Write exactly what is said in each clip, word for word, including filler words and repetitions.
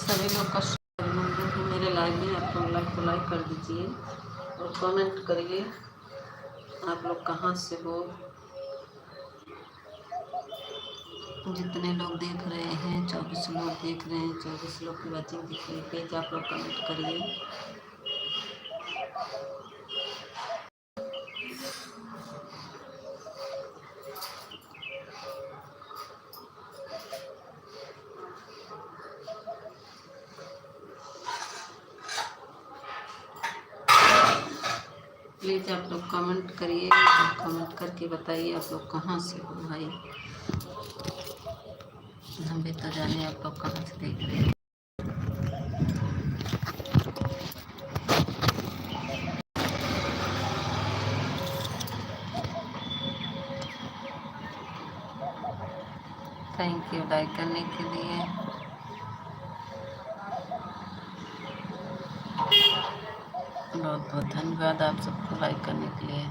सभी लोग का शुक्रिया, मेरे लाइव में आप लोग लाइक को लाइक कर दीजिए और कमेंट करिए, आप लोग कहाँ से हो। जितने लोग देख रहे हैं, चौबीस लोग देख रहे हैं, चौबीस लोग की वॉचिंग दिख रही है। प्लीज आप लोग कमेंट करिए। प्लीज आप लोग कमेंट करिए, कमेंट करके बताइए आप लोग कहाँ से हो भाई, हम भी तो जाने आप लोग कहाँ से देख रहे हैं। थैंक यू लाइक करने के लिए, बहुत बहुत धन्यवाद आप सबको लाइक करने के लिए।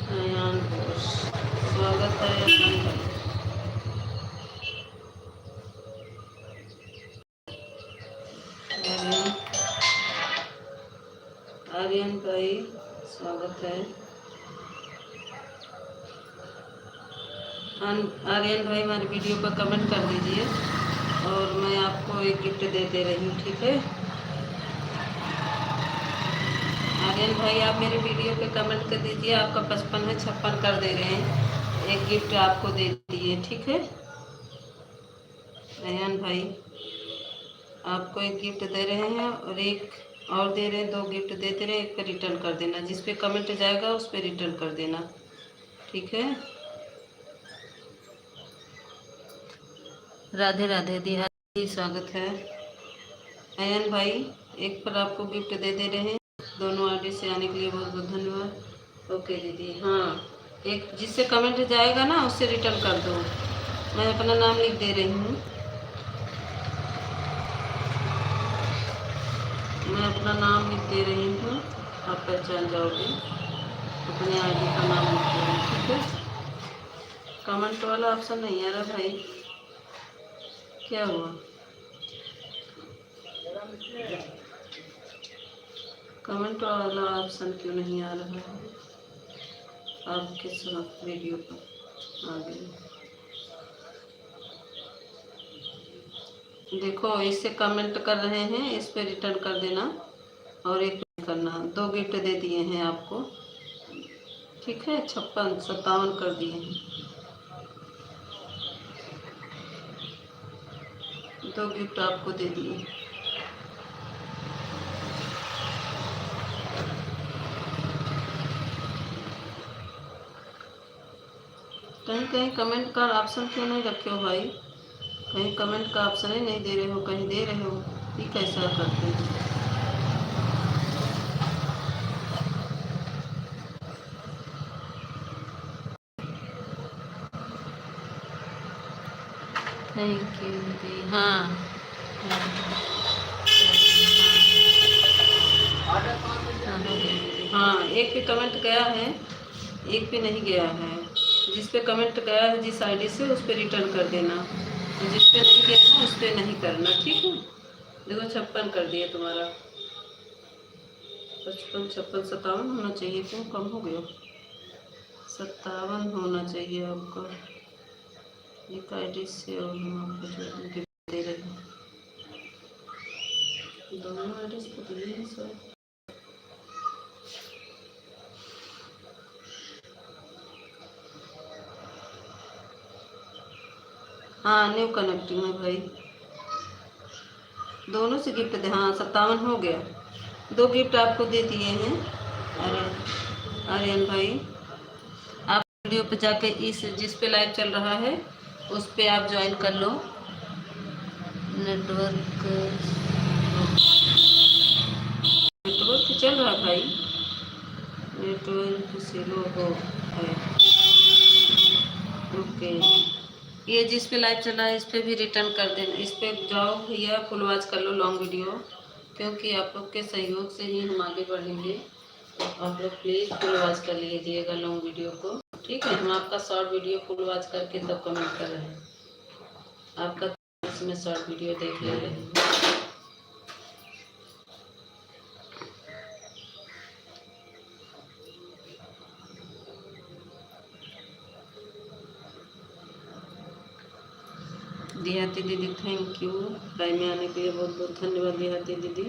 अयान घोष, स्वागत है अयान भाई। आर्यन, आर्यन भाई, स्वागत है। आन-, आर्यन भाई, हमारे वीडियो पर कमेंट कर दीजिए और मैं आपको एक गिफ्ट दे दे रही हूँ, ठीक है? आर्यन भाई, आप मेरे वीडियो पे कमेंट कर दीजिए, आपका पचपन है, छप्पन कर दे रहे हैं, एक गिफ्ट आपको दे दिए, ठीक है? अयान भाई, आपको एक गिफ्ट दे रहे हैं और एक और दे रहे हैं, दो गिफ्ट देते रहे, एक पे रिटर्न कर देना, जिस पे कमेंट जाएगा उस पे रिटर्न कर देना, ठीक है? राधे राधे, दिहा जी, स्वागत है। अयान भाई, एक पर आपको गिफ्ट दे दे रहे हैं। दोनों आईडी से आने के लिए बहुत बहुत धन्यवाद। ओके दीदी, हाँ, एक जिससे कमेंट जाएगा ना, उससे रिटर्न कर दो। मैं अपना नाम लिख दे रही हूँ, मैं अपना नाम लिख दे रही हूँ, आप पहचान जाओगे। अपने आईडी का नाम लिख दे रही हूँ, ठीक है? कमेंट वाला ऑप्शन नहीं आ रहा भाई, क्या हुआ? कमेंट वाला ऑप्शन क्यों नहीं आ रहा है आपके साथ वीडियो पर? आ गया। देखो, इससे कमेंट कर रहे हैं, इस पे रिटर्न कर देना और एक पे करना। दो गिफ्ट दे दिए हैं आपको, ठीक है, छप्पन सत्तावन कर दिए हैं। दो गिफ्ट आपको दे दिए। कहीं कहीं कमेंट का ऑप्शन क्यों नहीं रखे हो भाई? कहीं कमेंट का ऑप्शन ही नहीं दे रहे हो, कहीं दे रहे हो, ये कैसा करते हो? Thank you दीदी। हाँ। हाँ, हाँ, हाँ, एक पे कमेंट गया है, एक पे नहीं गया है। जिस पे कमेंट गया है जिस आईडी से, उस पे रिटर्न कर देना, और जिस पे नहीं गया ना, उस पे नहीं करना, ठीक है? देखो, छप्पन कर दिया तुम्हारा, पचपन, छप्पन, सत्तावन होना चाहिए, क्यों कम हो गया? सत्तावन होना चाहिए आपका। एक आईडी से और हम आपको जो गिफ्ट दे रहे हैं, दोनों आईडी से तो दिए हैं सर। हाँ, न्यू कनेक्टिंग है भाई, दोनों से गिफ्ट दे। हाँ, सत्तावन हो गया, दो गिफ्ट आपको दे दिए हैं। अरे, आर्यन भाई, आप वीडियो पे जाके इस, जिस पे लाइव चल रहा है, उस पे आप ज्वाइन कर लो। नेटवर्क, नेटवर्क चल रहा भाई, नेटवर्क स्लो हो है। ओके, ये जिस पे लाइव चल रहा है, इस पे भी रिटर्न कर देना। इस पे जाओ भैया, फुल वॉच कर लो लॉन्ग वीडियो, क्योंकि आप लोग के सहयोग से ही हम आगे बढ़ेंगे। तो आप लोग प्लीज फुल वॉच कर लीजिएगा लॉन्ग वीडियो को, ठीक है? हम आपका शॉर्ट वीडियो फुल वॉच करके तब कमेंट कर रहे हैं। आपका इसमें शॉर्ट वीडियो देख ले रहे हैं। देहाती दीदी, थैंक यू। लाइव में आने के लिए बहुत बहुत धन्यवाद देहाती दीदी।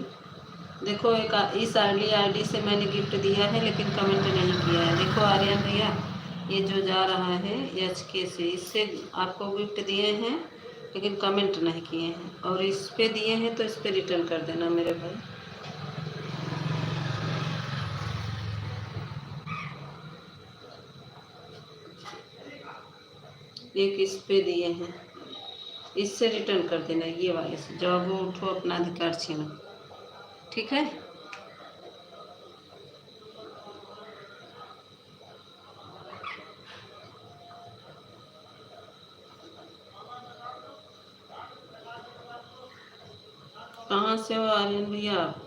देखो, एक आ-, इस अर्ली आईडी से मैंने गिफ्ट दिया है, लेकिन कमेंट नहीं किया है। देखो आर्यन भैया, ये जो जा रहा है एचके से, इससे आपको गिफ्ट दिए हैं, लेकिन कमेंट नहीं किए हैं, और इस पे दिए हैं तो इस पे रिटर्न कर देना मेरे भाई। एक इस पे दिए हैं, इससे रिटर्न कर देना, ये वाले से। जागो उठो, अपना अधिकार छीनो, ठीक है? कहाँ से हो आर्यन भैया आप?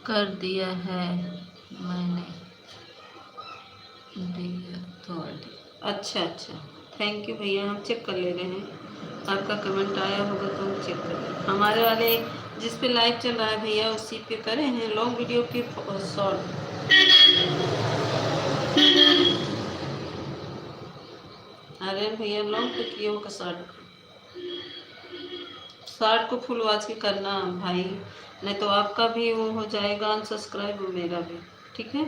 कर दिया है मैंने, दिया थोड़ी। अच्छा, अच्छा, थैंक यू भैया, हम चेक कर ले रहे हैं। आपका कमेंट आया होगा तो हम चेक कर लेंगे। हमारे वाले जिस पे लाइव चल रहा है भैया, उसी पे करे हैं लॉन्ग वीडियो की शॉर्ट। अरे भैया, लॉन्ग पे किए हो का शॉर्ट? शॉर्ट को फुल वॉच के करना भाई, नहीं तो आपका भी वो हो जाएगा अनसब्सक्राइब और मेरा भी, ठीक है?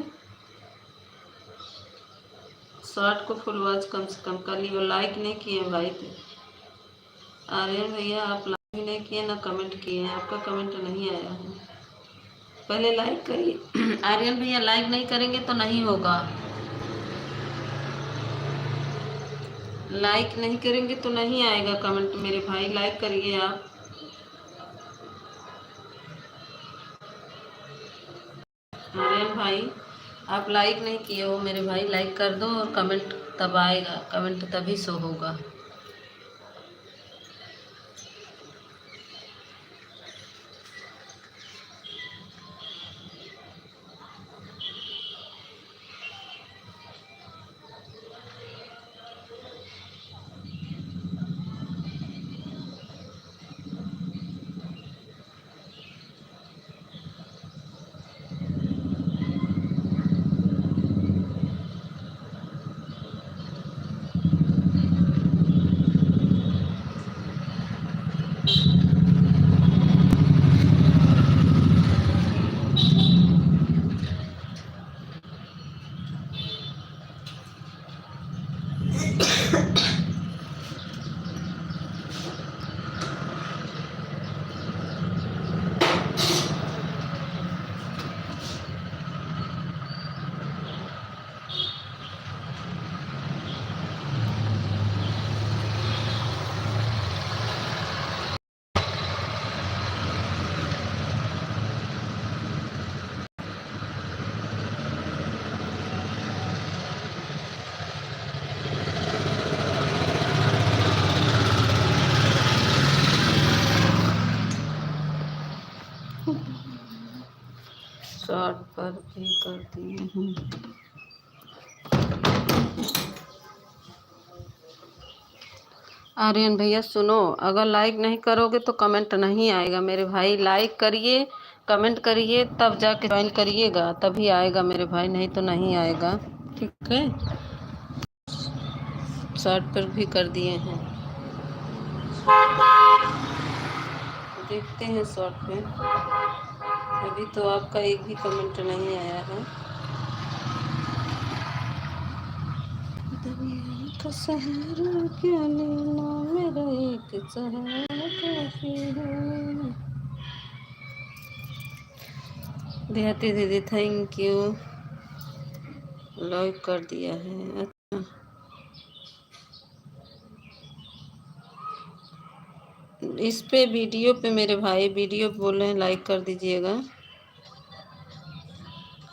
शॉर्ट को फुल वॉच कम से कम कर लियो। लाइक नहीं किए भाई, तो आर्यन भैया आप लाइक भी नहीं किए ना कमेंट किए हैं, आपका कमेंट नहीं आया है। पहले लाइक करिए आर्यन भैया, लाइक नहीं करेंगे तो नहीं होगा, लाइक नहीं करेंगे तो नहीं आएगा कमेंट मेरे भाई, लाइक करिए आप। आर्यन भाई, आप लाइक नहीं किए हो मेरे भाई, लाइक कर दो और कमेंट तब आएगा, कमेंट तभी शो होगा। शॉर्ट पर भी कर दिए हैं। आर्यन भैया सुनो, अगर लाइक नहीं करोगे तो कमेंट नहीं आएगा मेरे भाई। लाइक करिए, कमेंट करिए, तब जाके ज्वाइन करिएगा, तभी आएगा मेरे भाई, नहीं तो नहीं आएगा। ठीक है, शॉर्ट पर भी कर दिए हैं, देखते हैं शॉर्ट पे। अभी तो आपका एक भी कमेंट नहीं आया है। दुनिया का सहारा क्या लेना, मेरा एक सहारा काफी है। देहाती दीदी, thank you, लाइक कर दिया है। इस पे वीडियो पे मेरे भाई, वीडियो पे बोल रहे हैं, लाइक कर दीजिएगा।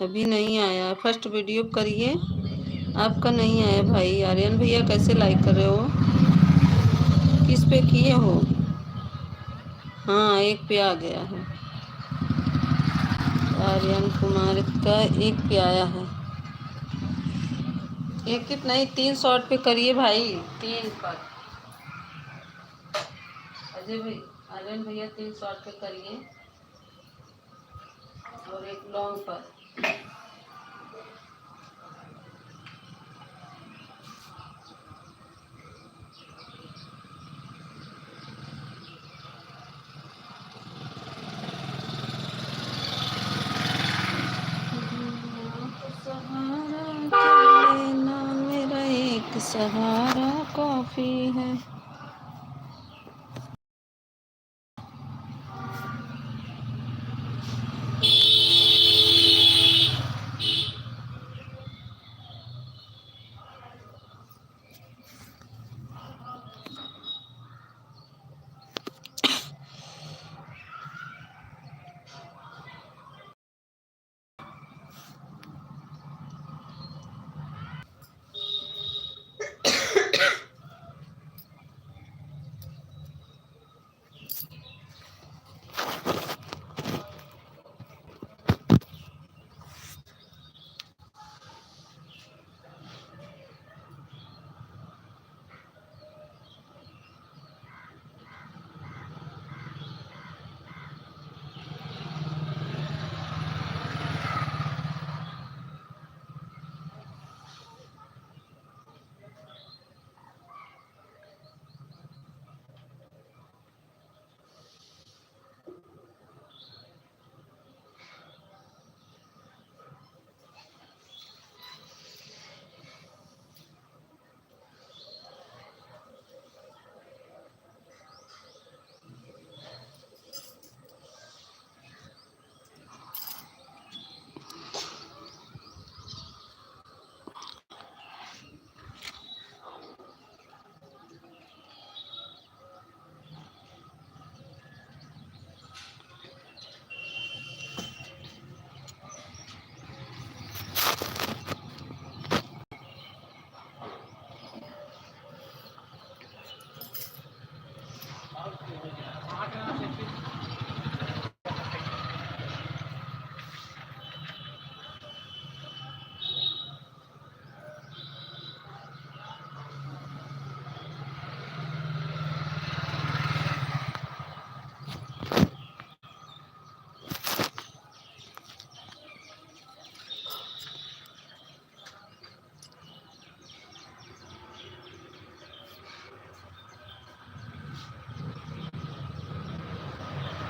अभी नहीं आया, फर्स्ट वीडियो करिए, आपका नहीं आया भाई। आर्यन भैया कैसे लाइक कर रहे हो, किस पे किए हो? हाँ, एक पे आ गया है, आर्यन कुमार का एक पे आया है। एक कितना ही, तीन शॉर्ट पे करिए भाई, तीन पर। अजय भाई, आर्यन भैया, तीन शॉर्ट पे करिए और एक लॉन्ग पर। सहारा क्या लेना, मेरा एक सहारा काफी है।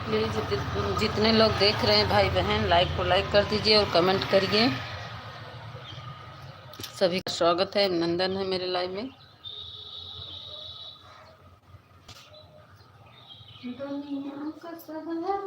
प्लीज जित-, जितने लोग देख रहे हैं भाई बहन, लाइक को लाइक कर दीजिए और कमेंट करिए। सभी का स्वागत है, अभिनंदन है मेरे लाइव में। दुनिया का सहारा।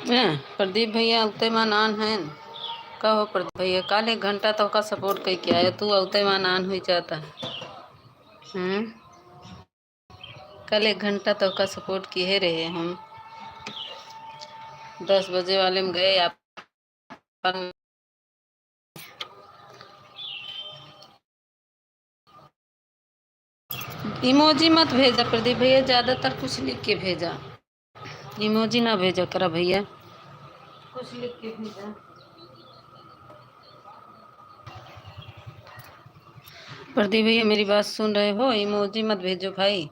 हैं, प्रदीप भैया अउते मा नान हैं। का हो प्रदीप भैया, काल एक घंटा तोहका सपोर्ट कइके आया, तू अउते मा नान हुई जाता है। हम्म? कल एक घंटा तोहका सपोर्ट किहे रहे हम। दस बजे वाले में गए आप। इमोजी मत भेजा प्रदीप भैया, ज्यादातर कुछ लिख के भेजा। इमोजी ना भेजा करा भैया, कुछ लिख के भेजा। प्रदीप भैया, मेरी बात सुन रहे हो? इमोजी मत भेजो भाई।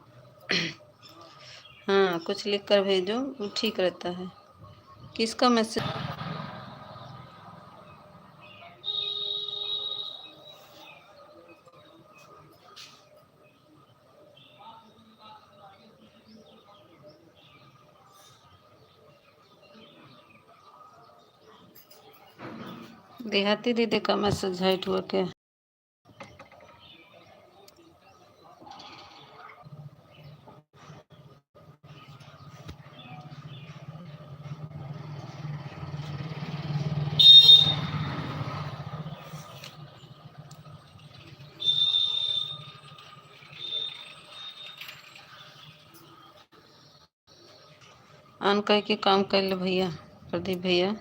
हाँ, कुछ लिख कर भेजो, वो ठीक रहता है। किसका मैसेज? देहाती दीदी का मैसेज हाइट हुआ क्या? आन कह के काम कर ले भैया, प्रदीप भैया।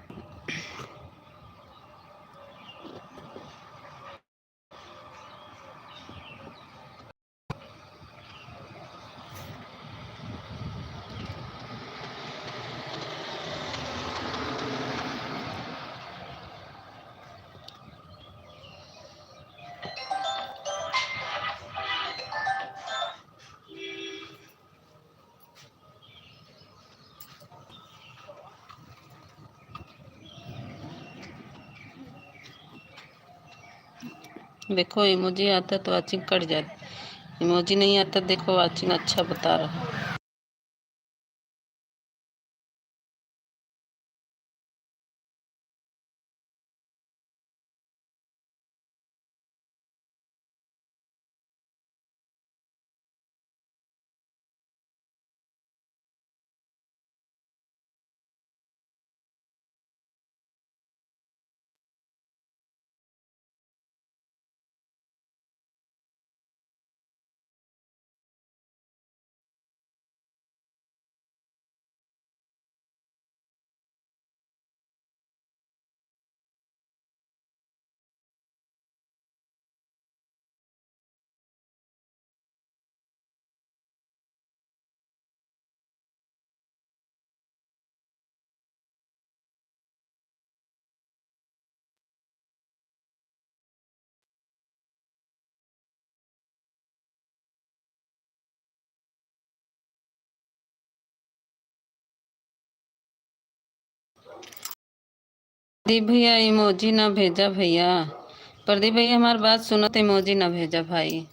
देखो, इमोजी आता तो वाचिंग कट जाती, इमोजी नहीं आता, देखो वाचिंग अच्छा बता रहा। प्रदीप भैया, emoji ना भेजा भैया। प्रदीप भैया, हमार बात सुनत, emoji ना भेजा भाई।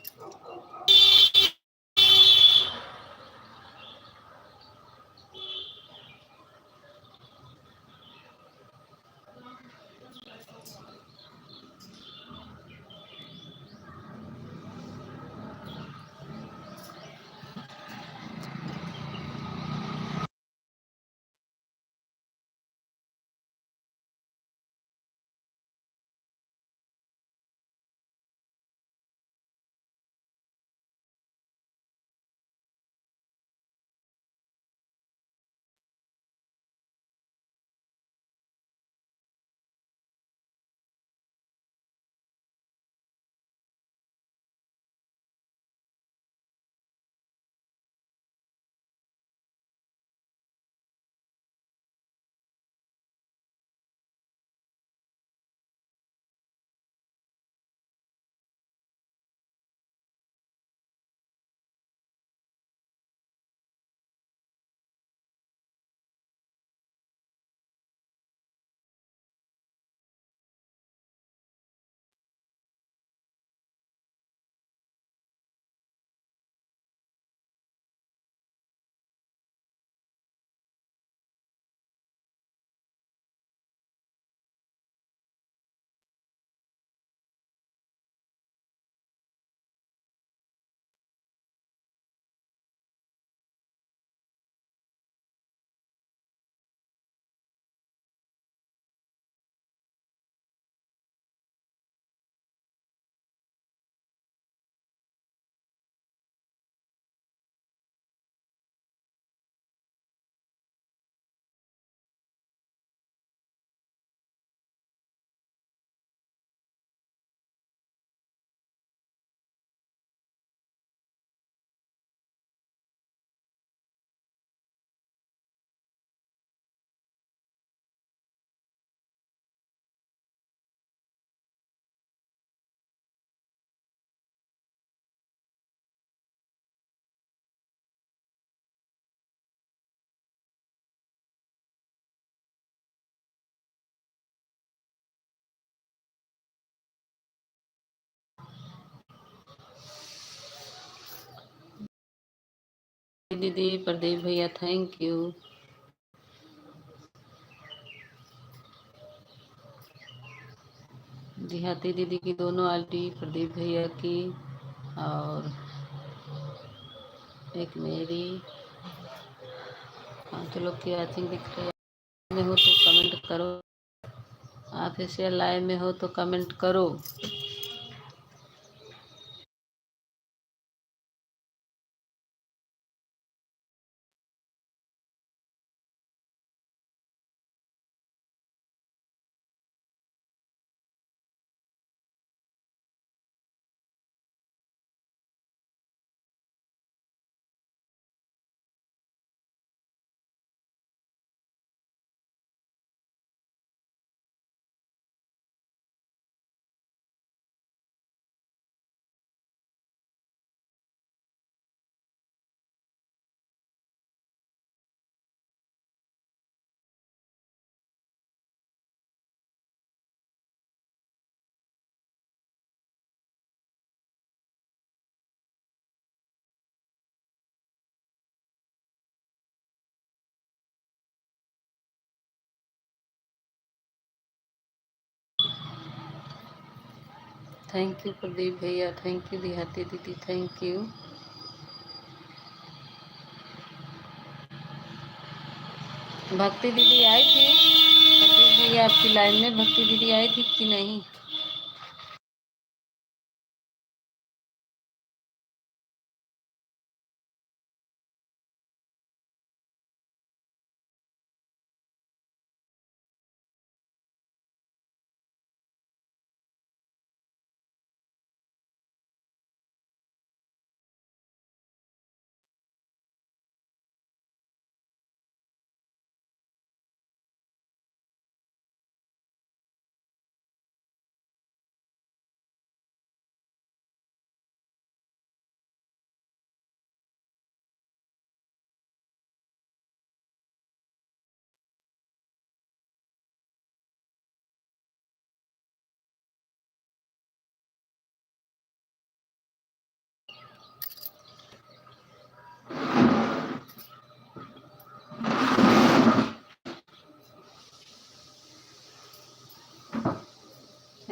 दीदी, प्रदीप भैया, thank you। देहाती दीदी की दोनों आईडी, प्रदीप भैया की और एक मेरी, पाँच लोग की वॉचिंग दिख रही है। में हो तो कमेंट करो, ऑफिशियल लाइव में हो तो कमेंट करो। Thank you प्रदीप भैया, thank you देहाती दीदी, thank you। भक्ति दीदी आई थी प्रदीप भैया आपकी लाइव में, भक्ति दीदी आई थी कि नहीं?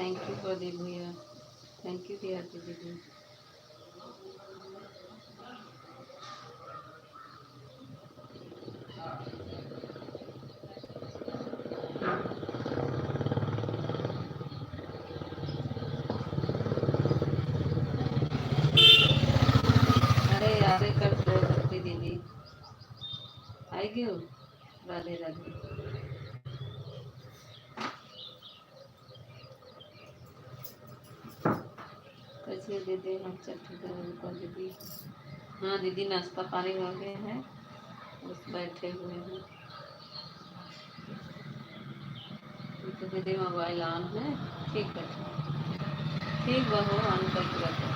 Thank you प्रदीप भैया, thank you प्रिया दीदी। अरे यार, कर दो भक्ति दीदी, आई गयो। राधे राधे। कैसे दीदी, हम चल ठीक है, रुको दीदी। हाँ दीदी, नाश्ता पानी हो गया है, बस बैठे हुए हैं। तो दीदी मोबाइल ऑन है, ठीक है, ठीक। ठीक बा हो, ऑन करके रखो।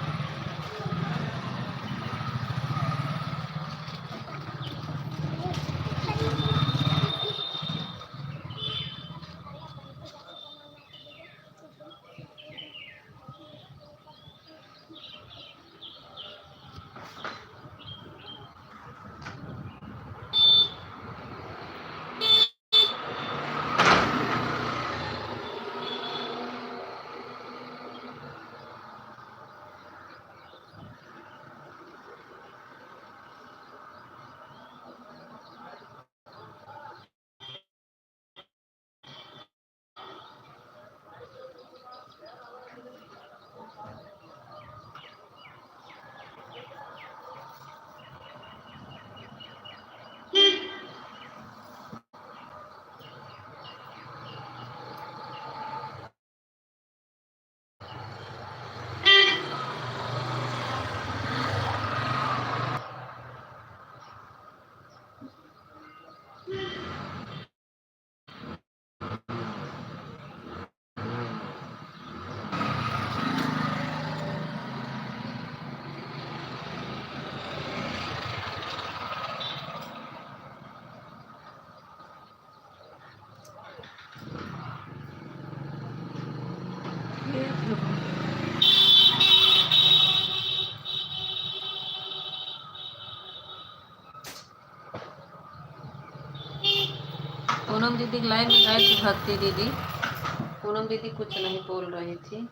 पूनम दीदी के लाइन में गए थे भक्ति दीदी, पूनम दीदी कुछ नहीं बोल रही थी।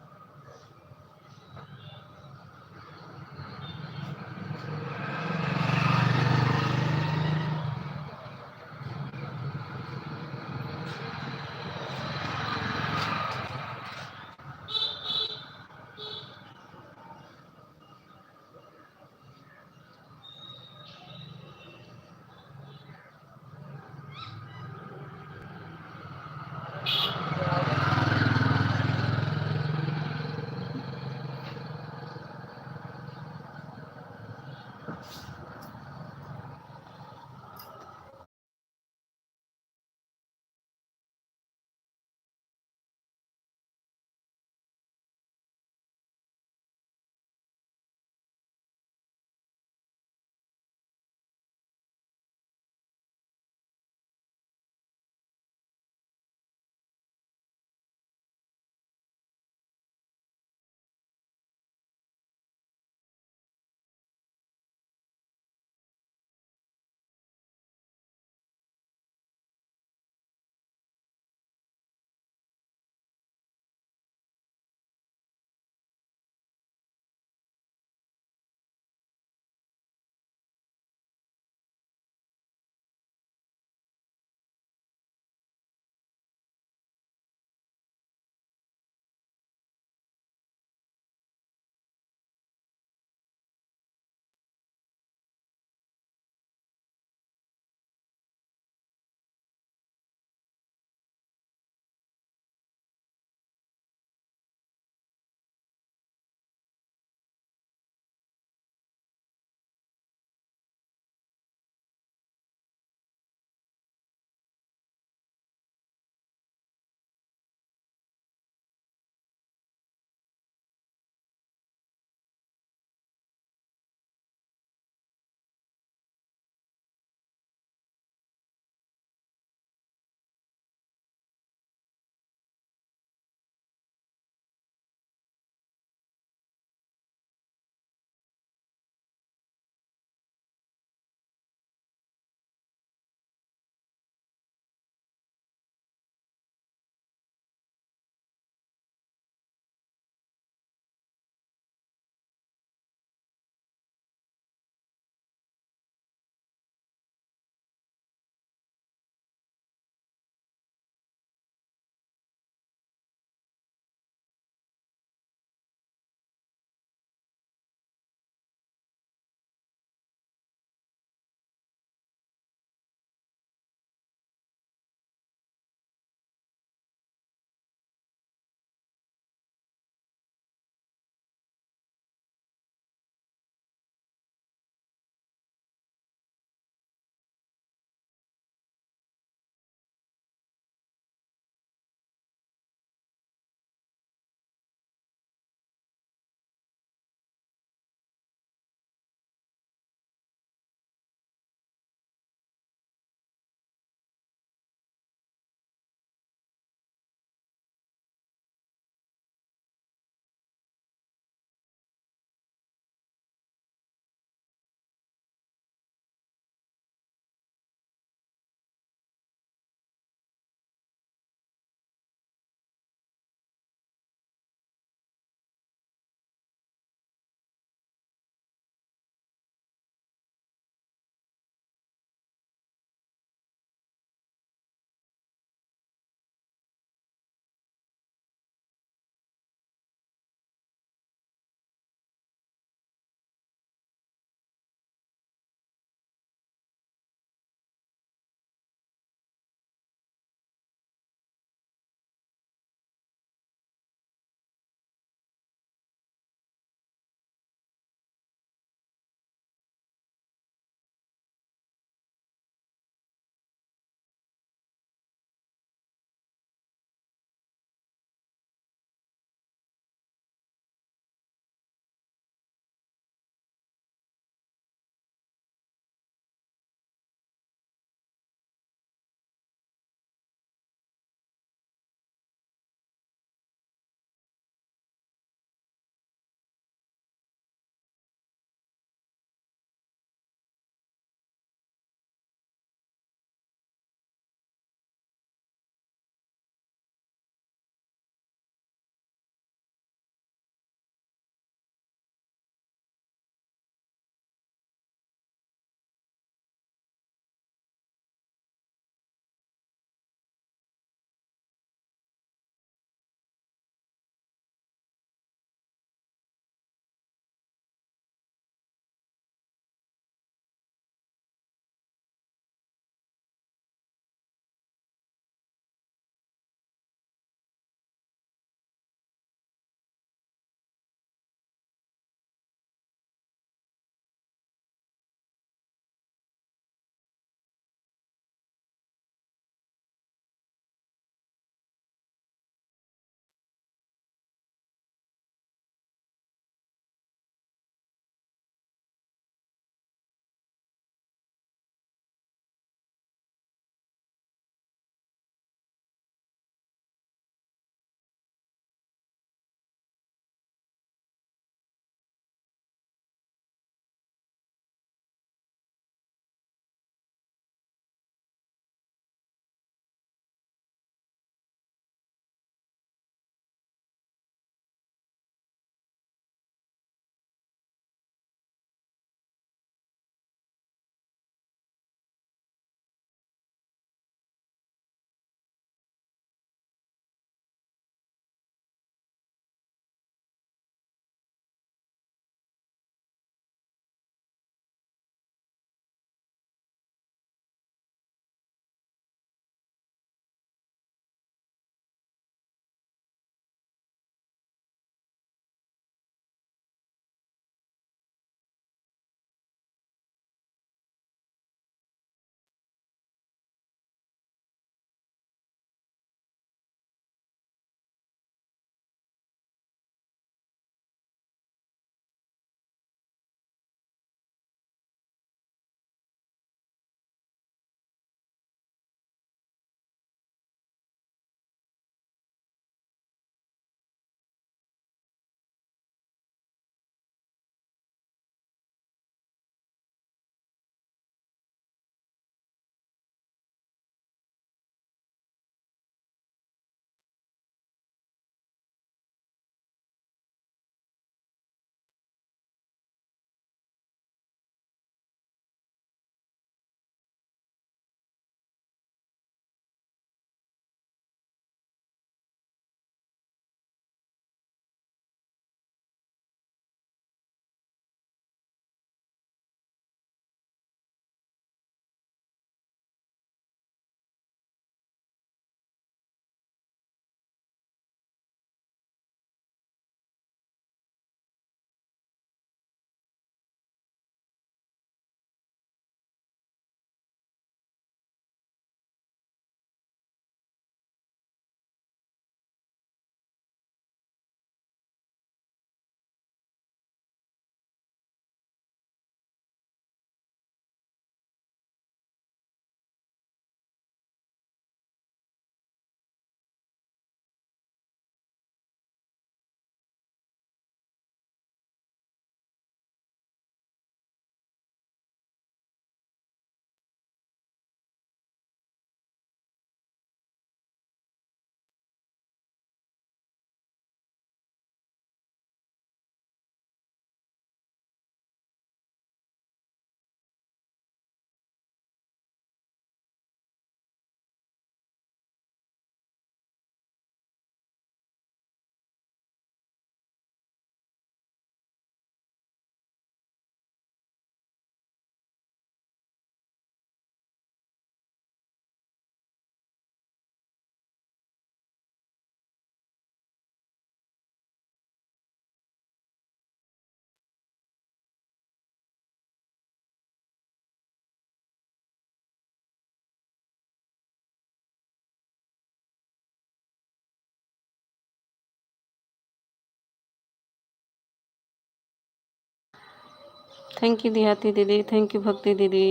Thank you देहाती दीदी, thank you भक्ति दीदी,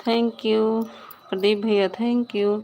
thank you प्रदीप भैया, thank you।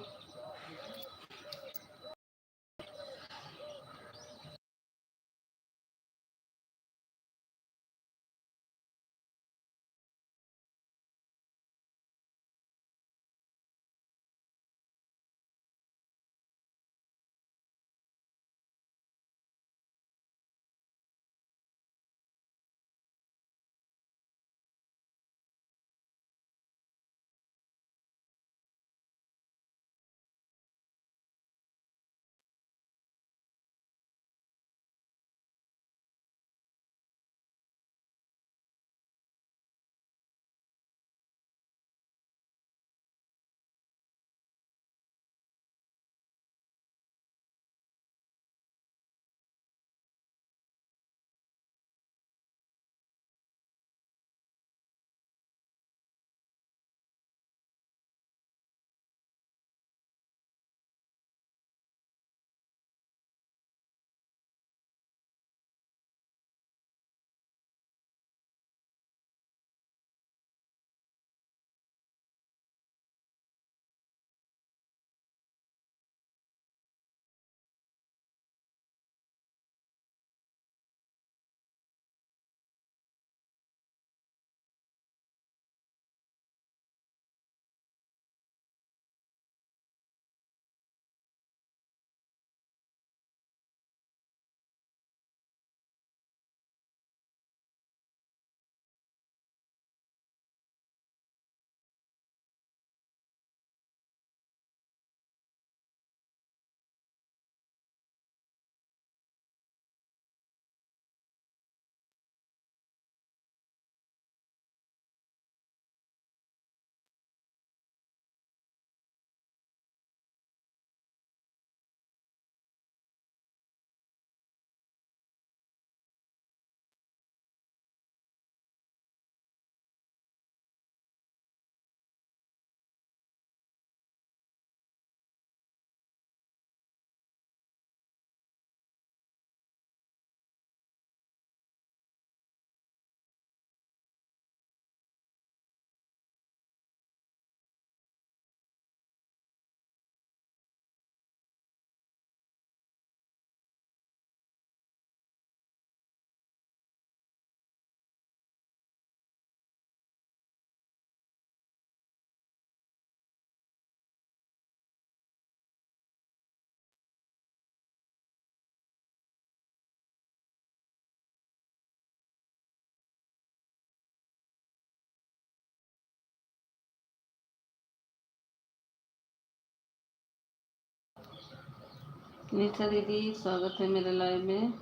निशा दीदी, स्वागत है मेरे live में।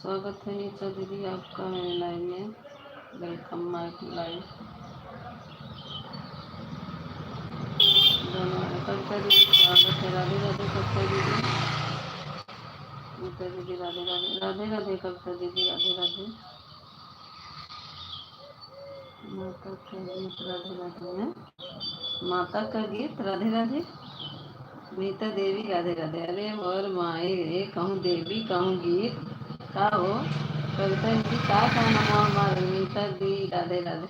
स्वागत है निशा दीदी आपका मेरे live में। Welcome my live। दोनों कविता दीदी, स्वागत है। राधे राधे कविता दीदी। कविता दीदी, राधे राधे। राधे राधे कविता दीदी, राधे राधे। माता का गीत राधे राधे है। माता का गीत राधे राधे। मीता देवी राधे राधे। अरे मोर माई रे, कहूँ देवी कहूँ गीत। का हो कविता दीदी, का कहना मोर माई मीता दी राधे राधे।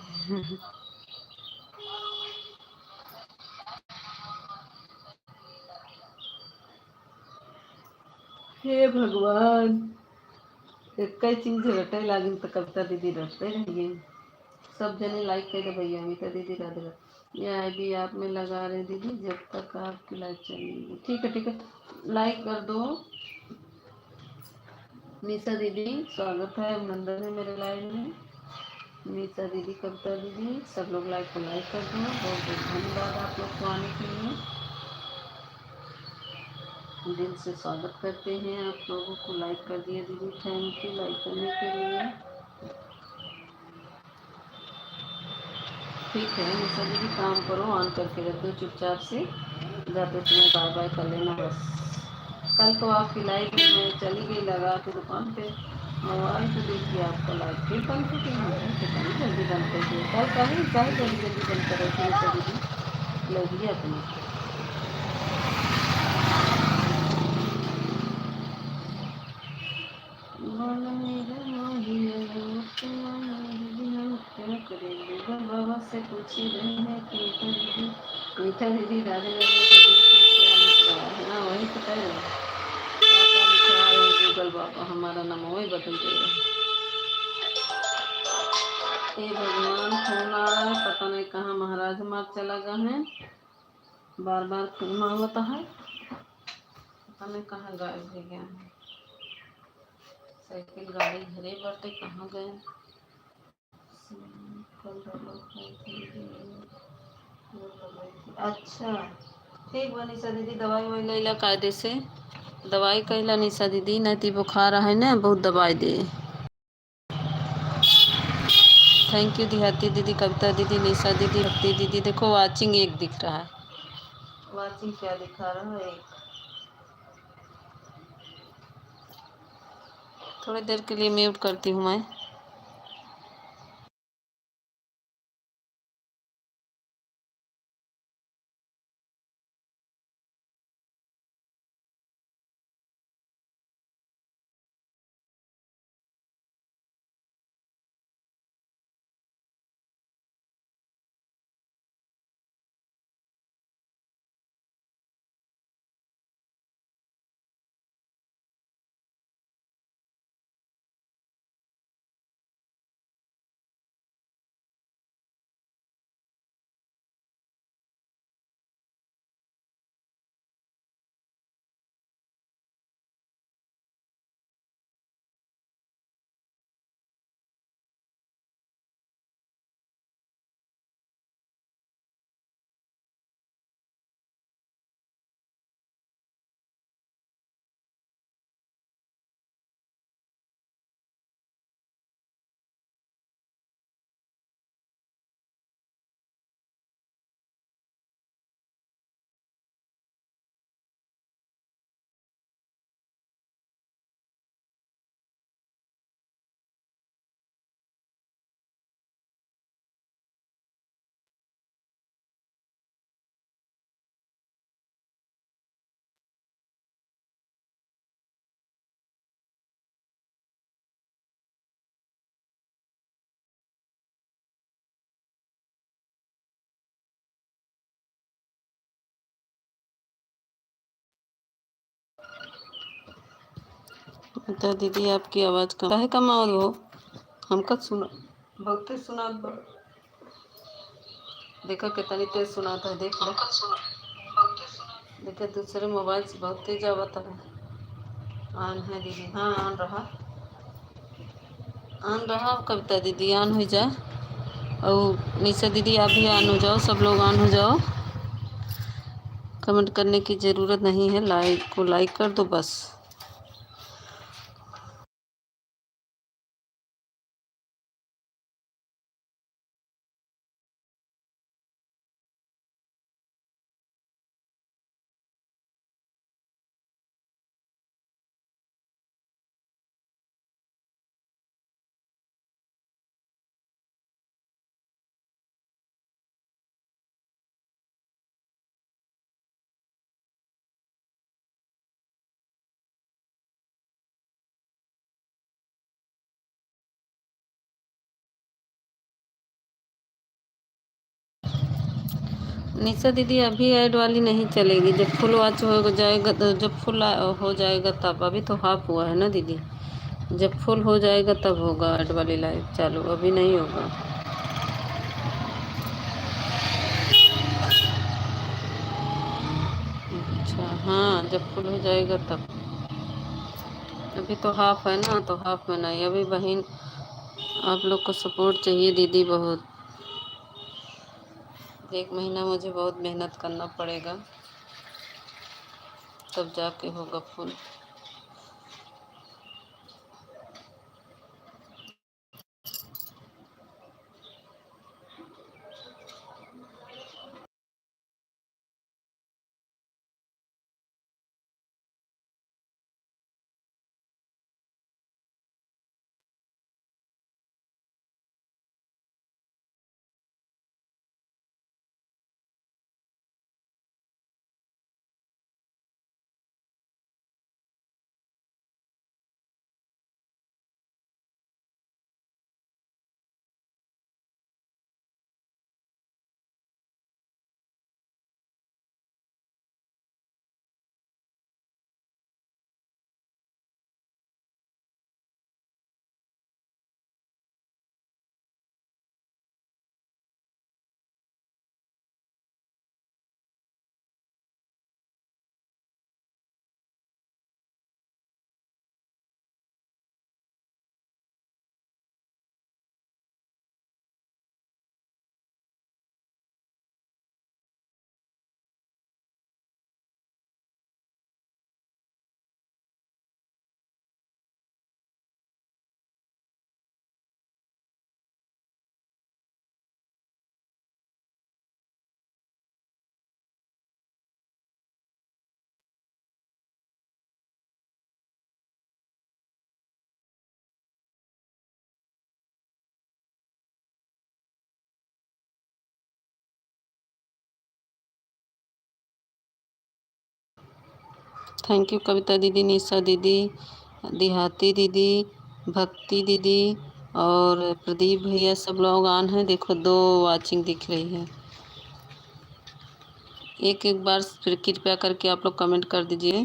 हे भगवान, एक्कै चीज रटै लागिन त कविता दीदी रटते रहिए। सब जने like कर दे भैया, मीता दीदी राधे राधे। ये ID आप में लगा रहे दीदी, जब तक आपकी live चलेगी। ठीक है, ठीक है, like कर दो। निशा दीदी, स्वागत है, अभिनंदन है मेरे live में। निशा दीदी, कविता दीदी, सब लोग live को like कर दो। बहुत बहुत धन्यवाद आप लोग को आने के लिए। दिल से स्वागत करते हैं आप लोगों को। Like कर दिया दीदी, thank you like करने के लिए। ठीक है निशा दीदी, काम करो, on करके रख दो चुपचाप से, जाते समय bye bye कर लेना बस। कल तो आपकी live में मैं चली गई लगा के दुकान पे, mobile पे देखिए आपका live फिर बंद हो गया। हाँ, पता नहीं जल्दी बंद कर दिया, कल का ही चाहे जल्दी जल्दी बंद कर रही थी निशा दीदी, लगी अपनी। बोल मेरा मोहिया, मोहिया, से पूछी रही है कि मीठा दीदी, मीठा दीदी राधे राधे का गीत किसको आने का है ना, वही तो कह रहे हैं। पापा लिखा है Google बाबा, हमारा नाम वही बदल देगा। ए भगवान, फोन आ रहा है, पता नहीं कहाँ महाराज हमार चला गया है, बार बार फोन आवता है, पता नहीं कहाँ गायब हो गया है। साइकिल गाड़ी घरे बाटे, कहाँ गए? अच्छा, ठीक बा निशा दीदी, दवाई ववाई लैला कायदे से, दवाई कैला निशा दीदी, नहीं तो बुखार है ना, बहुत दवाई दे। Thank you देहाती दीदी, कविता दीदी, निशा दीदी, भक्ति दीदी। देखो watching एक दिख रहा है, watching क्या दिखा रहा है? एक थोड़ी देर के लिए mute करती हूँ मैं। बता दीदी, आपकी आवाज़ कम, काहे कम आवत हो? हमका सुना, बहुते सुनात बा। देखा कितनी तेज सुनात है, देख ले। देखा दूसरे मोबाइल से बहुत तेज आवत है। On है दीदी, हाँ on रहा, on रहा कविता दीदी, on हो जा। और निशा दीदी आप भी on हो जाओ, सब लोग on हो जाओ। Comment करने की ज़रूरत नहीं है, like को like कर दो बस। निशा दीदी, अभी ऐड वाली नहीं चलेगी, जब फुल वॉच हो जाएगा तो, जब फुल आ-, हो जाएगा तब। अभी तो हाफ हुआ है ना दीदी, जब फुल हो जाएगा तब होगा ऐड वाली लाइव चालू, अभी नहीं होगा। अच्छा, हाँ, जब फुल हो जाएगा तब। अभी तो हाफ है ना, तो हाफ में नहीं। अभी बहन, आप लोग को सपोर्ट चाहिए दीदी बहुत। एक महीना मुझे बहुत मेहनत करना पड़ेगा, तब जाके होगा फुल। Thank you कविता दीदी, निशा दीदी, देहाती दीदी, भक्ति दीदी और प्रदीप भैया, सब लोग on हैं। देखो, दो watching दिख रही है। एक एक बार फिर कृपया करके आप लोग comment कर दीजिए।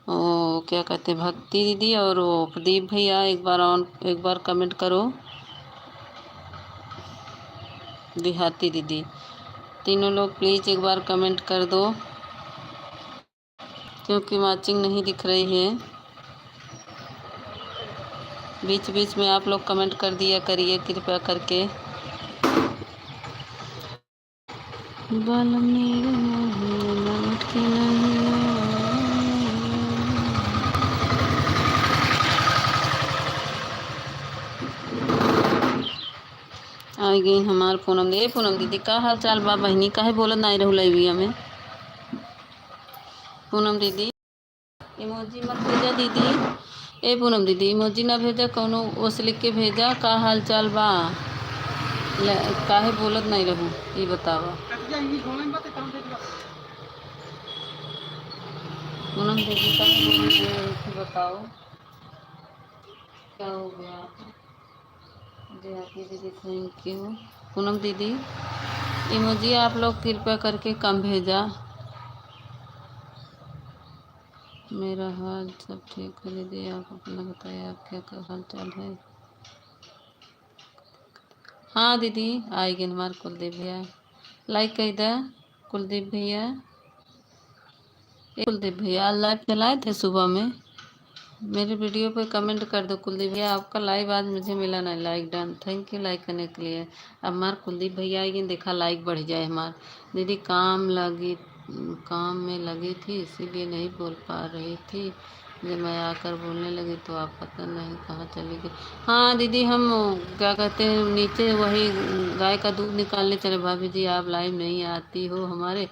ओ, क्या कहते हैं, भक्ति दीदी और वो प्रदीप भैया, एक बार on, एक बार comment करो। देहाती दीदी, तीनों लोग please एक बार comment कर दो, क्योंकि watching नहीं दिख रही है। बीच बीच में आप लोग comment कर दिया करिए कृपया करके। बालम मेरे मोहे लौट के नहीं आए। आ गई हमार पूनम दीदी। ए पूनम दीदी, का हाल चाल बा बहिनी? काहे बोलत नाई रहू लाइविया में? पूनम दीदी, emoji मत भेजा दीदी। ए पूनम दीदी, emoji ना भेजा, कौनो ओस लिख के भेजा, का हाल चाल बा? ले, काहे बोलत नाई रहू, ई बतावा। पूनम दीदी, काहे बोलत नाई रहू, बताओ, क्या हो गया? देहाती दीदी, thank you। पूनम दीदी, emoji आप लोग कृपया करके कम भेजा। मेरा हाल सब ठीक है दीदी, आप अपना बताइए, आपका क्या हाल चाल है? हाँ दीदी, आइगे हमार कुलदीप भैया, like कर दा कुलदीप भैया। ए कुलदीप भैया, आज live चलाए थे सुबह में, मेरे video पे comment कर दो कुलदीप भैया। आपका live आज मुझे मिला नहीं, like done, thank you like करने के लिए। अब हमार कुलदीप भैया आइगे, देखा like बढ़ जाए हमार। दीदी काम लगी, काम में लगी थी, इसीलिए नहीं बोल पा रही थी। जब मैं आकर बोलने लगी तो आप पता नहीं कहाँ चली गई। हाँ दीदी, हम क्या कहते हैं, नीचे वही गाय का दूध निकालने चले। भाभी जी, आप live नहीं आती हो हमारे।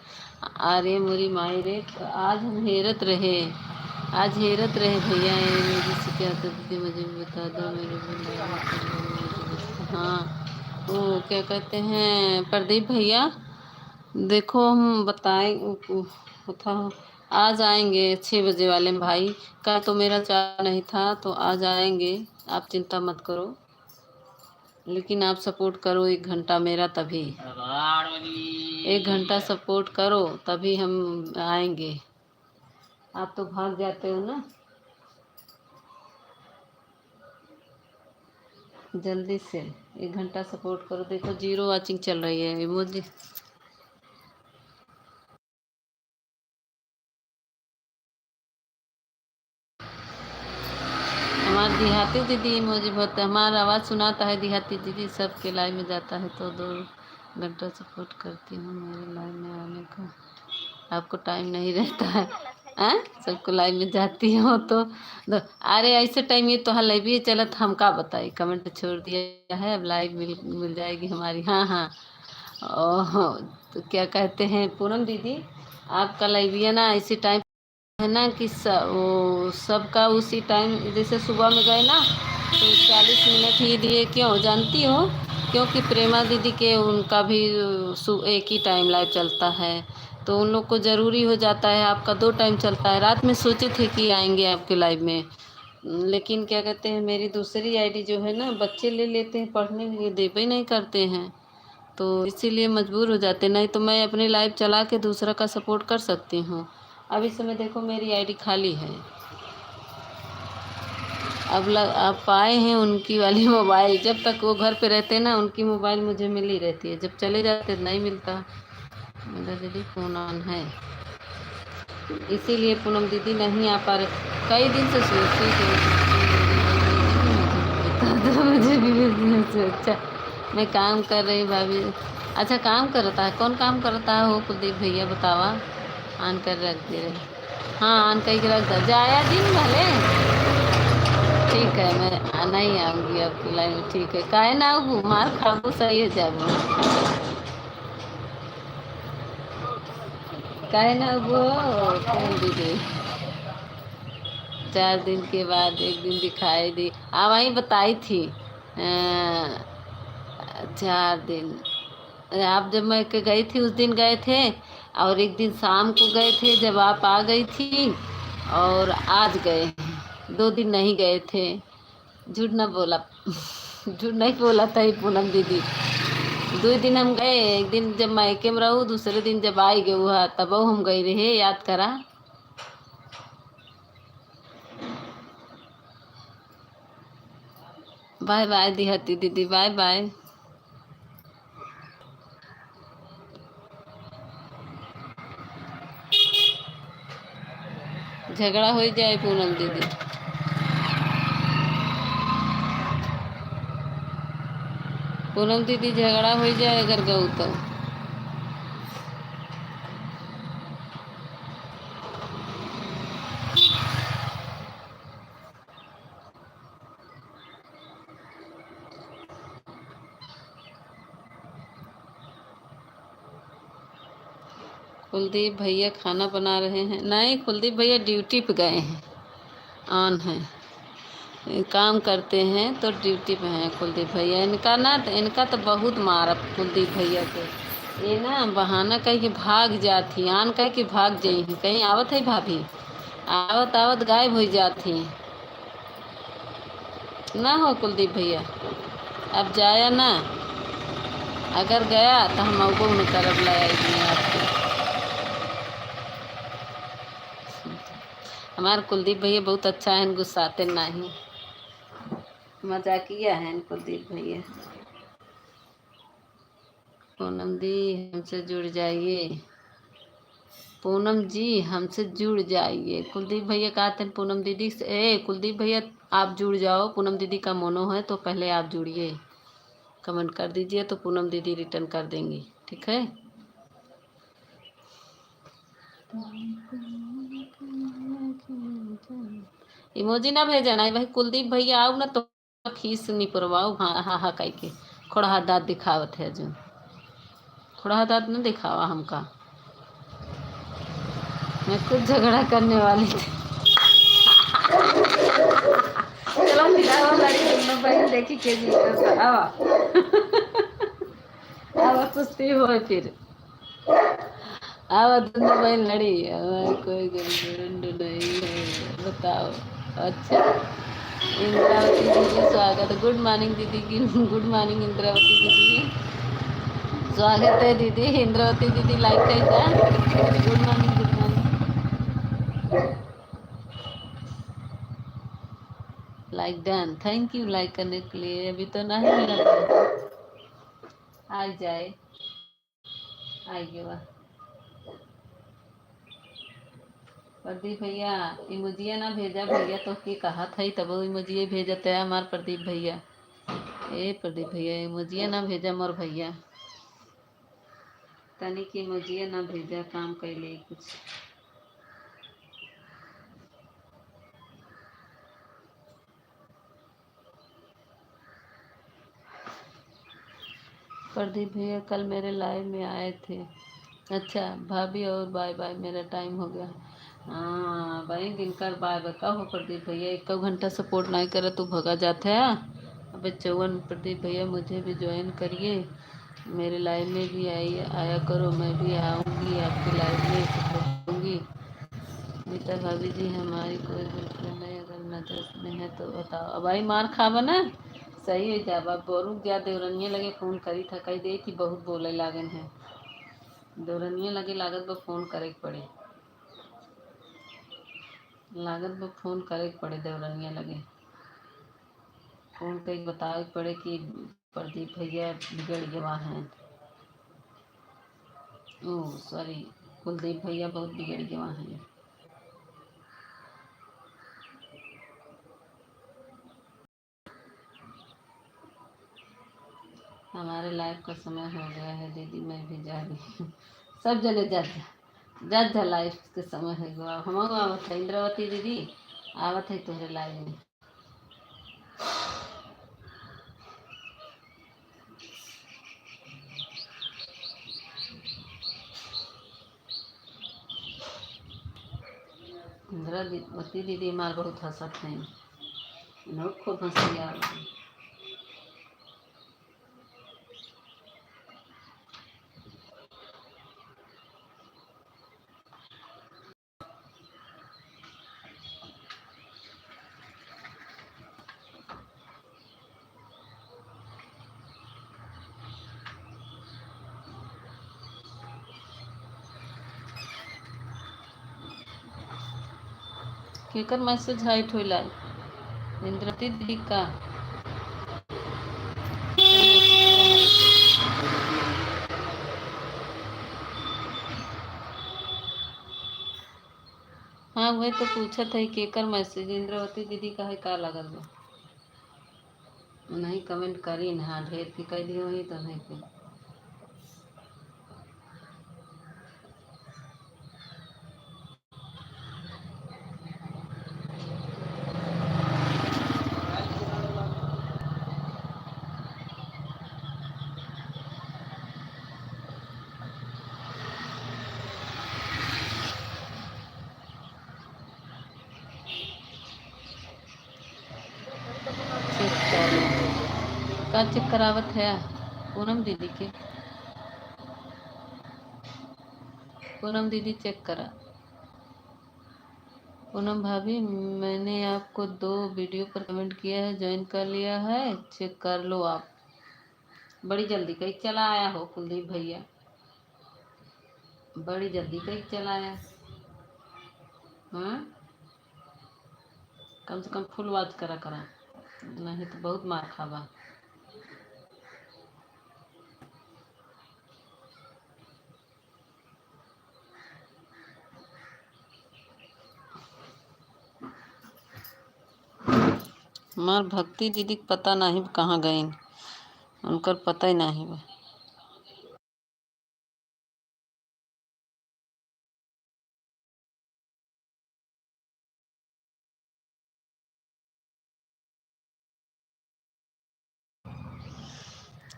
अरे मोरी माई रे, आज हम हेरत रहे, आज हेरत रहे भैया। ए, मेरी शिकायत है दीदी, मुझे भी बता दो, मेरे भी live में चल रही है, मुझे भी। हाँ, वो क्या कहते हैं, प्रदीप भैया, देखो हम बताएं, उ, उ, उठा, आ जाएंगे छः बजे वाले में भाई। कल तो मेरा चालू नहीं था, तो आ जाएंगे, आप चिंता मत करो, लेकिन आप support करो एक घंटा मेरा, तभी एक घंटा support करो, तभी हम आएंगे। आप तो भाग जाते हो ना जल्दी से। एक घंटा support करो। देखो, zero watching चल रही है, emoji। हमार देहाती दीदी emoji बहुत, हमार आवाज़ सुनाता है देहाती दीदी, सबके live में जाता है तो दो घंटा support करती हूँ, मेरे live में आने का आपको time नहीं रहता है, हैं? सबको live में जाती हो तो दो, अरे ऐसे time ये तो हल भी चलत, हम का बताई, comment छोड़ दिया है, अब live मिल, मिल जाएगी हमारी। हाँ, हाँ, ओह, तो क्या कहते हैं पूनम दीदी, आपका live है ना, इसी time है ना कि स-, वो सबका उसी time, जैसे सुबह में गए ना, तो चालीस मिनट ही दिए। क्यों जानती हो? क्योंकि प्रेमा दीदी के, उनका भी सु-, एक ही time live चलता है, तो उन लोग को ज़रूरी हो जाता है। आपका दो time चलता है। रात में सोचे थे कि आएंगे आपके live में, लेकिन क्या कहते हैं, मेरी दूसरी ID जो है ना, बच्चे ले लेते हैं पढ़ने के लिए, देवे नहीं करते हैं, तो इसीलिए मजबूर हो जाते। नहीं तो मैं अपनी live चला के दूसरा का support कर सकती हूँ। अब इस समय देखो, मेरी ID खाली है। अब ल-, अब पाए हैं उनकी वाली mobile। जब तक वो घर पे रहते ना, उनकी mobile मुझे मिली रहती है, जब चले जाते नहीं मिलता। मेरा दीदी phone on है, इसीलिए पूनम दीदी नहीं आ पा रहे। कई दिन से सोची कि बता दो मुझे भी business। अच्छा, मैं काम कर रही भाभी। अच्छा, काम करता है? कौन काम करता है हो कुलदीप भैया, बतावा। On कर रख दे रहे। हाँ, on करके रख दो। जाया दिन भले। ठीक है, मैं आ-, नहीं आऊँगी आपकी live में। ठीक है, काहे ना आऊँ, मार खाबू, सही हो जाबू। काहे ना वो कौन दीदी, चार दिन के बाद एक दिन दिखाई दी। आ, वही बताई थी, अ, चार दिन, आप जब मैं के गई थी, उस दिन गए थे, और एक दिन शाम को गए थे, जब आप आ गई थी, और आज गए हैं, दो दिन नहीं गए थे। झूठ ना बोला, झूठ नहीं बोला था ये पूनम दीदी। दो दिन हम गए, एक दिन जब मायके में रहू, दूसरे दिन जब आई गए हुआ, तब हम गए रहे, याद करा। बाय बाय दिहती दीदी, बाय बाय। झगड़ा हो जाए पूनम दीदी, पूनम दीदी झगड़ा हो जाए अगर गऊ तो। कुलदीप भैया खाना बना रहे हैं। नहीं, कुलदीप भैया ड्यूटी पे गए हैं, ऑन है, काम करते हैं तो ड्यूटी पे हैं कुलदीप भैया। इनका ना, इनका तो बहुत मारब कुलदीप भैया के। ये ना बहाना कह के भाग जात ही, आन कह के भाग जाई ही, कहीं आवत है भाभी, आवत आवत गायब हो जात ही। ना हो कुलदीप भैया, अब जाया ना, अगर गया तो हम अउबो न करब, लड़ाई में आपके। हमार कुलदीप भैया बहुत अच्छा है, गुस्साते नहीं, मजाकिया है कुलदीप भैया। पूनम दी, हमसे जुड़ जाइए। पूनम जी, हमसे जुड़ जाइए। कुलदीप भैया कहते हैं पूनम दीदी से, ए, कुलदीप भैया, आप जुड़ जाओ। पूनम दीदी का मोनो है तो पहले आप जुड़िए, कमेंट कर दीजिए तो पूनम दीदी रिटर्न कर देंगी, ठीक है? इमोजी ना भेजा ना भाई, कुलदीप भैया आओ ना तो खीस निपरवाओ, हाँ, हाँ, हाँ, कह के। खोड़हा दाँत दिखावत है जो। खोड़हा दाँत न दिखावा हमका। मैं कुछ झगड़ा करने वाली थी। चलो फिर आओ, लड़ी दोनों बहन देखी के जीतत है। आवा। आवा, कुश्ती होए फिर। आवा, दोनों बहन लड़ी। आवा, कोई गर्लफ्रेंड नहीं है, बताओ। अच्छा, इंद्रावती दीदी, स्वागत है। गुड मॉर्निंग दीदी की, गुड मॉर्निंग इंद्रावती दीदी, स्वागत है दीदी। इंद्रावती दीदी, लाइक कर जा। Good morning, good morning. Like done, thank you like करने के लिए। अभी तो नहीं मिला था, आ जाए। आइए बा। प्रदीप भैया, इमोजिया ना भेजा भैया, तो के कहत है, तब इमोजिया भेजत है हमार प्रदीप भैया। ए प्रदीप भैया, इमोजिया ना भेजा मोर भैया। तनिक इमोजिया ना भेजा, काम कैले कुछ। प्रदीप भैया कल मेरे लाइव में आए थे। अच्छा भाभी, और बाय बाय, मेरा टाइम हो गया। हाँ भाई, जिनकर बाय बाय का हो प्रदीप भैया, एक घंटा सपोर्ट नहीं करे तो भगा जाते हैं। अबे चौवन प्रदीप भैया, मुझे भी ज्वाइन करिए, मेरे लाइव में भी आई, आया करो, मैं भी आऊँगी आपके लाइव में, सपोर्ट करूँगी। मीता भाभी जी, हमारी कोई गर्लफ्रेंड नहीं, अगर नजर में है तो बताओ। अब आई मार खाबा ना, सही हो जाबा। बोरू गया देवरनिया लगे फोन करी था, कह दे कि बहुत बोले लागन है। देवरनिया लगे लागत बा फोन करे के पड़े, लागत बा फोन करे के पड़े देवरनिया लगे। फोन कई बतावे के पड़े कि प्रदीप भैया बिगड़ गवा हैं। ओ सॉरी, कुलदीप भैया बहुत बिगड़ गवा हैं। हमारे लाइव का समय हो गया है दीदी, मैं भी जा रही हूँ। सब जने जा जा, जा जा, लाइव के समय हो गया। हम आवत है इंद्रावती दीदी, आवत है तोहरे लाइव में। इंद्रावती दीदी हमार बहुत हंसत हैं, इन्हों खूब हंसी आ रही। केकर message hide होइला? इंद्रवती दीदी का? हाँ, वही तो पूछत है, केकर message? इंद्रवती दीदी का है, का लागल बा? नहीं, comment करी ना, ढेर की कह दियो ही तो नहीं के। Check कर लो। का check करावत है? पूनम दीदी के। पूनम दीदी check करा। पूनम भाभी, मैंने आपको दो video पर comment किया है, join कर लिया है, check कर लो आप। बड़ी जल्दी कहीं चला आया हो कुलदीप भैया, बड़ी जल्दी कहीं चला आया। हाँ, कम से कम full watch करा करा, नहीं तो बहुत मार खाबा। हमार भक्ति दीदी के पता नाही कहाँ गइन, उनकर पता ही नाही बा।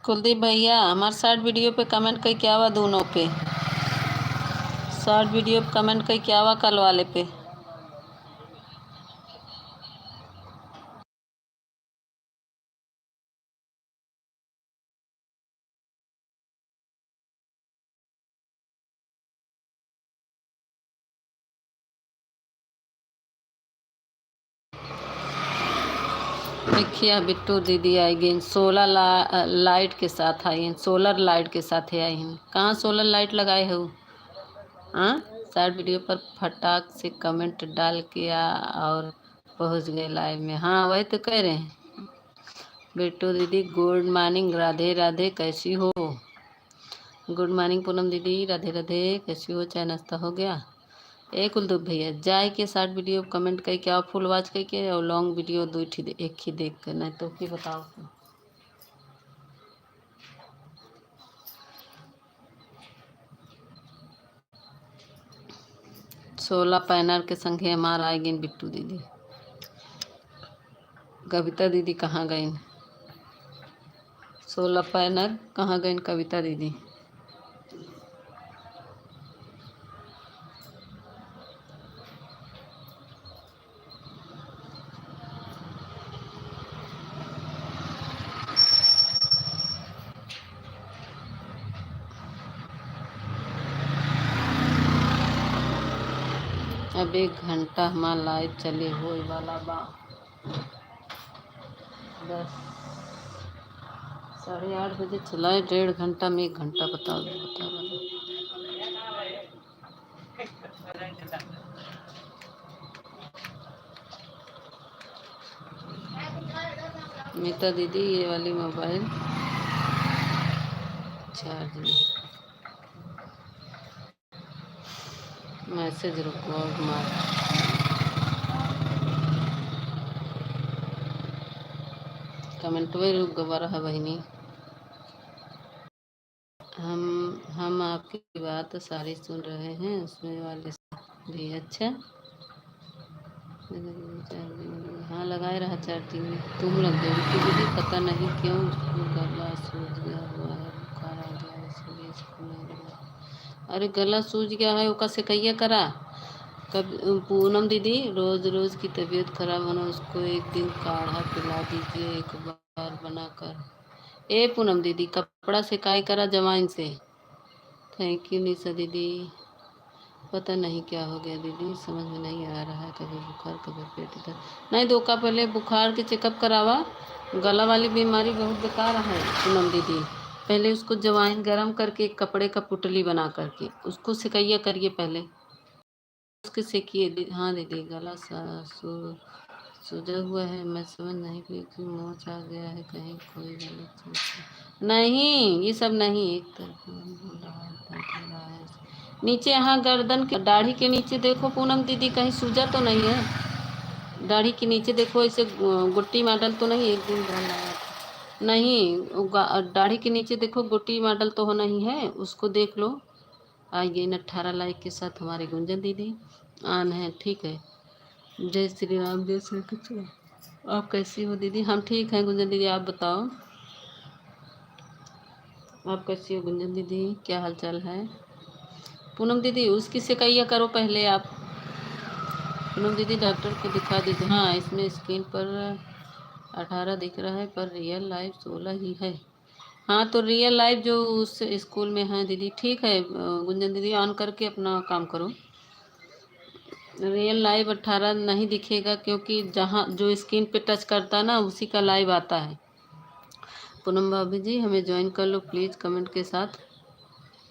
कुलदीप भैया, हमार short video पे comment कई क्या हुआ दोनों पे? Short video पे comment कई क्या हुआ कल वाले पे? देखिए, बिट्टू दीदी आई गई, solar ला-, light के साथ आई हैं, solar light के साथ ही आई हैं। कहाँ solar light लगाए हो? हाँ, short video पर फटाक से comment डाल के आ और पहुँच गए live में। हाँ, वही तो कह रहे हैं। बिट्टू दीदी, good morning, राधे राधे, कैसी हो? Good morning पूनम दीदी, राधे राधे, कैसी हो? चाय नाश्ता हो गया? ए कुलदीप भैया, जाए के short video comment कई के आओ, full watch कई के और long video दो ठी दे-, एक ही देख के, नहीं तो की बताओ। Solar panel के संगे हमार आए गइन बिट्टू दीदी। कविता दीदी कहाँ गइन? Solar panel कहाँ गइन कविता दीदी? अब एक घंटा हमार live चले होए वाला बा। दस, साढ़े आठ बजे चलाए, डेढ़ घंटा में एक घंटा बताओ, बताओ, बताओ। मीता दीदी, ये वाली mobile charge में। Message रुको, अब मार। Comment वही रुक गवा रहा बहिनी। हम, हम आपकी बात सारी सुन रहे हैं, उसमें वाले से भी। अच्छा, हाँ, लगाए रहा charging में। तुम रख दो बिट्टू दीदी, पता नहीं क्यों उसको गला सूज गया हुआ है, बुखार आ गया है, इसीलिए इसको नहीं लगा। अरे, गला सूज गया है, ओका सेकैया करा। कब, पूनम दीदी, रोज रोज की तबीयत खराब होना, उसको एक दिन काढ़ा पिला दीजिए, एक बार बनाकर। ए पूनम दीदी, कपड़ा सेकाई करा जवाइन से। Thank you निशा दीदी। पता नहीं क्या हो गया दीदी, समझ में नहीं आ रहा है, कभी बुखार, कभी पेट दर्द। नहीं, तो ओका पहले बुखार के checkup करावा। गला वाली बीमारी बहुत बेकार है पूनम दीदी। पहले उसको जवाइन गरम करके एक कपड़े का पुतली बना करके उसको सेकैया करिए पहले। उसके सेकिए दी-, हाँ दीदी, गला सा-, सू-, सूजा हुआ है, मैं समझ नहीं पाई कि मोच आ गया है, कहीं कोई गलत चीज़ तो नहीं, ये सब नहीं, एक तरफ बोल रहा है, दर्द हो रहा है। नीचे यहाँ गर्दन के, दाढ़ी के नीचे देखो पूनम दीदी, कहीं सूजा तो नहीं है? दाढ़ी के नीचे देखो, ऐसे गु-, गुट्टी मॉडल तो नहीं, एक दिन बहन लाया था। नहीं, वो गा-, दाढ़ी के नीचे देखो, गुट्टी मॉडल तो हो नहीं है, उसको देख लो। आज गई अठारह लाइक के साथ हमारे गुंजन दीदी आन है, ठीक है। जय श्री राम, जय श्री कृष्ण। आप कैसी हो दीदी? हम ठीक हैं गुंजन दीदी, आप बताओ, आप कैसी हो गुंजन दीदी, क्या हाल चाल है? पूनम दीदी, उसकी सेकैया करो पहले आप। पूनम दीदी, डॉक्टर को दिखा दीजिए। हाँ, इसमें स्क्रीन पर अठारह दिख रहा है, पर रियल लाइफ सोलह ही है। हाँ, तो रियल लाइफ जो उस स्कूल में है दीदी, ठीक है, अ, गुंजन दीदी, ऑन करके अपना काम करो। रियल लाइव अठारह नहीं दिखेगा, क्योंकि जहाँ जो स्क्रीन पे टच करता है ना, उसी का लाइव आता है। पूनम भाभी जी, हमें ज्वाइन कर लो प्लीज, कमेंट के साथ।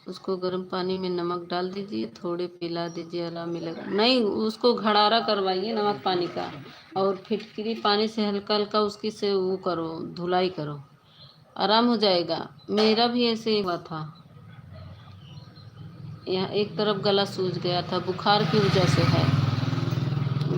उसको गर्म पानी में नमक डाल दीजिए, थोड़े पिला दीजिए, आराम मिलेगा। नहीं, उसको घड़ारा करवाइए नमक पानी का, और फिटकरी पानी से हल्का हल्का उसकी से वो करो, धुलाई करो, आराम हो जाएगा। मेरा भी ऐसे ही हुआ था, यहाँ एक तरफ गला सूज गया था बुखार की वजह से है।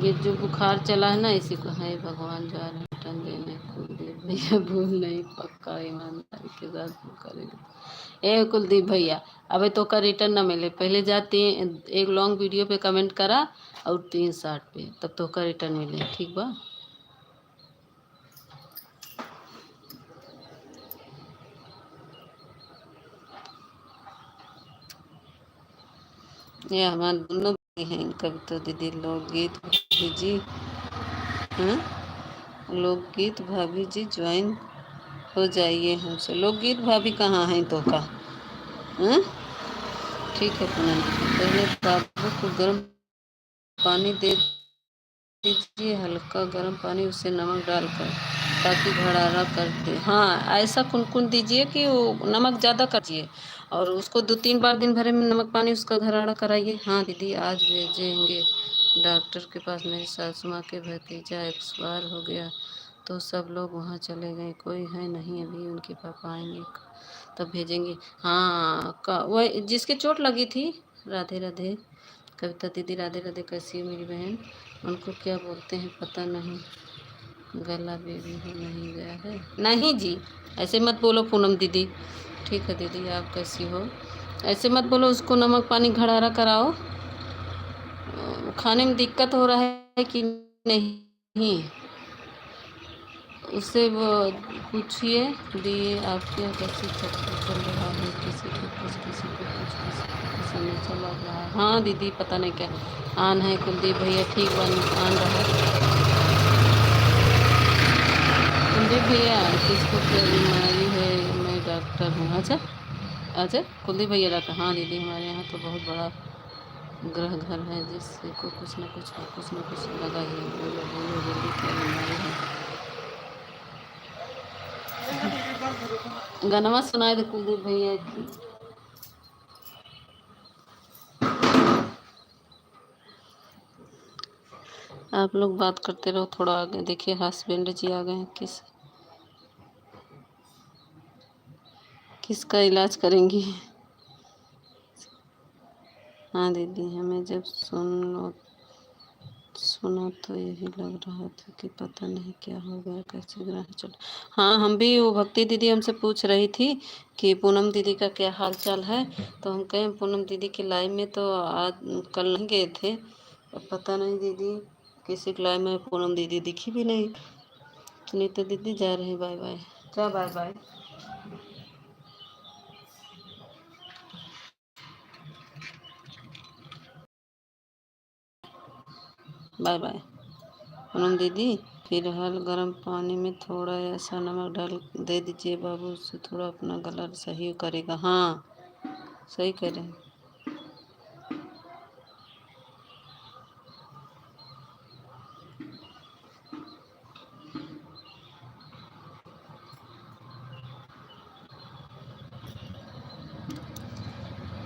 ये जो बुखार चला है ना, इसी को है। भगवान जा रहे हैं रिटर्न देने, कुलदीप भैया भूल नहीं, पक्का ईमानदारी के साथ वो करेंगे। ए कुलदीप भैया, अबे तोका रिटर्न ना मिले, पहले जा तीन, एक लॉन्ग वीडियो पे कमेंट करा और तीन शॉर्ट पे, तब तोका रिटर्न मिले, ठीक बा? ये हमार दोनों भाई हैं, कविता दीदी, लोकगीत भाभी जी, हाँ? लोकगीत भाभी जी ज्वाइन हो जाइए हमसे। लोकगीत भाभी कहाँ हैं तोका? हाँ? ठीक है पूनम, पहले बाबू को गर्म पानी दे दीजिए, हल्का गर्म पानी, उसे नमक डालकर, ताकि घड़ारा कर दे। हाँ, ऐसा कुनकुन दीजिए कि वो नमक ज़्यादा कर दीजिए, और उसको दो तीन बार दिन भर में नमक पानी उसका घड़ारा कराइए। हाँ दीदी, आज भेजेंगे डॉक्टर के पास। मेरी सासू माँ के भतीजा एक्सपायर हो गया, तो सब लोग वहाँ चले गए, कोई है नहीं अभी, उनके पापा आएंगे तब भेजेंगे। हाँ, का-, वह जिसके चोट लगी थी। राधे राधे। कविता दीदी, राधे राधे, कैसी हो मेरी बहन? उनको क्या बोलते हैं, पता नहीं, गला बेबी हो नहीं गया है? नहीं जी, ऐसे मत बोलो पूनम दीदी। ठीक है दीदी, आप कैसी हो? ऐसे मत बोलो, उसको नमक पानी घड़ारा कराओ। खाने में दिक्कत हो रहा है कि नहीं? नहीं, उससे वो पूछिए, दी, आपके यहाँ कैसे चल, चल रहा है, किसी को कुछ, किसी को कुछ, किसी को कुछ, हमेशा लग रहा है। हाँ दीदी, पता नहीं क्या आन है, कुलदीप भैया ठीक बन आन रहा है। कुलदीप भैया, किसको क्या बीमारी है? मैं डॉक्टर हूँ। अच्छा, अच्छा, कुलदीप भैया डॉक्टर। हाँ दीदी, हमारे यहाँ तो बहुत बड़ा गृह घर है, जिससे को कुछ न कुछ, कुछ न कुछ लगा ही है। बोलो, बोलो, जल्दी क्या बीमारी है? गनवा सुनाए दे कुलदीप भैया। आप लोग बात करते रहो, थोड़ा आगे देखिए, हस्बैंड जी आ गए हैं। किस, किसका इलाज करेंगी? हाँ दीदी, हमें जब सुन लो, सुना तो यही लग रहा था कि पता नहीं क्या हो गया, कैसे ग्रह चल। हाँ, हम भी, वो भक्ति दीदी हमसे पूछ रही थी कि पूनम दीदी का क्या हाल चाल है, तो हम कहें पूनम दीदी के लाइव में तो आज, कल नहीं गए थे, अब पता नहीं दीदी किसी के लाइव में पूनम दीदी दिखी भी नहीं। सुनीता दीदी जा रही, बाय बाय। क्या bye bye? Bye bye. Poonam दीदी, फिलहाल गर्म पानी में थोड़ा ऐसा नमक डाल दे दीजिए बाबू, उससे थोड़ा अपना गला सही करेगा। हाँ, सही कह रहे हैं।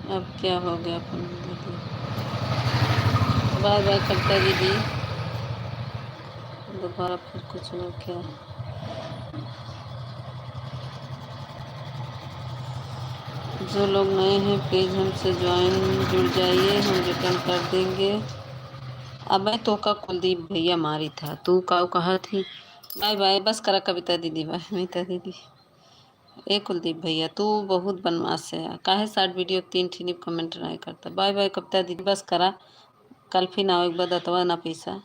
अब क्या हो गया पूनम दीदी? बाय बाय कविता दीदी, दोबारा फिर कुछ हो क्या? जो लोग नए हैं, प्लीज हमसे ज्वाइन, जुड़ जाइए, हम रिटर्न कर देंगे। अबे तोका कुलदीप भैया मारी था, तू काऊ कहा थी? बाय बाय, बस करा कविता दीदी, बाय कविता दीदी। ए कुलदीप भैया, तू बहुत बनवास है, काहे शॉर्ट वीडियो तीन ठिनी कमेंट नहीं करता? बाय बाय कविता दीदी, बस करा, कल फिर ना एक बार दतवा ना पैसा।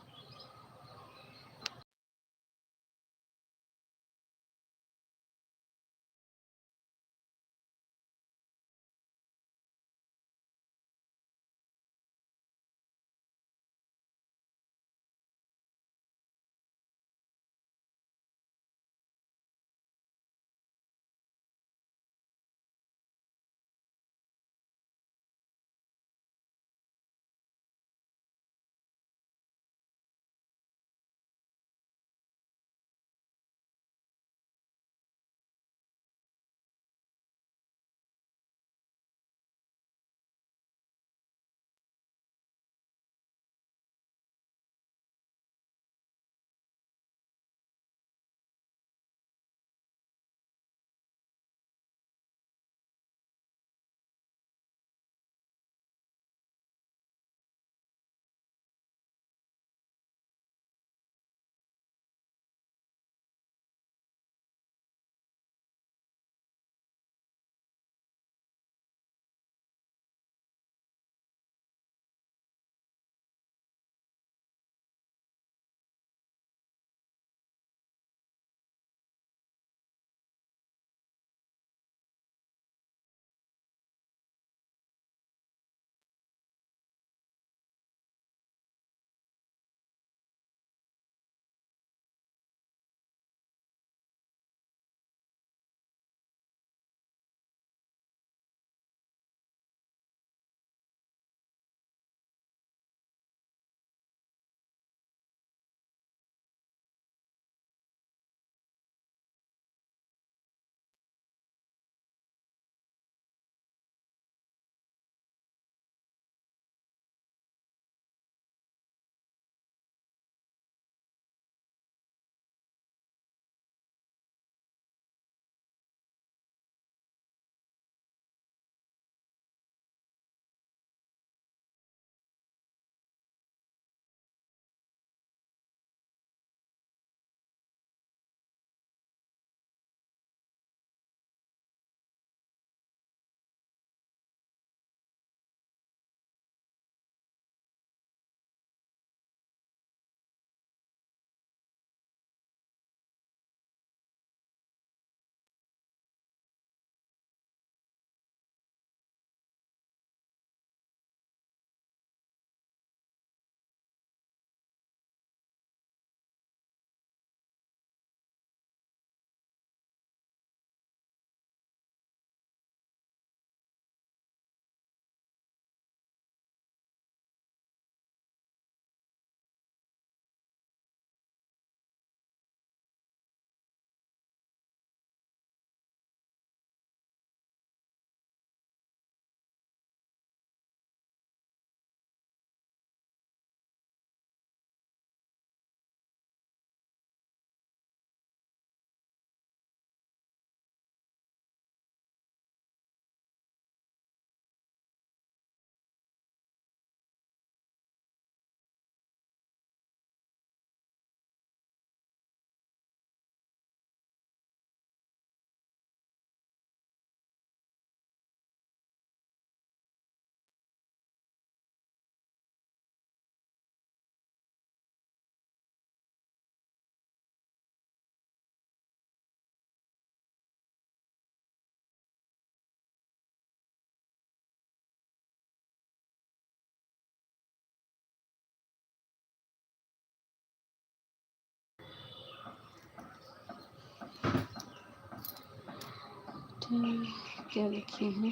ठीक, क्या लिखी है?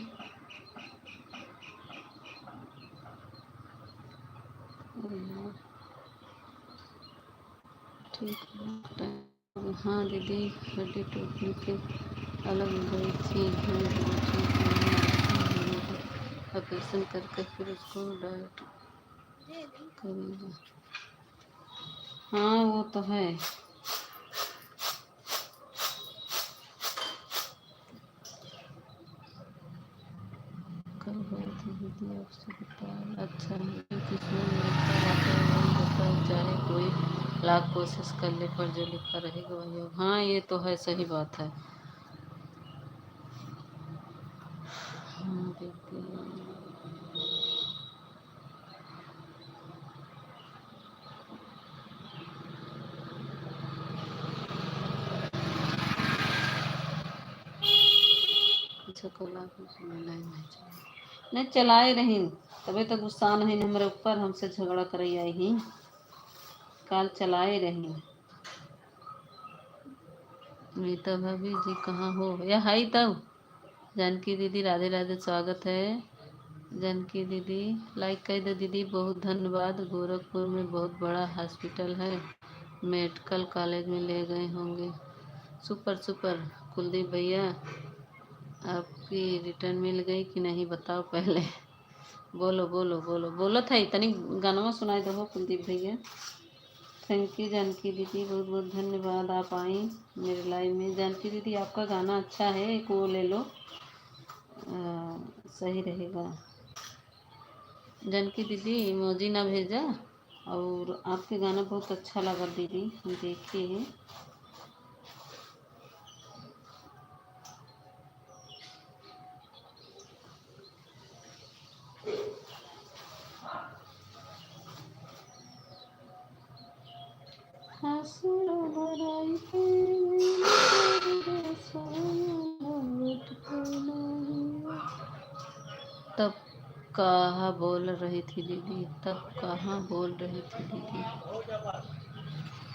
अरे यार, ठीक है। हाँ दीदी, हड्डी टूटने के अलग दवाई थी, हाँ, हाँ, ठीक है, मैंने ऑपरेशन करके फिर उसको डाइट करेगा। हाँ, वो तो है। कल गए थे दीदी, आपसे बताया। अच्छा, हम भी किस्मत में लिखा रहता है, वही होता है, चाहे कोई लाख कोशिश कर ले, पर जो लिखा रहेगा, वही होगा। हाँ, ये तो है, सही बात है। हाँ, देखते हैं। अच्छा, कल आप नहीं चलाए। नहीं, चलाए रही, तबे तो गुस्सा नहीं हमरे ऊपर, हमसे झगड़ा करे आई ही। काल चलाए रही। मीता भाभी जी कहाँ हो? या हाई तब। जानकी दीदी, राधे राधे, स्वागत है। जानकी दीदी, like कर दो दीदी, बहुत धन्यवाद। गोरखपुर में बहुत बड़ा hospital है, medical college में ले गए होंगे। Super, super। कुलदीप भैया, आपकी return मिल गई कि नहीं, बताओ पहले। बोलो, बोलो, बोलो। बोलत है, तनी गानवा सुनाई दो कुलदीप भैया। Thank you जानकी दीदी, बहुत बहुत धन्यवाद, आप आई मेरे live में। जानकी दीदी, आपका गाना अच्छा है, एक वो ले लो, अ, सही रहेगा। जानकी दीदी, emoji ना भेजा, और आपके गाना बहुत अच्छा लगा दीदी, हम देखे हैं। तब कहाँ बोल रही थी दीदी, तब कहाँ बोल रही थी दीदी?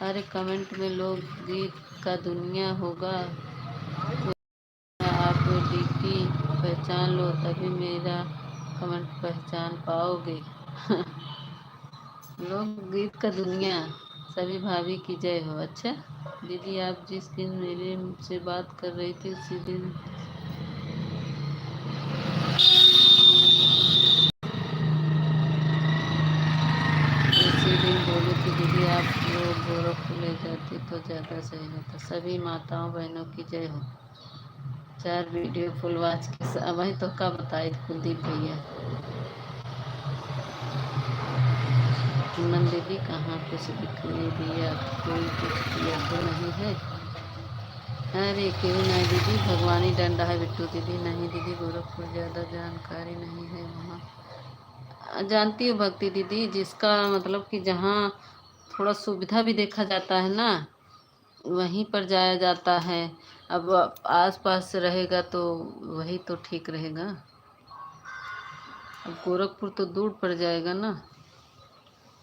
अरे, comment में लोकगीत का दुनिया होगा। आप डीपी पहचान लो, तभी मेरा comment पहचान पाओगे। लोकगीत का दुनिया, सभी भाभी की जय हो। अच्छा दीदी, आप जिस दिन मेरे से बात कर रही थी, उसी दिन, उसी दिन बोली थी दीदी, आप लोग गोरखपुर ले जाती तो ज़्यादा सही होता। सभी माताओं बहनों की जय हो। चार video full watch के स-, अब वही तो का बताई कुलदीप भैया। पूनम दीदी कहाँ कुछ दिख नहीं दिया, कोई कुछ किया तो नहीं है। अरे क्यों नहीं दीदी, भगवानी डंडा है बिट्टू दीदी। नहीं दीदी, गोरखपुर ज़्यादा जानकारी नहीं है वहाँ। जानती हो भक्ति दीदी, जिसका मतलब कि जहाँ थोड़ा सुविधा भी देखा जाता है ना, वहीं पर जाया जाता है। अब आसपास रहेगा तो वही तो ठीक रहेगा। अब गोरखपुर तो दूर पड़ जाएगा ना।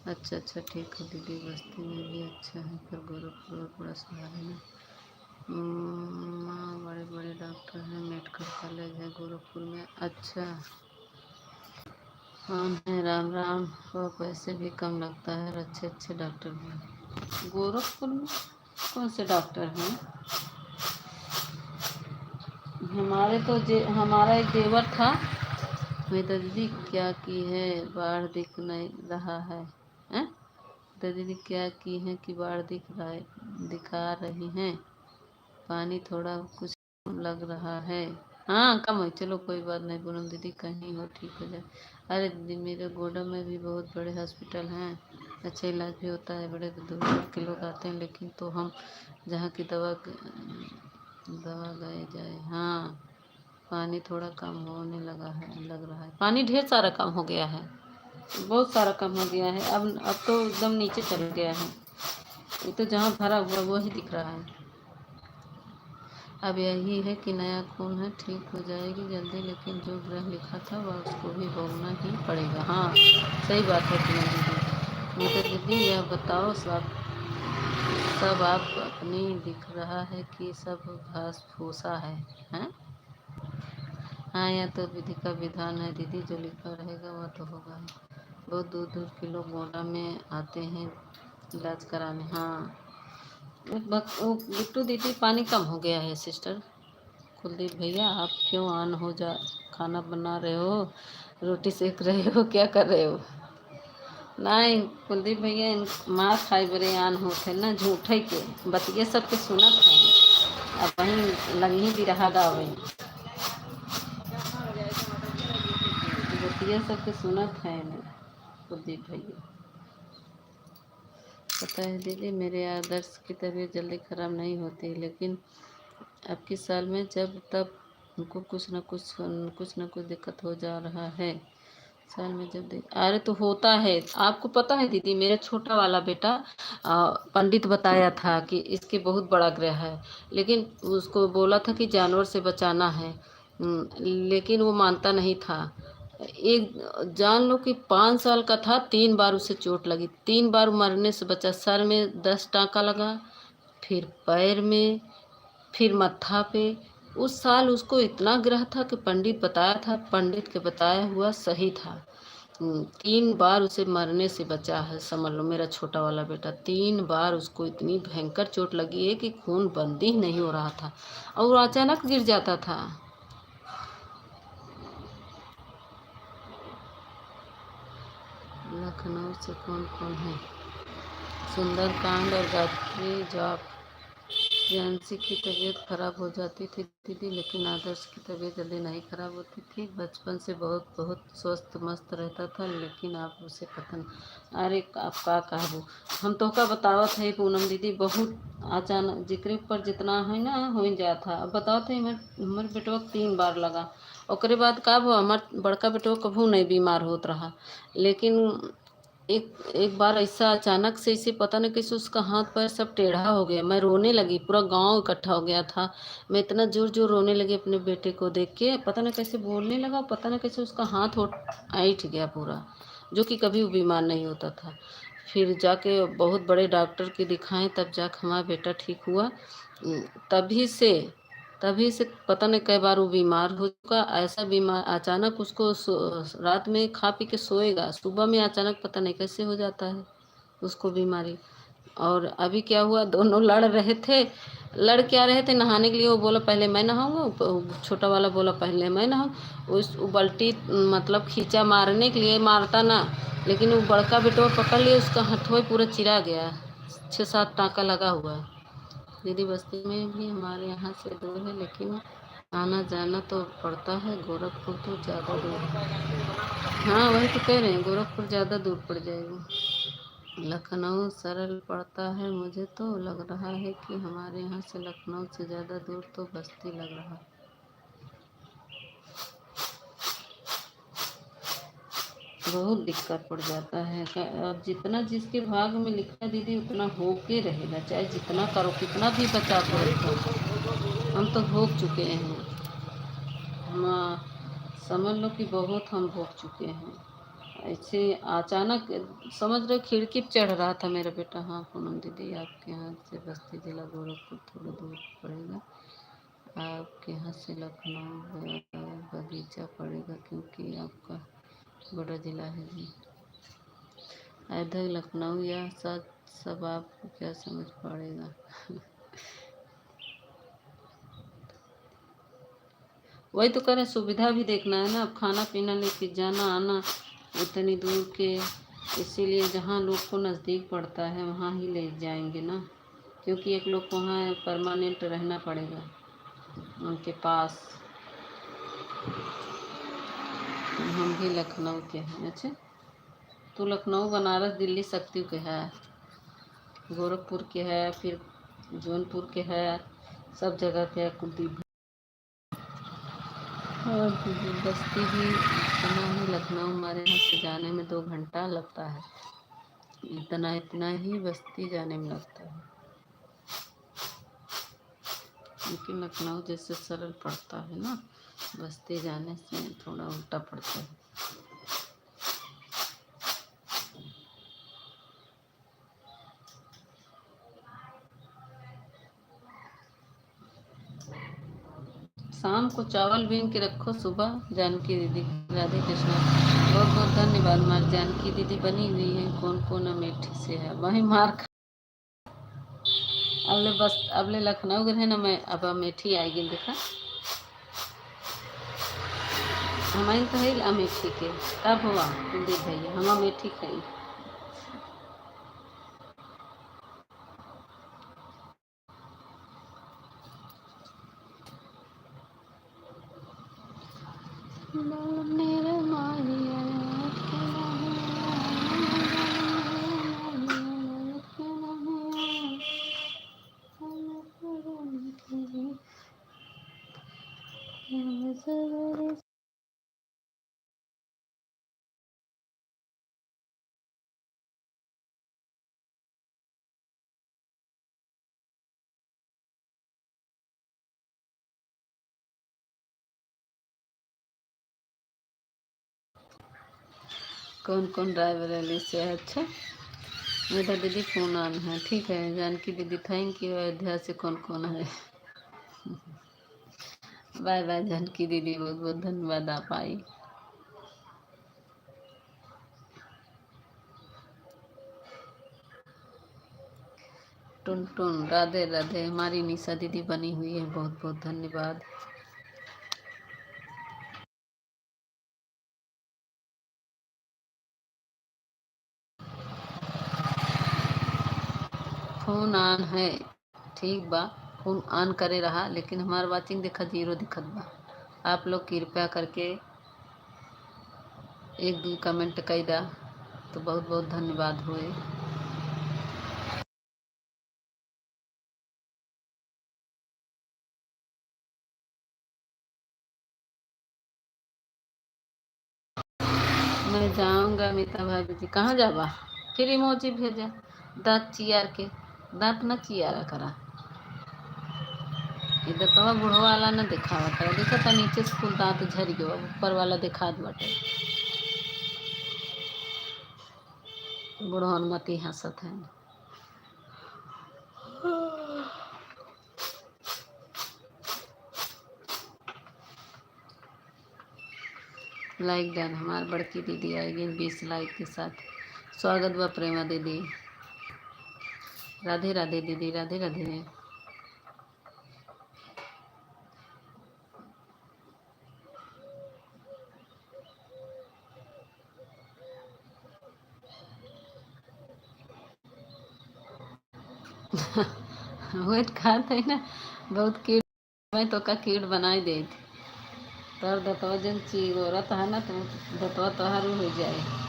अच्छा, अच्छा, ठीक है दीदी, बस्ती में भी अच्छा है, पर गोरखपुर में बड़ा सुधार है ना। हम्म, माँ, बड़े बड़े डॉक्टर हैं, मेडिकल कॉलेज है गोरखपुर में। अच्छा, हाँ है, राम राम। वह पैसे भी कम लगता है और अच्छे अच्छे डॉक्टर भी। गोरखपुर में कौन से डॉक्टर हैं? हमारे तो जे-, हमारा एक देवर था, मैं तो दीदी क्या की है, बाढ़ दिख नहीं रहा है, हैं? तो दीदी क्या की है कि बाढ़ दिख रहा है, दिखा रही हैं, पानी थोड़ा कुछ लग रहा है। हाँ, कम हो, चलो कोई बात नहीं पूनम दीदी, कहीं हो ठीक हो जाए। अरे दीदी, मेरे गोंडा में भी बहुत बड़े हॉस्पिटल हैं, अच्छा इलाज भी होता है, बड़े दूर दूर के लोग आते हैं, लेकिन तो हम जहाँ की दवा ग-, दवा गए जाए। हाँ, पानी थोड़ा कम होने लगा है, लग रहा है। पानी ढेर सारा कम हो गया है, बहुत सारा कम हो गया है। अब, अब तो एकदम नीचे चल गया है। ये तो जहाँ भरा हुआ वही दिख रहा है। अब यही है कि नया खून है, ठीक हो जाएगी जल्दी, लेकिन जो ग्रह लिखा था वह उसको भी भोगना ही पड़ेगा। हाँ, सही बात है पूनम दीदी। मगर दीदी यह बताओ, सब, सब आप अपनी दिख रहा है कि सब घास फूसा है, हैं? हाँ, यह तो विधि का विधान है दीदी, जो लिखा रहेगा वह तो होगा ही। बहुत दूर दूर के लोग गोंडा में आते हैं इलाज कराने। हाँ, वो बक-, वो बिट्टू दीदी, पानी कम हो गया है सिस्टर। कुलदीप भैया, आप क्यों on हो जा, खाना बना रहे हो, रोटी सेक रहे हो, क्या कर रहे हो? नहीं, कुलदीप भैया, इन मार खाए बरे आन होत है ना, झूठे के। बतिये सबके सुनत है, अब वहीं लगी बिरहा गावे। बतिये सबके सुनत है ना, कुलदीप भैया। पता है दीदी, मेरे आदर्श की तबीयत जल्दी ख़राब नहीं होती, लेकिन अब के साल में जब तब उनको कुछ न कुछ, कुछ न कुछ दिक्कत हो जा रहा है। साल में जब देख, अरे तो होता है। आपको पता है दीदी, मेरा छोटा वाला बेटा, अ, पंडित बताया था कि इसके बहुत बड़ा ग्रह है, लेकिन उसको बोला था कि जानवर से बचाना है। हम्म, लेकिन वो मानता नहीं था। एक, जान लो कि पाँच साल का था, तीन बार उसे चोट लगी, तीन बार मरने से बचा। सर में दस टाँका लगा, फिर पैर में, फिर मत्था पे। उस साल उसको इतना ग्रह था कि पंडित बताया था, पंडित के बताया हुआ सही था। हम्म, तीन बार उसे मरने से बचा है, समझ लो, मेरा छोटा वाला बेटा। तीन बार उसको इतनी भयंकर चोट लगी है कि खून बंद ही नहीं हो रहा था और वो अचानक गिर जाता था। लखनऊ से कौन कौन है? सुंदरकांड और गायत्री जॉब। प्रियांशी की तबीयत खराब हो जाती थी दीदी, लेकिन आदर्श की तबीयत जल्दी नहीं खराब होती थी। बचपन से बहुत, बहुत स्वस्थ मस्त रहता था, लेकिन आप उसे पता नहीं। अरे, आप का कहबू, हम तोहका बतावत है पूनम दीदी, बहुत अचानक जेकरे ऊपर जितना है ना, हो ही जात है। अब बतावत है, हमर, हमर बेटवा के तीन बार लगा। ओकरे बाद का भा, हमर बड़का बेटवा कभू नहीं बीमार होत रहा, लेकिन एक, एक बार ऐसा अचानक से, इसे पता नहीं कैसे उसका हाथ पैर सब टेढ़ा हो गया। मैं रोने लगी, पूरा गांव इकट्ठा हो गया था। मैं इतना जोर जोर रोने लगी अपने बेटे को देख के, पता नहीं कैसे बोलने लगा, पता नहीं कैसे उसका हाथ उठ-, ऐंठ गया पूरा, जो कि कभी वो बीमार नहीं होता था। फिर जाके बहुत बड़े डॉक्टर के दिखाएं, तब जाके हमारा बेटा ठीक हुआ। तभी से, तभी से पता नहीं कई बार वो बीमार हो चुका। ऐसा बीमार, अचानक उसको सो-, रात में खा पी के सोएगा, सुबह में अचानक पता नहीं कैसे हो जाता है उसको बीमारी। और अभी क्या हुआ, दोनों लड़ रहे थे, लड़ क्या रहे थे, नहाने के लिए। वो बोला, "पहले मैं नहाऊंगा।" प-, छोटा वाला बोला, "पहले मैं नहाऊं।" उस, वो बाल्टी, मतलब, खींचा मारने के लिए, मारता ना, लेकिन वो बड़का बेटवा पकड़ लिया, उसका हथवा पूरा चिरा गया, छः सात टाँका लगा हुआ है। दीदी, बस्ती में भी हमारे यहाँ से दूर है, लेकिन आना जाना तो पड़ता है। गोरखपुर तो ज़्यादा दूर है। हाँ, वही तो कह रहे हैं, गोरखपुर ज़्यादा दूर पड़ जाएगा। लखनऊ सरल पड़ता है, मुझे तो लग रहा है कि हमारे यहाँ से लखनऊ से ज़्यादा दूर तो बस्ती लग रहा है। बहुत दिक्कत पड़ जाता है। क-, अब जितना जिसके भाग में लिखा है दीदी, उतना होके रहेगा, चाहे जितना करो, कितना भी बचाव करो। हम तो भोग चुके हैं, हम, समझ लो कि बहुत हम भोग चुके हैं। ऐसे अचानक, समझ रहे, खिड़की पे चढ़ रहा था मेरा बेटा। हाँ पूनम दीदी, आपके यहाँ से बस्ती जिला गोरखपुर थोड़ा दूर पड़ेगा। आपके यहाँ से लखनऊ ब-, बगीचा पड़ेगा, क्योंकि आपका बड़ा जिला है जी। इधर लखनऊ या साथ सब आपको क्या समझ पड़ेगा। वही तो करें, सुविधा भी देखना है ना, अब खाना पीना लेके जाना आना उतनी दूर के, इसीलिए जहाँ लोग को नज़दीक पड़ता है वहाँ ही ले जाएंगे ना, क्योंकि एक लोग को वहाँ परमानेंट रहना पड़ेगा उनके पास। हम भी लखनऊ के हैं। अच्छा, तो लखनऊ, बनारस, दिल्ली, शक्ति के है, गोरखपुर के है, फिर जौनपुर के है, सब जगह के है कुलदीप। और दीदी, बस्ती भी इतना ही, लखनऊ हमारे यहाँ से जाने में दो घंटा लगता है, इतना, इतना ही बस्ती जाने में लगता है, लेकिन लखनऊ जैसे सरल पड़ता है ना, बस्ती जाने से थोड़ा उल्टा पड़ता है। शाम को चावल बीन के रखो, सुबह। जानकी दीदी, राधे कृष्णा। बहुत बहुत धन्यवाद। मार जानकी दीदी बनी हुई है, कौन कौन अमेठी से है, वही मार खा-, अबले बस, अबले लखनऊ गए हैं ना, मैं अब अमेठी आएगी, देखा। हम तो है अमेठी के, तब हुआ कुलदीप भैया, हम अमेठी खाई। कौन कौन रायबरेली से है? अच्छा, मेरा दीदी फोन ऑन है। ठीक है जानकी दीदी, thank you। अयोध्या से कौन कौन है? बाय बाय जानकी दीदी, बहुत बहुत धन्यवाद आप आई। टुनटुन, राधे राधे। हमारी निशा दीदी बनी हुई है, बहुत बहुत धन्यवाद। फोन ऑन है, ठीक बा, फोन ऑन करे रहा, लेकिन हमार वॉचिंग देखा जीरो दिखत बा। आप लोग कृपया करके एक दो कमेंट कई दा तो बहुत बहुत धन्यवाद होए। मैं जाऊंगा अमिता भाभी जी। कहाँ जाबा? फिर इमोजी भेजा दांत चियार के। दांत ना चियारा करा। ये दतवा बुढ़वा वाला ना दिखावा करा। देखा था नीचे से कुल दांत झरि गवा, ऊपर वाला दिखात बाटे। बुढ़वन मती हंसत है। लाइक डन, हमार बड़की दीदी आई गई बीस लाइक के साथ। स्वागत बा प्रेमा दीदी। राधे राधे दीदी, राधे राधे। वही तो कहत है ना, बहुत क्यूट। मैं तो का क्यूट बनाई देत। तोर दतवा जन चिगोरत है ना, तो दतवा तोहर हो जाए।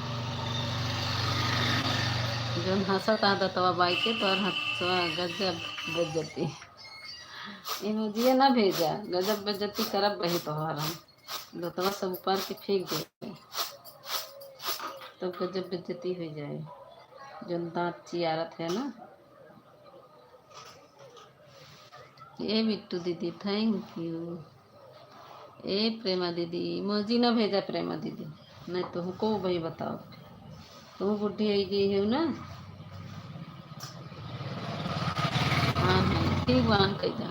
जौन हंसत है दतवा बाई के, तोहर हंसवा गजब बेइज्जती। इमोजिए ना भेजा, गजब बेइज्जती करब बही तोहर हम। दतवा सब उपार के फेंक दे, तब गजब बेइज्जती हो जाए। जौन दांत चियारत है ना। ए बिट्टू दीदी, thank you। ए प्रेमा दीदी, इमोजी ना भेजा प्रेमा दीदी, नहीं तो हमको भाई बताओ, तुम बुढ़ी हो गई हो ना। हाँ, हाँ, ठीक बा, ऑन कई दा।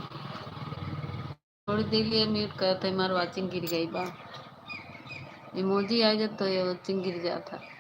थोड़ी देर लिए म्यूट करत है, हमार वॉचिंग गिर गई बा। इमोजी आ जात तो ये वॉचिंग गिर जात है।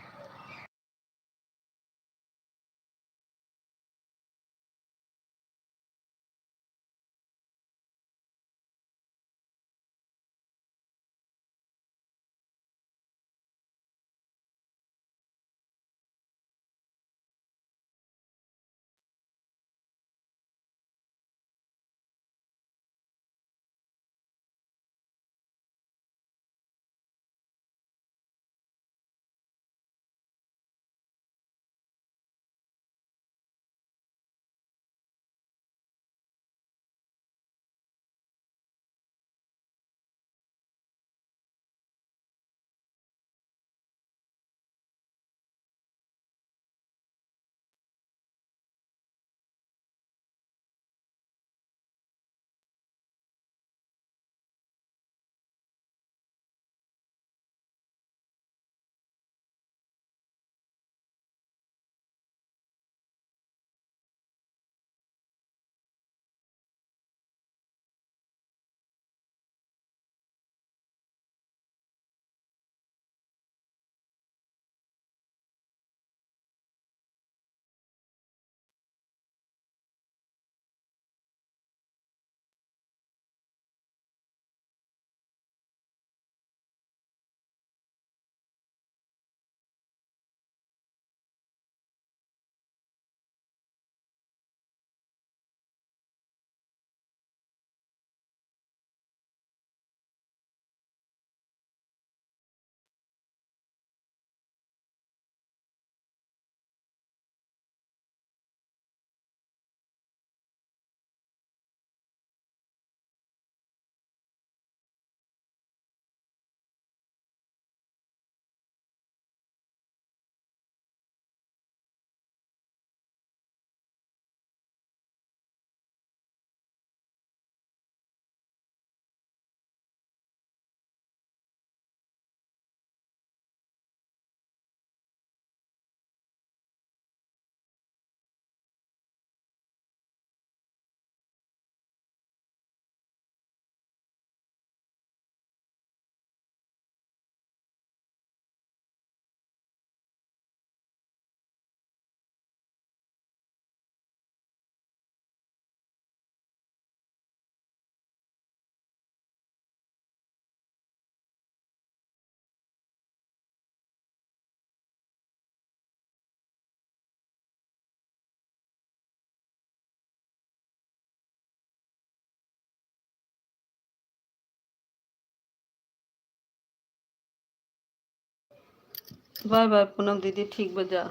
बाय बाय पूनम दीदी, ठीक बा, जा।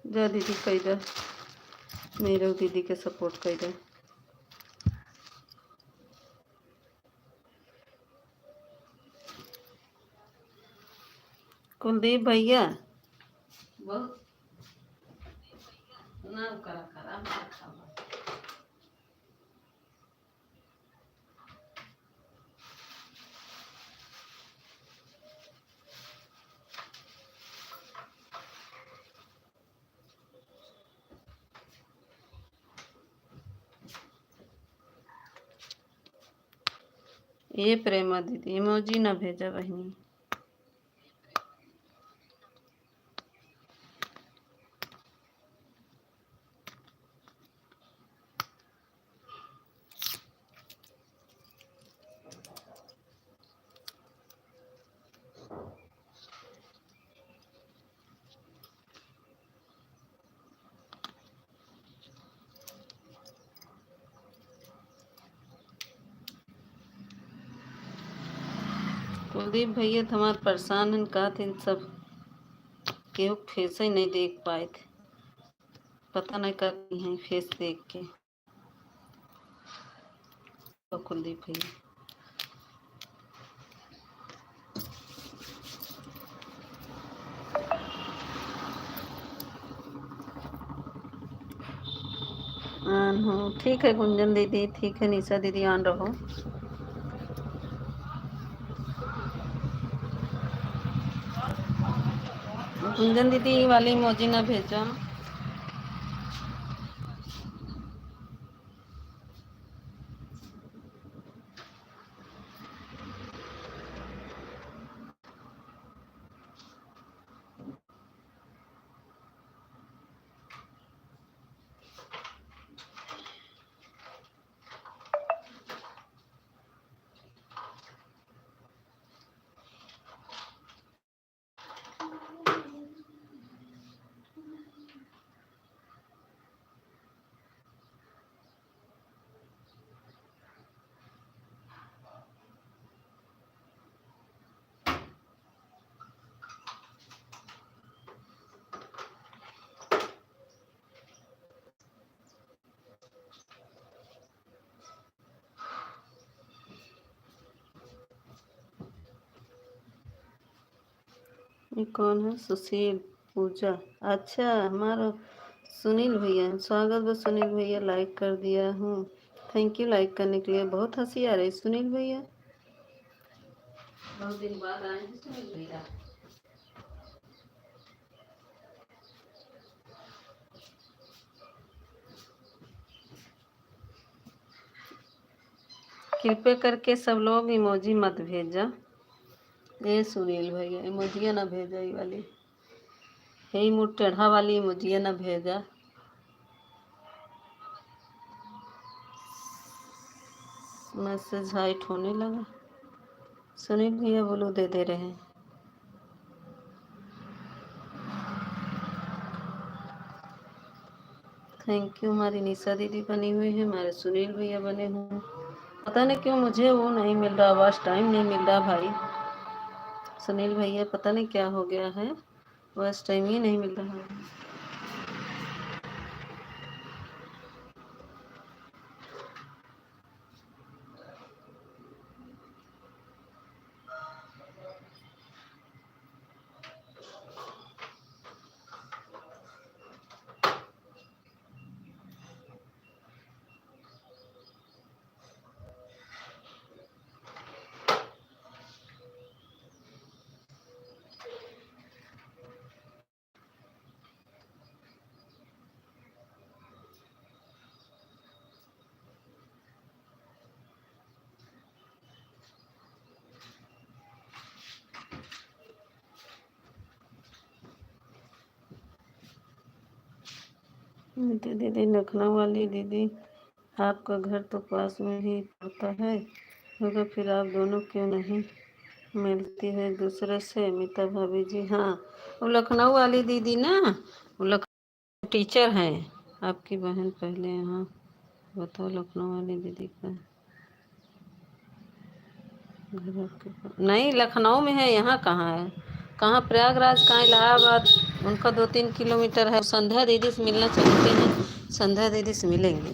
जा दीदी, कई दे। मेरे दीदी के सपोर्ट कई दे। कुलदीप भैया। बहुत ना करा, करा, मार खावा। ए प्रेमा दीदी, इमोजी ना भेजा बहिनी। कुलदीप भैया तो हमार परेशान हन, कहत हन सब केहू फेसे नहीं देख पाइत, पता नहीं का करी हैं फेस देख के। तो कुलदीप भैया। On हो, ठीक है गुंजन दीदी, ठीक है निशा दीदी, on रहो। गुंजन दीदी, ई वाली इमोजी ना भेजा। ये कौन है? सुशील पूजा। अच्छा, हमारा सुनील भैया, स्वागत बा सुनील भैया, लाइक कर दिया हूँ। थैंक यू लाइक करने के लिए। बहुत हंसी आ रही सुनील भैया। बहुत दिन बाद आए हैं सुनील भैया। कृपया करके सब लोग इमोजी मत भेजा। ए सुनील भैया, इमोजिया ना भेजा, ई वाली। हे, ई मुँह टेढ़ा वाली इमोजिया ना भेजा। मैसेज हाइट होने लगा। सुनील भैया ब्लू दे दे रहे हैं। Thank you. हमारी निशा दीदी बनी हुई है, हमारे सुनील भैया बने हुए हैं। पता नहीं क्यों मुझे वो नहीं मिल रहा, वॉच टाइम नहीं मिल रहा भाई। सुनील भैया, पता नहीं क्या हो गया है, वॉच टाइम ही नहीं मिल रहा है। दीदी, लखनऊ वाली दीदी, आपका घर तो पास में ही पड़ता है, मगर फिर आप दोनों क्यों नहीं मिलती है एक दूसरे से? अमिता भाभी जी, हाँ, वो लखनऊ वाली दीदी ना, वो लख-, टीचर हैं आपकी बहन, पहले यहाँ बताओ लखनऊ वाली दीदी का घर आपके पास। नहीं, लखनऊ में है, यहाँ कहाँ है? कहाँ प्रयागराज, कहाँ इलाहाबाद, उनका दो तीन किलोमीटर है। संध्या दीदी से मिलना चाहते हैं, संध्या दीदी से मिलेंगे।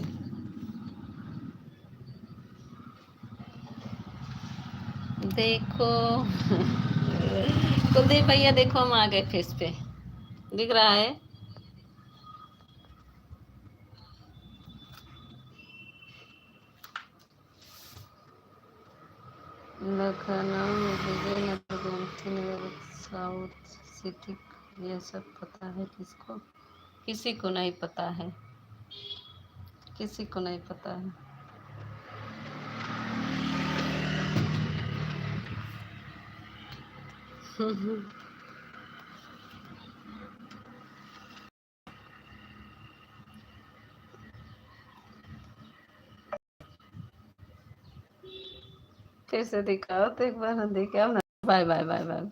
देखो कुलदीप भैया, देखो हम आ गए फेस पे, दिख रहा है? लखनऊ, विजयनगर, गोमती नगर, साउथ सिटी, यह सब पता है किसको? किसी को नहीं पता है, किसी को नहीं पता है। फिर से दिखाओ तो एक बार हम देखे। अब ना, बाय, बाय, बाय, बाय।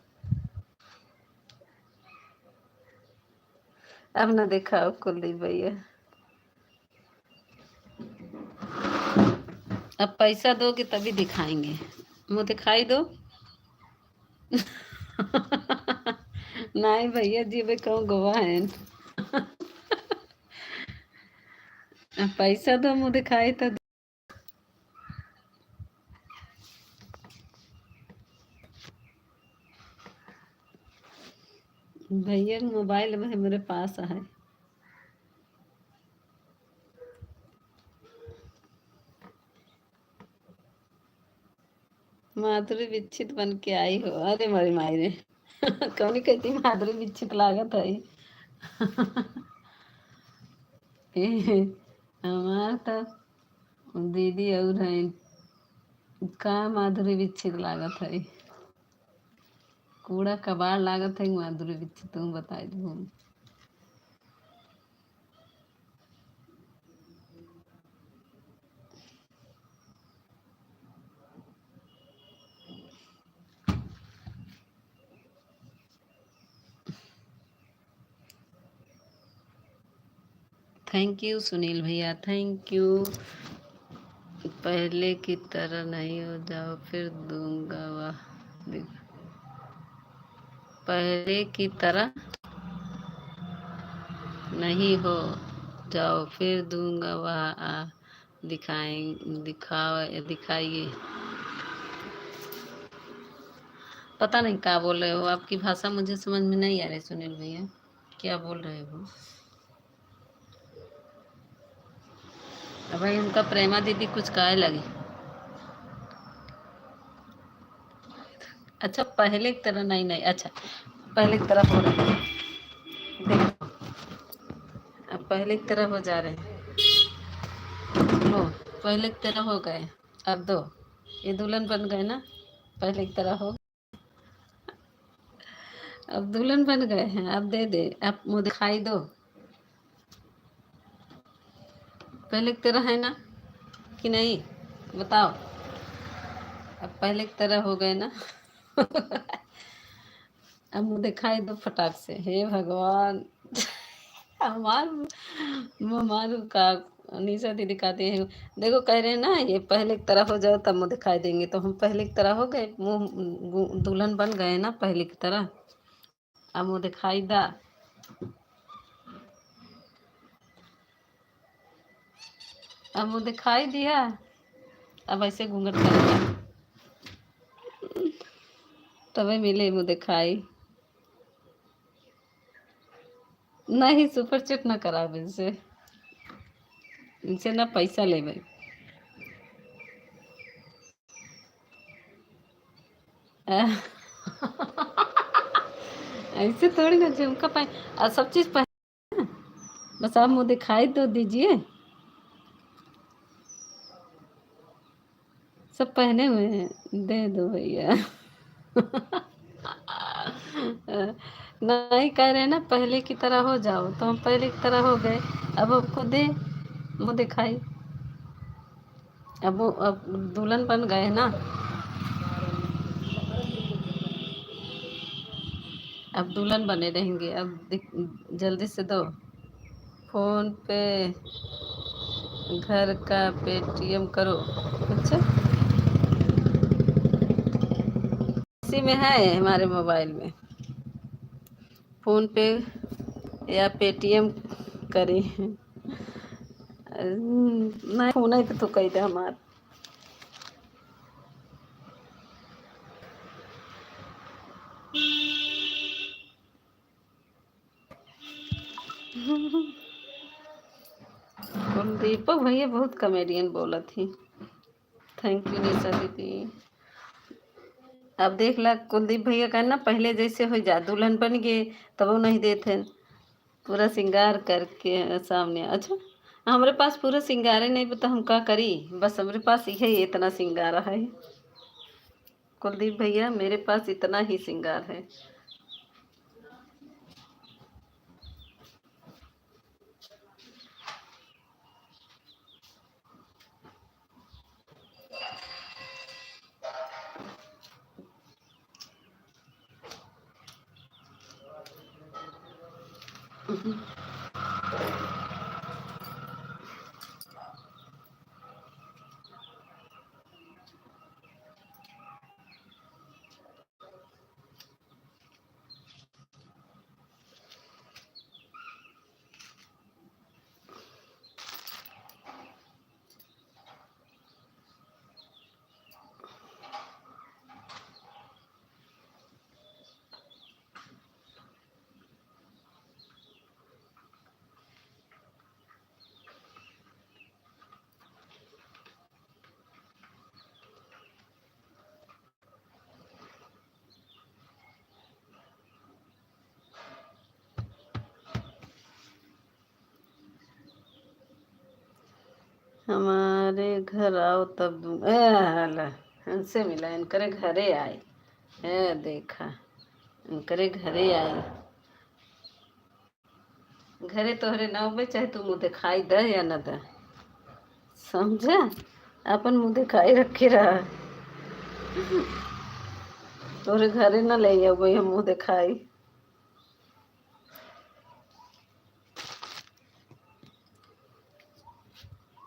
अब ना दिखाओ कुलदीप भैया। अब पैसा दोगे तभी दिखाएंगे। मुँह दिखाई दो। नहीं भैया जी, भाई कहूँ गोवा है। अब पैसा दो, मुँह दिखाई तो। भैया के मोबाइल में हमरे पास है। माधुरी दीक्षित बन के आई हो। अरे मोरी माई रे। कौनी कहती माधुरी दीक्षित लागत है। ए, हमार तो दीदी और है, का माधुरी दीक्षित लागत है? कूड़ा कबाड़ लागत है माधुरी दीक्षित, तुम बताई दो हम। Thank you सुनील भैया, thank you। पहले की तरह नहीं हो जाओ, फिर दूंगा वाह। देख, पहले की तरह नहीं हो जाओ, फिर दूंगा वाह। आ, दिखाएं, दिखाओ, दिखाइए। पता नहीं क्या बोल रहे हो, आपकी भाषा मुझे समझ में नहीं आ रही सुनील भैया, क्या बोल रहे हो? अब भाई उनका प्रेमा दीदी कुछ कहे लगी। अच्छा, पहले की तरह नहीं, नहीं, अच्छा, पहले की तरह हो रहे हैं। देखो, अब पहले की तरह हो जा रहे हैं। लो, पहले की तरह हो गए। अब दो, ये दुल्हन बन गए ना, पहले की तरह हो। अब दुल्हन बन गए हैं, अब दे दे, अब मुँह दिखाई दो। पहले की तरह है ना कि नहीं, बताओ। अब पहले की तरह हो गए ना। अब मुँह दिखाई दो फटाक से, हे भगवान। हमार, हमार का, निशा दीदी कहती है, देखो कह रहे हैं ना, ये पहले की तरह हो जाओ तब मुँह दिखाई देंगे, तो हम पहले की तरह हो गए, मुँह, गु-, दुल्हन बन गए ना पहले की तरह। अब मुँह दिखाई दा। अब मुँह दिखाई दिया, अब ऐसे घूंघट करेगा, तबे मिले मुँह दिखाई। नहीं, सुपर चैट ना करावे इनसे, इनसे ना पैसा लेवे। ऐसे थोड़ी ना झुमका पाए, और सब चीज पहन, बस आप मुँह दिखाई तो दीजिए। सब पहने हुए हैं, दे दो भैया। नहीं, कह रहे हैं ना, पहले की तरह हो जाओ, तो हम पहले की तरह हो गए। अब आपको दे, मुँह दिखाई। अब वो, अब दुल्हन बन गए हैं ना, अब दुल्हन बने रहेंगे। अब दिख-, जल्दी से दो। फोन पे घर का पेटीएम करो। अच्छा, इसी में है हमारे मोबाइल में। PhonePe या Paytm करी। नहीं, फोन है तो, तो कही दे हमार। कुलदीपक भैया बहुत comedian बोलत ही। Thank you निशा दीदी। अब देख ला, कुलदीप भैया का ना पहले जैसे हो जा, दुल्हन बन गए तब वो नहीं देते हैं। पूरा श्रृंगार करके सामने। अच्छा, हमरे पास पूरा श्रृंगारे नहीं, तो हम का करी? बस हमरे पास यही इतना श्रृंगार है। कुलदीप भैया, मेरे पास इतना ही श्रृंगार है। हमारे घर आओ तब दूँ। ए, हला, इनसे मिला, इनकरे घरे आई। ए, देखा, इनकरे घरे आई। घरे तोहरे ना होबे, चाहे तू मुँह दिखाई दे या ना दे, समझे? अपन मुँह दिखाई रखे रहा। तोहरे घरे ना ले अउबे हम मुँह दिखाई।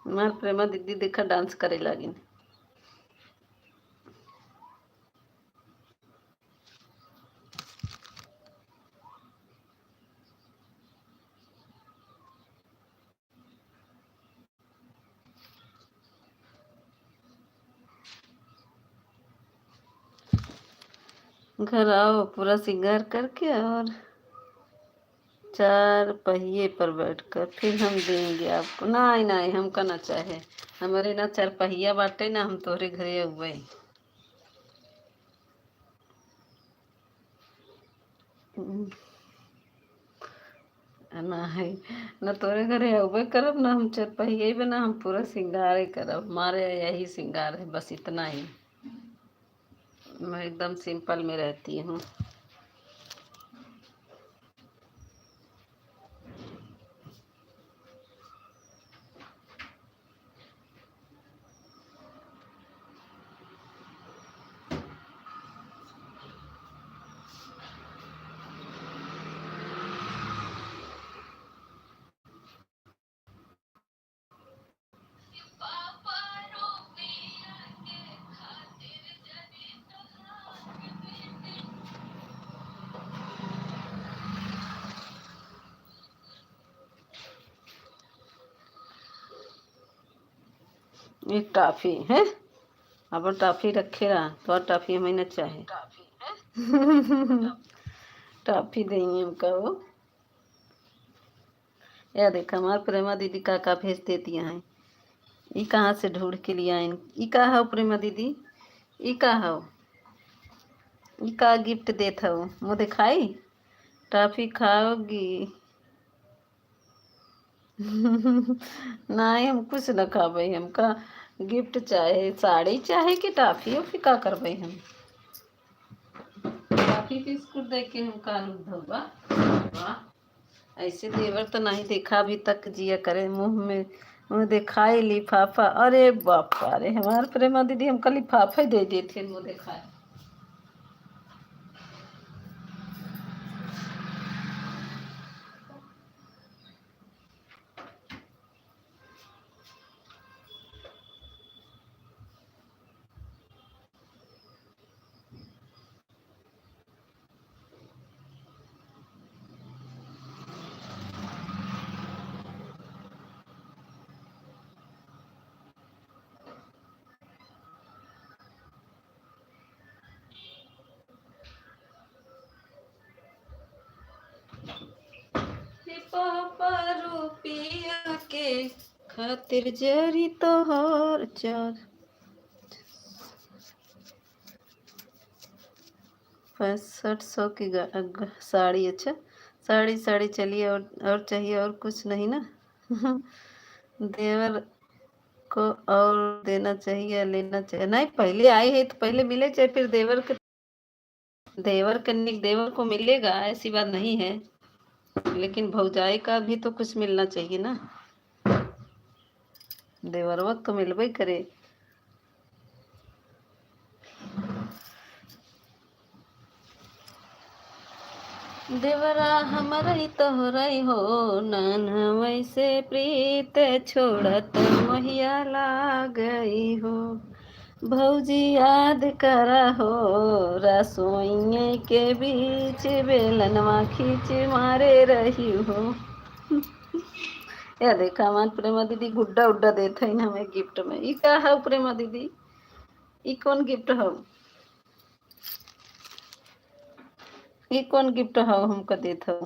हमार प्रेमा दीदी देखा dance करे लागिन। घर आओ पूरा श्रृंगार करके और चार पहिए पर बैठकर, फिर हम देंगे आपको। नहीं, नहीं, हमका ना चाहे, हमरे ना चार पहिया बाटे, ना हम तोहरे घरे अउबे। ना है, ना तोरे घरे अउबे करब, ना हम चरपहिये बे, ना हम पूरा श्रृंगारे करब। हमारे यही श्रृंगार है, बस इतना ही। मैं एकदम simple में रहती हूँ। ये टॉफी है, अपन टॉफी रखे रहा, तो टॉफी हमें ना चाहे। टॉफी देंगे हमका वो। या देख, हमार प्रेमा दीदी का का भेज देती हैं। ई कहाँ से ढूंढ के लिया आइन? ई का हौ प्रेमा दीदी? ई का हौ? ई का gift देत हौ? मुँह दिखाई? टॉफी खाओगी? नहीं, हम कुछ न खाबे, हमका gift चाहे, साड़ी चाहे कि टॉफी, ओफी का करबे हम? टॉफी बिस्कुट दे के हम का रूप धोबा? वाह, ऐसे देवर तो नहीं देखा अभी तक, जिया करे मुँह में, मुँह दिखाई लिफाफा। अरे बाप रे, हमार प्रेमा दीदी हमका लिफाफा ही दे देते हैं, मुँह दिखाए। पिया के खातिर जरी तोहर चार। पैंसठ सौ की गा-, ग-, साड़ी, अच्छा, साड़ी, साड़ी चलिए, और, और चाहिए, और कुछ नहीं ना। देवर को और देना चाहिए, लेना चाहिए। नहीं, पहले आई है तो पहले मिले चाहिए, फिर देवर के, देवर कन्या देवर को मिलेगा, ऐसी बात नहीं है, लेकिन भौजाई का भी तो कुछ मिलना चाहिए ना। देवरवा तो मिलबे करे। देवरा हमरई तोहरई हो, नान्हवई से प्रीत छोड़त मोहिया लागई हो। भौजी याद करा हो, रसोइये के बीच बेलनवा खींच मारे रही हो। या देखा, हमार प्रेमा दीदी गुड्डा उड्डा देत हईन हमें गिफ्ट में। ई का है प्रेमा दीदी? ई कौन गिफ्ट हौ? ई कौन गिफ्ट हौ हमका देत हौ?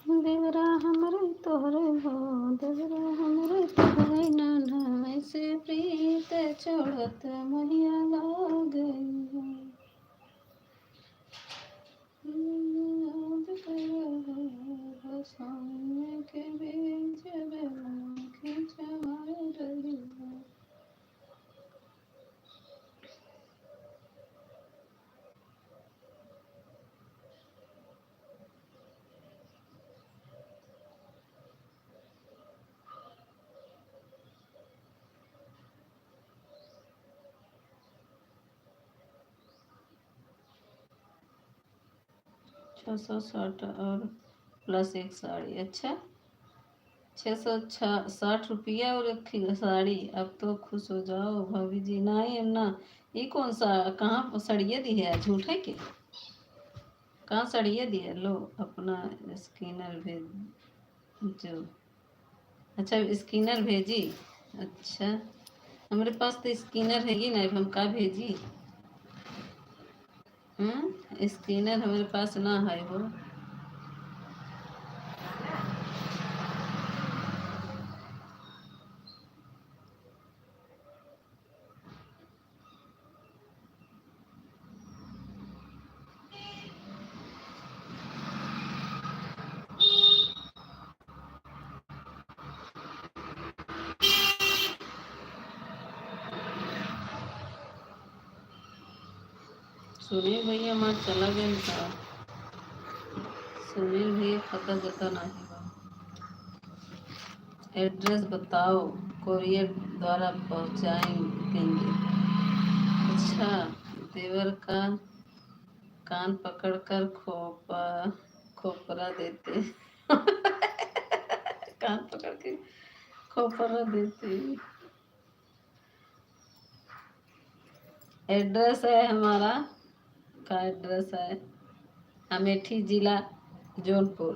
देवरा हमरे तोहरे हो, देवरा हमरे तोहरे, नाना ऐसे प्रीत छोड़त महिया लाग गई हो। याद करो, रसोई के बीच में खींच मार रही हो। छः सौ साठ और प्लस एक साड़ी। अच्छा, छः सौ साठ रुपया और एक खी-, साड़ी। अब तो खुश हो जाओ भाभी जी। नहीं, हम ना, ये कौन सा, कहाँ सड़िया दी है? झूठ है के? कहाँ सड़िया दी है? लो, अपना स्कैनर भेज जो। अच्छा, स्कैनर भेजी। अच्छा, हमरे पास तो स्कैनर है ही नहीं, हम का भेजी? हम्म, स्कैनर हमरे पास ना है हो। सुनील भैया हमार चला गए का? सुनील भैया पता जता नहीं बा। एड्रेस बताओ, कोरियर द्वारा पहुँचाएंगे। अच्छा, देवर का कान पकड़कर खोपा, खोपरा देते। कान पकड़ के खोपरा देते। एड्रेस है हमारा, का एड्रेस है? अमेठी जिला, जौनपुर।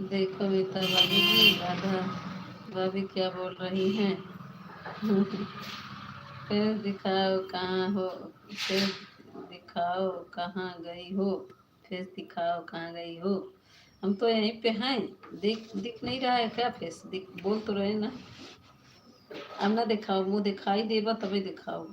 देखो बेटा, भाभी जी, राधा भाभी क्या बोल रही हैं? फेस दिखाओ कहाँ हो, फेस दिखाओ कहाँ गई हो, फेस दिखाओ कहाँ गई हो। हम तो यहीं पे हैं, दिख, दिख नहीं रहा है क्या फेस? दिख, बोल तो रहे ना। अब ना दिखाओ, मुँह दिखाई देबा तबे दिखाओ।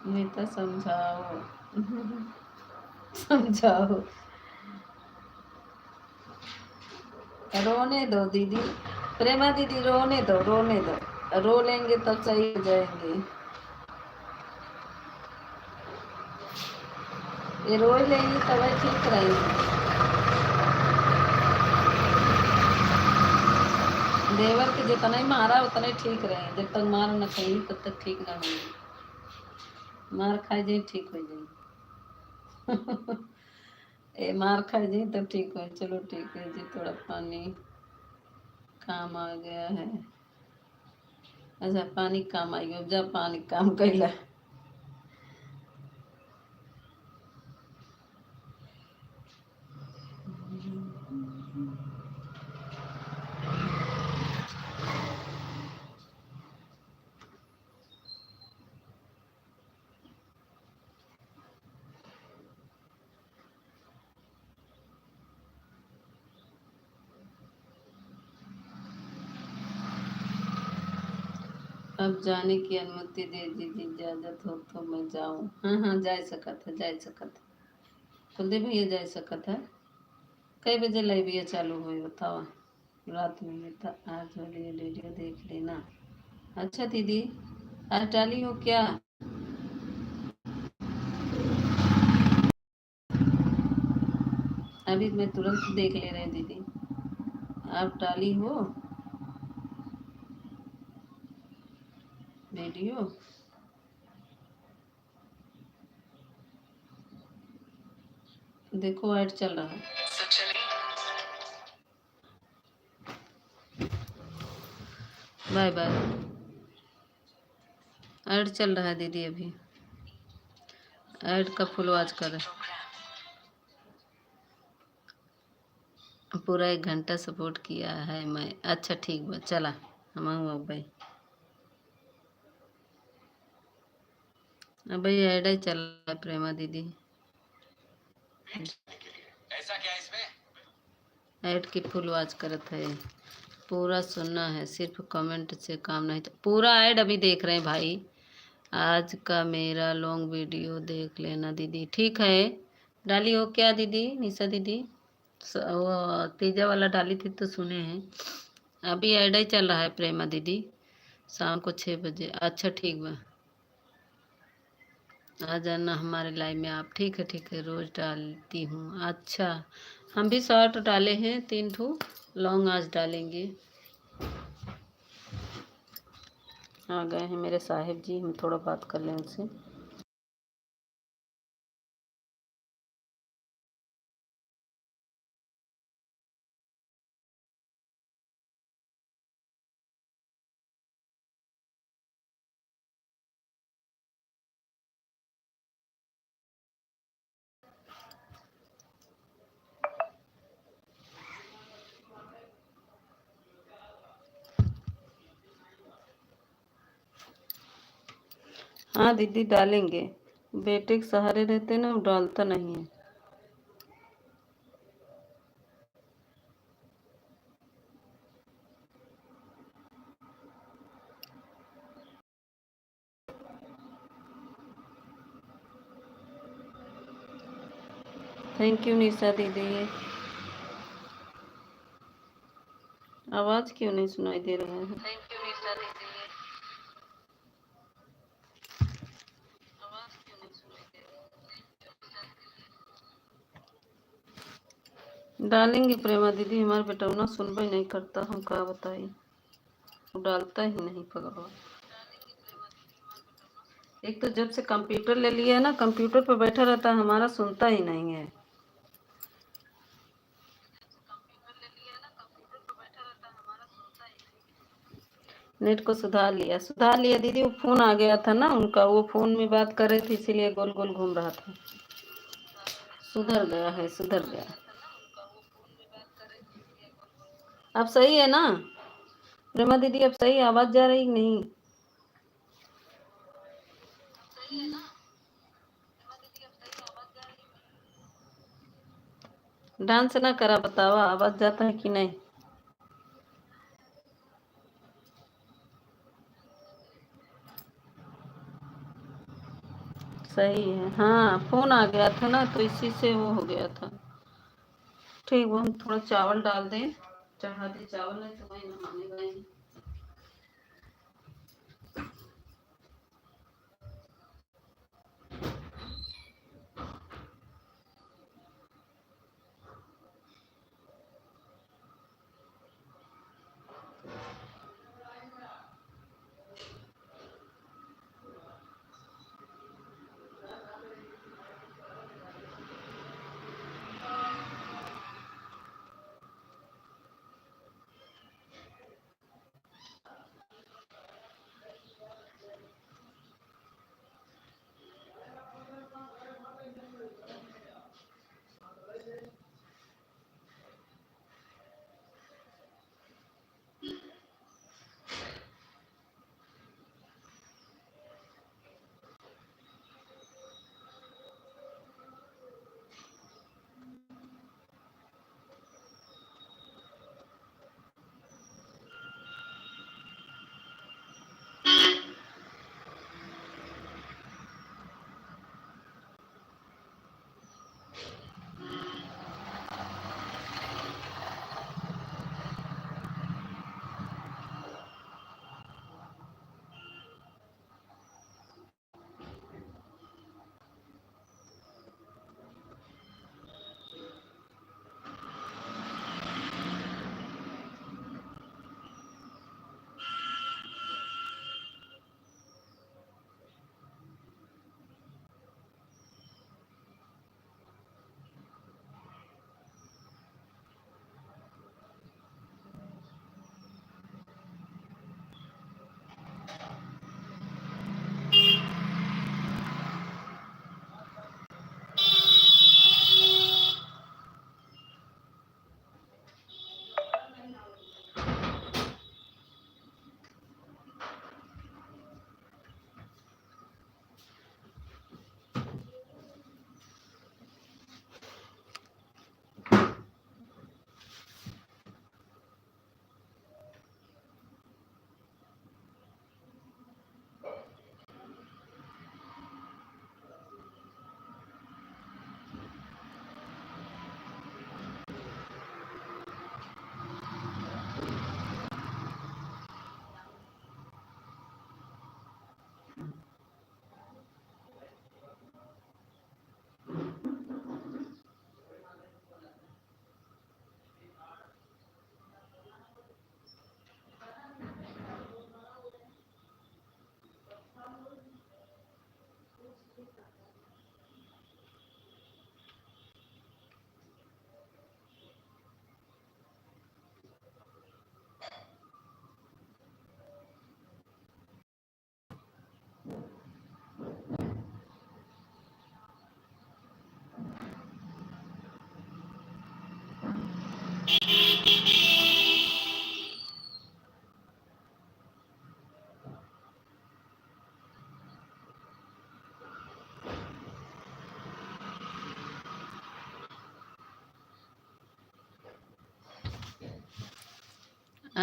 नीता समझाओ। समझाओ। रोने दो दीदी, प्रेमा दीदी, रोने दो, रोने दो, रो लेंगे तब सही हो जाएंगे। ये रोई लेंगी तब ठीक रहेंगी। देवर के जितना ही मारा उतना ही ठीक रहे, जब तक मार न खाएंगी तब तक ठीक ना होंगी। मार खाए जाए ठीक हो जाए। ए, मार खाए जी तब ठीक हो। चलो ठीक है जी, थोड़ा पानी काम आ गया है। अच्छा, पानी काम आई गयो, जा पानी काम कैला। अब जाने की अनुमति दे दीदी, इजाजत हो तो मैं जाऊं। हाँ, हाँ, जाए सकत है, जाए सकत है। कुलदीप भैया जाए सकत है। कई बजे लाइव ये चालू हुई बतावा? रात में मैं तो आज वाली ये वीडियो देख लेना। अच्छा दीदी, आज डाली हो क्या? अभी मैं तुरंत देख ले रहे दीदी, आप डाली हो वीडियो? देखो ऐड चल रहा है। Bye bye. ऐड चल रहा है दीदी, अभी ऐड का फुल वॉच कर। पूरा एक घंटा सपोर्ट किया है मैं। अच्छा ठीक बा, चला हम भाई। अब ये ऐड ही चल रहा है प्रेमा दीदी। ऐड की फुल वॉच करत है, पूरा सुनना है, सिर्फ कमेंट से काम नहीं चल-, पूरा ऐड अभी देख रहे हैं भाई। आज का मेरा लॉन्ग वीडियो देख लेना दीदी। ठीक है, डाली हो क्या दीदी, निशा दीदी? स-, वो तीजा वाला डाली थी तो सुने हैं, अभी ऐड ही चल रहा है प्रेमा दीदी, शाम को छः बजे। अच्छा ठीक बा। आ जाना हमारे लाइव में आप। ठीक है, ठीक है, रोज डालती हूँ। अच्छा, हम भी शॉर्ट डाले हैं तीन ठो, लॉन्ग आज डालेंगे। आ गए हैं मेरे साहेब जी, हम थोड़ा बात कर लें उनसे। हाँ दीदी, डालेंगे। बेटे के सहारे रहते ना, वो डालता नहीं है। Thank you निशा दीदी। आवाज क्यों नहीं सुनाई दे रहा है? डालेंगे प्रेमा दीदी, हमार बेटौना सुनबे नहीं करता, हम का बताई, वो डालता ही नहीं पगलवा। एक तो जब से कंप्यूटर ले लिया है ना, कंप्यूटर पे बैठा रहता है, हमारा सुनता ही नहीं है। नेट को सुधार लिया, सुधार लिया दीदी, वो फोन आ गया था ना उनका, वो फोन में बात कर रहे थे, इसीलिए गोल गोल घूम रहा था। सुधर गया है, सुधर गया। अब सही है ना प्रेमा दीदी? अब सही आवाज जा रही कि नहीं? डांस ना करा, बतावा आवाज जाता है कि नहीं? सही है, हाँ, फोन आ गया था ना, तो इसी से वो हो गया था। ठीक, वो हम थोड़ा चावल डाल दें, चढ़ा दे चावल, नहीं तो वहीं नहाने गए हैं।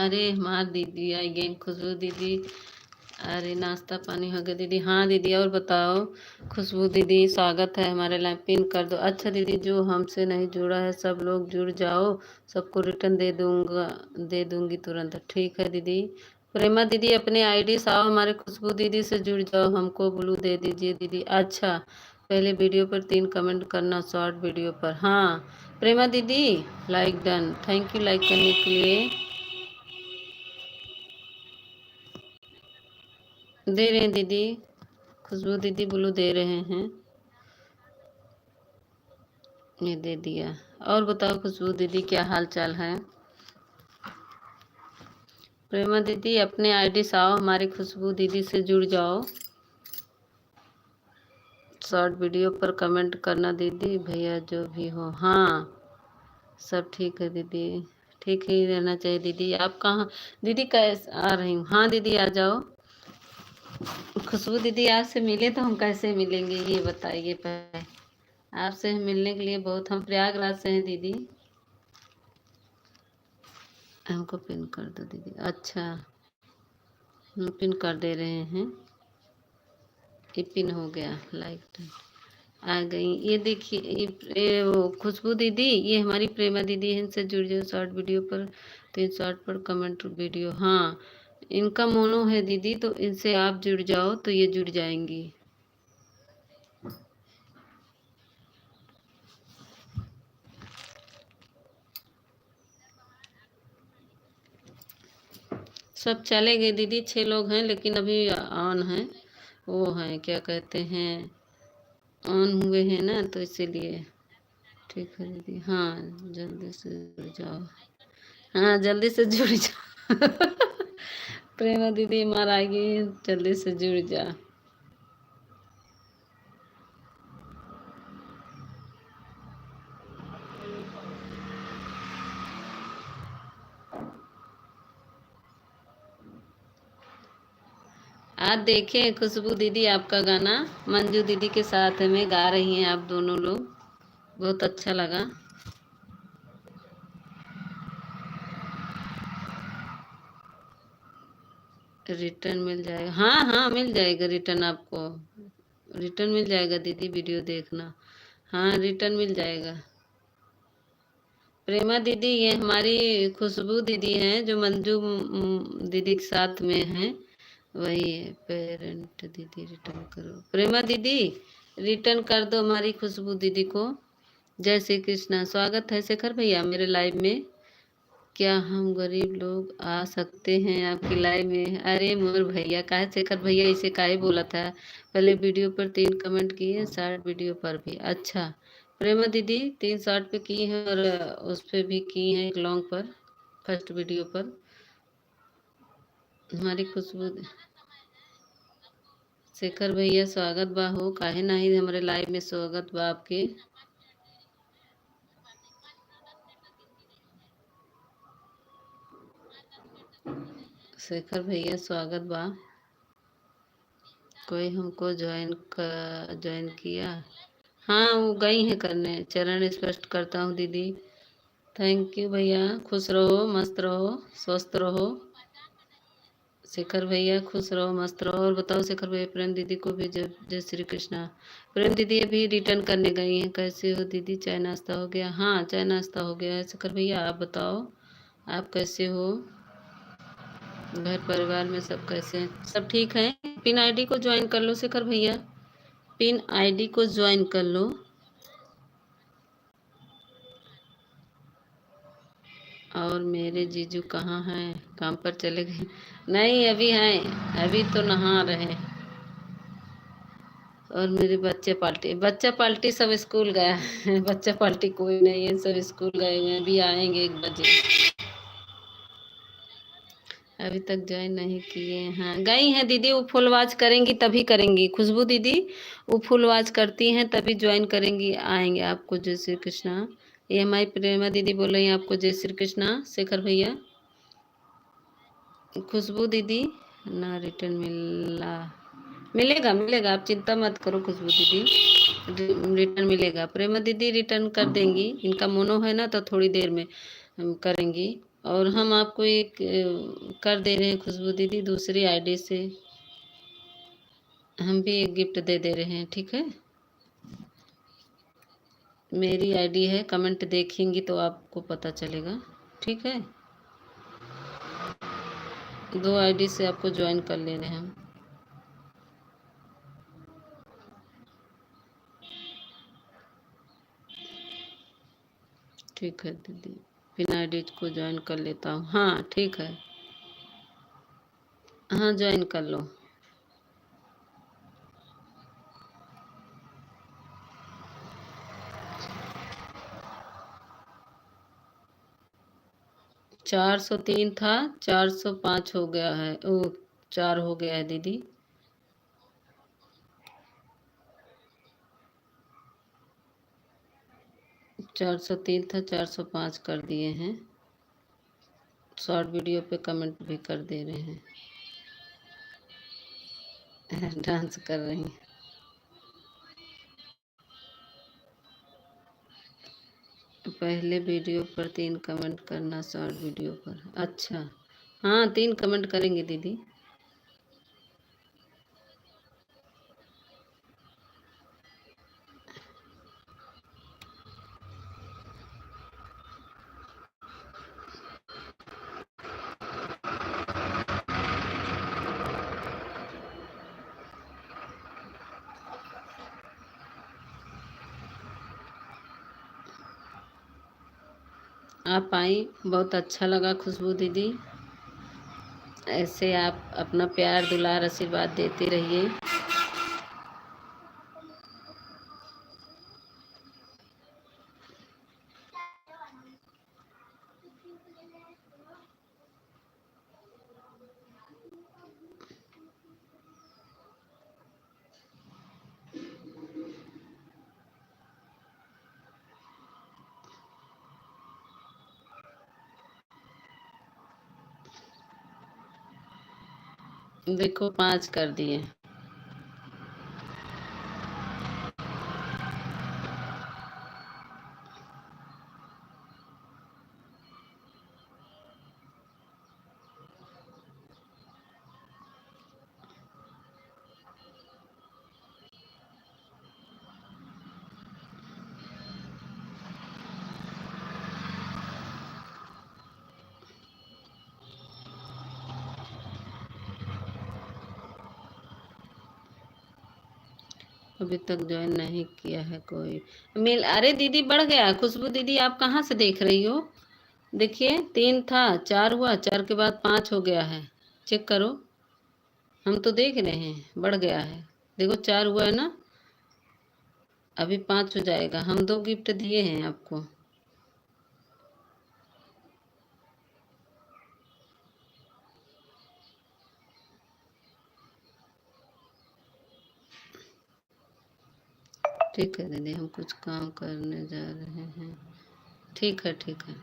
अरे, हमार दीदी आई गई, खुशबू दीदी। अरे, नाश्ता पानी हो गया दीदी? हाँ दीदी, और बताओ? खुशबू दीदी, स्वागत है हमारे लाइव, पिन कर दो। अच्छा दीदी, जो हमसे नहीं जुड़ा है, सब लोग जुड़ जाओ, सबको रिटर्न दे दूंगा, दे दूंगी तुरंत। ठीक है दीदी। प्रेमा दीदी, अपने आईडी से आओ, हमारे खुशबू दीदी से जुड़ जाओ, हमको ब्लू दे दीजिए दीदी। अच्छा, पहले वीडियो पर तीन कमेंट करना, शॉर्ट वीडियो पर। हाँ प्रेमा दीदी, like done, thank you like करने के लिए। दे रहे हैं दीदी, खुशबू दीदी ब्लू दे रहे हैं, ये दे दिया। और बताओ खुशबू दीदी, क्या हाल चाल है? प्रेमा दीदी, अपने आईडी से आओ, हमारी खुशबू दीदी से जुड़ जाओ। शॉर्ट वीडियो पर कमेंट करना दीदी, भैया जो भी हो। हाँ, सब ठीक है दीदी, ठीक ही रहना चाहिए दीदी। आप कहाँ दीदी, कैसे आ रही हूँ? हाँ दीदी, आ जाओ। खुशबू दीदी, आपसे मिले तो हम कैसे मिलेंगे, ये बताइए पहले। आपसे मिलने के लिए बहुत, हम प्रयागराज से हैं दीदी। हमको पिन कर दो दीदी। अच्छा, हम पिन कर दे रहे हैं। ये पिन हो गया, लाइक डन। आ गई। ये देखिए, ये, ये वो खुशबू दीदी, ये हमारी प्रेमा दीदी है, इनसे जुड़ जाओ शॉर्ट वीडियो पर, तो इन शॉर्ट पर कमेंट वीडियो। हाँ, इनका मोनो है दीदी, तो इनसे आप जुड़ जाओ तो ये जुड़ जाएंगी। सब चले गए दीदी, छः लोग हैं लेकिन अभी ऑन हैं, वो हैं, क्या कहते हैं, ऑन हुए हैं ना, तो इसीलिए। ठीक है दीदी, हाँ जल्दी से जुड़ जाओ, हाँ जल्दी से जुड़ जाओ। प्रेमा दीदी मार आएगी, जल्दी से जुड़ जा। आज देखे हैं खुशबू दीदी आपका गाना मंजू दीदी के साथ में गा रही हैं आप दोनों लोग, बहुत अच्छा लगा। रिटर्न मिल जाएगा? हाँ हाँ, मिल जाएगा रिटर्न आपको, रिटर्न मिल जाएगा दीदी, वीडियो देखना। हाँ, रिटर्न मिल जाएगा। प्रेमा दीदी, ये हमारी खुशबू दीदी हैं जो मंजू, उम, दीदी के साथ में हैं, वही है। पेरेंट दीदी रिटर्न करो। प्रेमा दीदी, रिटर्न कर दो हमारी खुशबू दीदी को। जय श्री कृष्णा। स्वागत है शेखर भैया मेरे लाइव में। क्या हम गरीब लोग आ सकते हैं आपकी लाइव में? अरे मोर भैया, काहे शेखर भैया इसे काहे बोला था? पहले वीडियो पर तीन कमेंट किए, शॉर्ट वीडियो पर भी। अच्छा प्रेमा दीदी, तीन शॉर्ट पे की हैं और उस पे भी की हैं एक लॉन्ग पर, फर्स्ट वीडियो पर। हमारी खुशबू, शेखर भैया स्वागत बा हो, काहे नाही हमरे लाइव में स्वागत बा आपके। शेखर भैया स्वागत बा। कोई हमको ज्वाइन क-, ज्वाइन किया? हाँ, वो गई हैं करने। चरण स्पर्श करता हूँ दीदी। थैंक यू भैया, खुश रहो, मस्त रहो, स्वस्थ रहो। शेखर भैया खुश रहो, मस्त रहो। और बताओ शेखर भैया, प्रेम दीदी को भी जय, जय श्री कृष्णा। प्रेम दीदी अभी रिटर्न करने गई हैं। कैसे हो दीदी, चाय नाश्ता हो गया? हाँ, चाय नाश्ता हो गया है। शेखर भैया आप बताओ, आप कैसे हो? घर परिवार में सब कैसे हैं? सब ठीक है। पिन आईडी को ज्वाइन कर लो शेखर भैया, पिन आईडी को ज्वाइन कर लो। और मेरे जीजू कहाँ हैं? काम पर चले गए? नहीं, अभी हैं, अभी तो नहा रहे। और मेरे बच्चे पार्टी, बच्चा पार्टी सब स्कूल गया है। बच्चा पार्टी कोई नहीं है, सब स्कूल गए हुए हैं, अभी आएंगे एक बजे। अभी तक ज्वाइन नहीं किए हैं। गई हैं दीदी, वो फुल वॉच करेंगी तभी करेंगी। खुशबू दीदी वो फुल वॉच करती हैं तभी ज्वाइन करेंगी, आएंगे आपको। जय श्री कृष्णा। ये हमारी प्रेमा दीदी बोल रही हैं आपको जय श्री कृष्णा। शेखर भैया, खुशबू दीदी ना रिटर्न मिला, मिलेगा, मिलेगा, आप चिंता मत करो खुशबू दीदी, रि-, रिटर्न मिलेगा। प्रेमा दीदी रिटर्न कर देंगी, इनका मोनो है ना तो थोड़ी देर में, अम, करेंगी। और हम आपको एक, अ, कर दे रहे हैं खुशबू दीदी, दूसरी आईडी से हम भी एक गिफ्ट दे दे रहे हैं, ठीक है? मेरी आईडी है, कमेंट देखेंगी तो आपको पता चलेगा, ठीक है? दो आईडी से आपको ज्वाइन कर ले रहे हैं हम। ठीक है दीदी, बिना आईडी को ज्वाइन कर लेता हूँ। हाँ, ठीक है। हाँ, ज्वाइन कर लो। चार सौ तीन था, चार सौ पाँच हो गया है। ओ, चार हो गया है दीदी। चार सौ तीन था, चार सौ पाँच कर दिए हैं। शॉर्ट वीडियो पे कमेंट भी कर दे रहे हैं। डांस कर रही हैं। पहले वीडियो पर तीन कमेंट करना, शॉर्ट वीडियो पर। अच्छा, हाँ, तीन कमेंट करेंगे दीदी। आप आई, बहुत अच्छा लगा खुशबू दीदी। ऐसे आप अपना प्यार, दुलार, आशीर्वाद देते रहिए। देखो, पाँच कर दिए। अभी तक ज्वाइन नहीं किया है कोई। मिल, अरे दीदी, बढ़ गया। खुशबू दीदी, आप कहाँ से देख रही हो? देखिए, तीन था, चार हुआ, चार के बाद पाँच हो गया है। चेक करो, हम तो देख रहे हैं, बढ़ गया है। देखो, चार हुआ है ना, अभी पाँच हो जाएगा। हम दो गिफ्ट दिए हैं आपको। ठीक है दीदी, हम कुछ काम करने जा रहे हैं। ठीक है, ठीक है।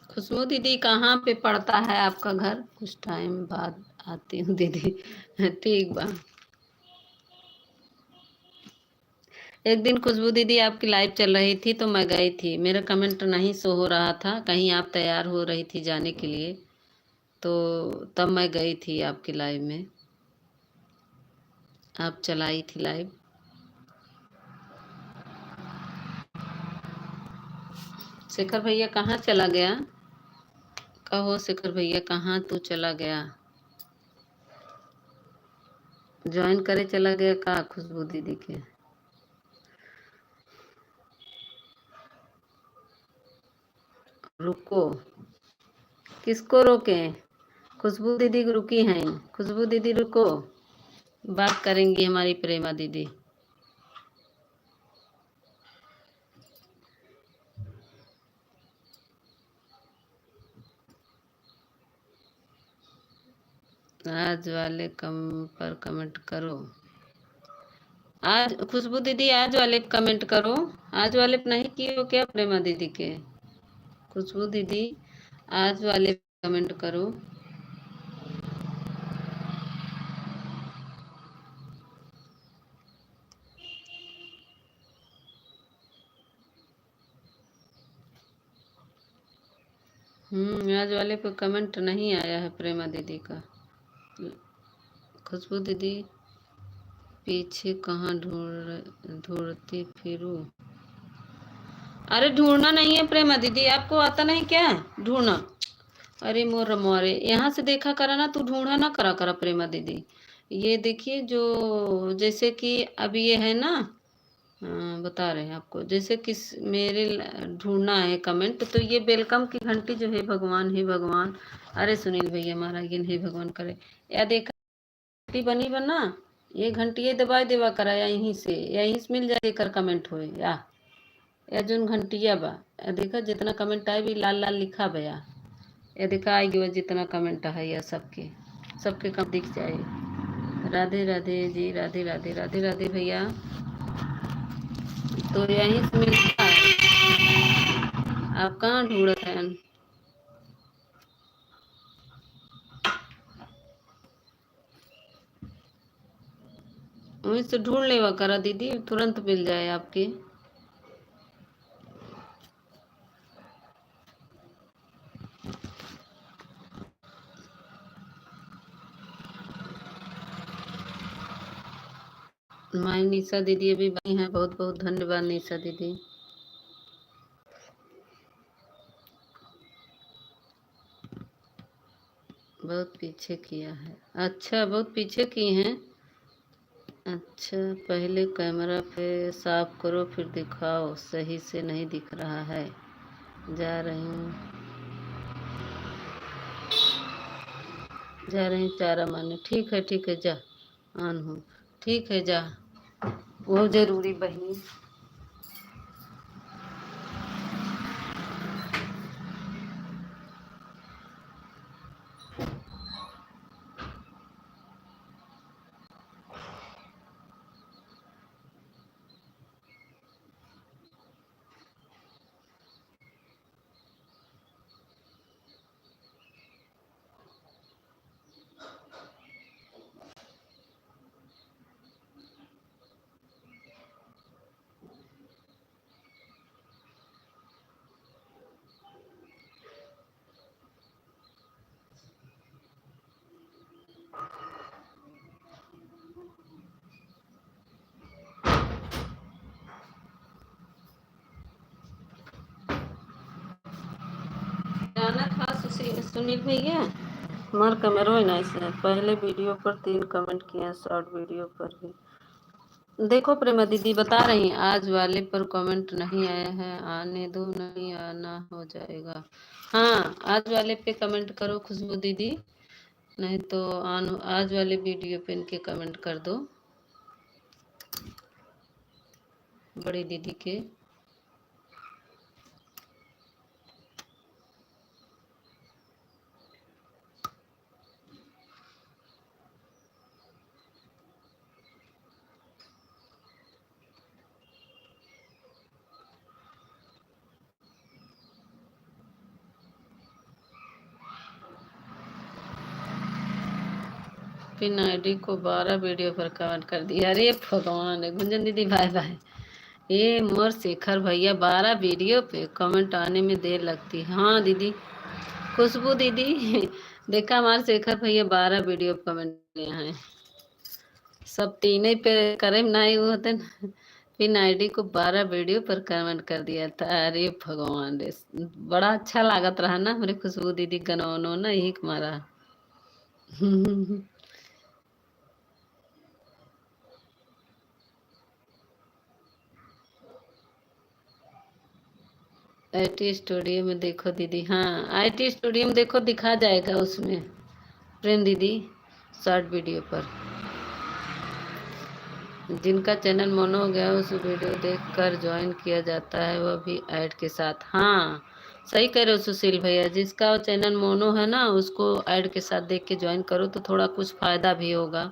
खुशबू दीदी, कहाँ पे पड़ता है आपका घर? कुछ टाइम बाद आती हूँ दीदी। ठीक बा। एक दिन खुशबू दीदी आपकी लाइव चल रही थी तो मैं गई थी, मेरा कमेंट नहीं शो हो रहा था, कहीं आप तैयार हो रही थी जाने के लिए, तो तब मैं गई थी आपकी लाइव में, आप चलाई थी लाइव। शेखर भैया कहाँ चला गया? कहो शेखर भैया, कहाँ तू चला गया? ज्वाइन करे चला गया का खुशबू दीदी के? रुको, किसको रोके? खुशबू दीदी को रुकी हैं। खुशबू दीदी रुको, बात करेंगी हमारी प्रेमा दीदी। आज वाले कम पर कमेंट करो। आज खुशबू दीदी, आज वाले पे कमेंट करो। आज वाले पे नहीं किए हो क्या प्रेमा दीदी के? खुशबू दीदी, आज वाले पे कमेंट करो। हम्म, आज वाले पे comment नहीं आया है प्रेमा दीदी का। खुशबू दीदी, पीछे कहाँ ढूंढ, ढूंढती फिरू? अरे, ढूंढना नहीं है प्रेमा दीदी, आपको आता नहीं क्या ढूंढना? अरे मोर मोरे, यहाँ से देखा करा ना, तू ढूंढा ना करा करा प्रेमा दीदी। ये देखिए, जो जैसे कि अब ये है ना, अ, बता रहे हैं आपको, जैसे कि स-, मेरे ल-, ढूंढना है comment, तो ये welcome की घंटी जो है, भगवान, हे भगवान, अरे सुनील भैया महाराज, हे भगवान करे, या देखा घंटी बनी बा ना, ये घंटी ये दबाई देवा करा, या यहीं से, या यहीं से मिल जाए, जेकर comment होए, या, या जोन घंटिया बा, या देखा जितना comment आए भी लाल लाल लिखा बा, या, या देखा आए गवा जितना comment है, या सबके, सबके कम दिख जाए। राधे राधे जी, राधे राधे, राधे राधे भैया। तो यहीं से मिलता है, आप कहाँ ढूंढत हैं? वहीं से ढूंढ लेवा करा दीदी, तुरंत मिल जाए आपके। माय निशा दीदी अभी बनी है, बहुत बहुत धन्यवाद निशा दीदी। बहुत पीछे किया है। अच्छा, बहुत पीछे की हैं। अच्छा, पहले camera पे साफ करो, फिर दिखाओ, सही से नहीं दिख रहा है। जा रही हूँ, जा रही हूँ चारा मारने। ठीक है, ठीक है, जा। आन हूँ। ठीक है, जा, वो जरूरी बहिनी। गाना था सुशी-, सुनील भैया, हमार camera है ना, ऐसे पहले video पर तीन comment किए हैं, short video पर भी। देखो प्रेमा दीदी बता रही, आज वाले पर comment नहीं आया है, आने दो, नहीं आना हो जाएगा। हाँ, आज वाले पे comment करो खुशबू दीदी, नहीं तो आन-, आज वाले video पे इनके comment कर दो, बड़ी दीदी के। पिन ID को बारह video पर comment कर दिया। अरे भगवान, गुंजन दीदी bye bye। ये मोर शेखर भैया बारह video पे comment आने में देर लगती है। हाँ दीदी, खुशबू दीदी, देखा हमार शेखर भैया बारह video पे comment किए हैं। सब तीन ही पे करे ना, वो होते ना। पिन ID को बारह video पर comment कर दिया था। अरे भगवान रे, बड़ा अच्छा लागत रहा ना हमरे खुशबू दीदी गनौनो ना, यही मारा। IT studio में देखो दीदी, हाँ, IT studio में देखो, दिखा जाएगा उसमें प्रेम दीदी short video पर। जिनका channel mono हो गया, उस video देखकर join किया जाता है, वह भी ad के साथ। हाँ, सही कह रहे हो सुशील भैया, जिसका channel mono है ना, उसको ad के साथ देख के join करो तो थोड़ा कुछ फायदा भी होगा।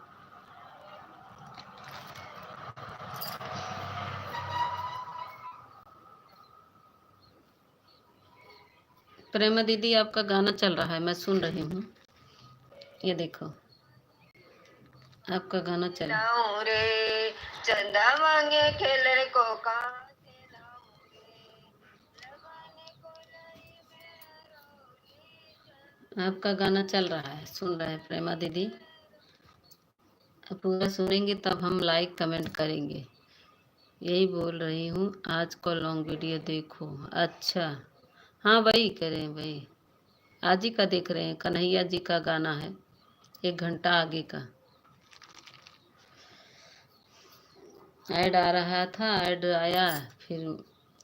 प्रेमा दीदी, आपका गाना चल रहा है, मैं सुन रही हूँ। ये देखो, आपका गाना चल रहा है। लाऊं रे, चंदा मांगे खेलर को का से लाऊं रे, लगाने को लाई में रौनी। आपका गाना चल रहा है, सुन रहे हैं प्रेमा दीदी। अब पूरा सुनेंगे तब हम like comment करेंगे। यही बोल रही हूँ, आज का long video देखो। अच्छा, हाँ वही करें, वही आज ही का देख रहे हैं, कन्हैया जी का गाना है, एक घंटा आगे का। Ad आ रहा था, ad आया, फिर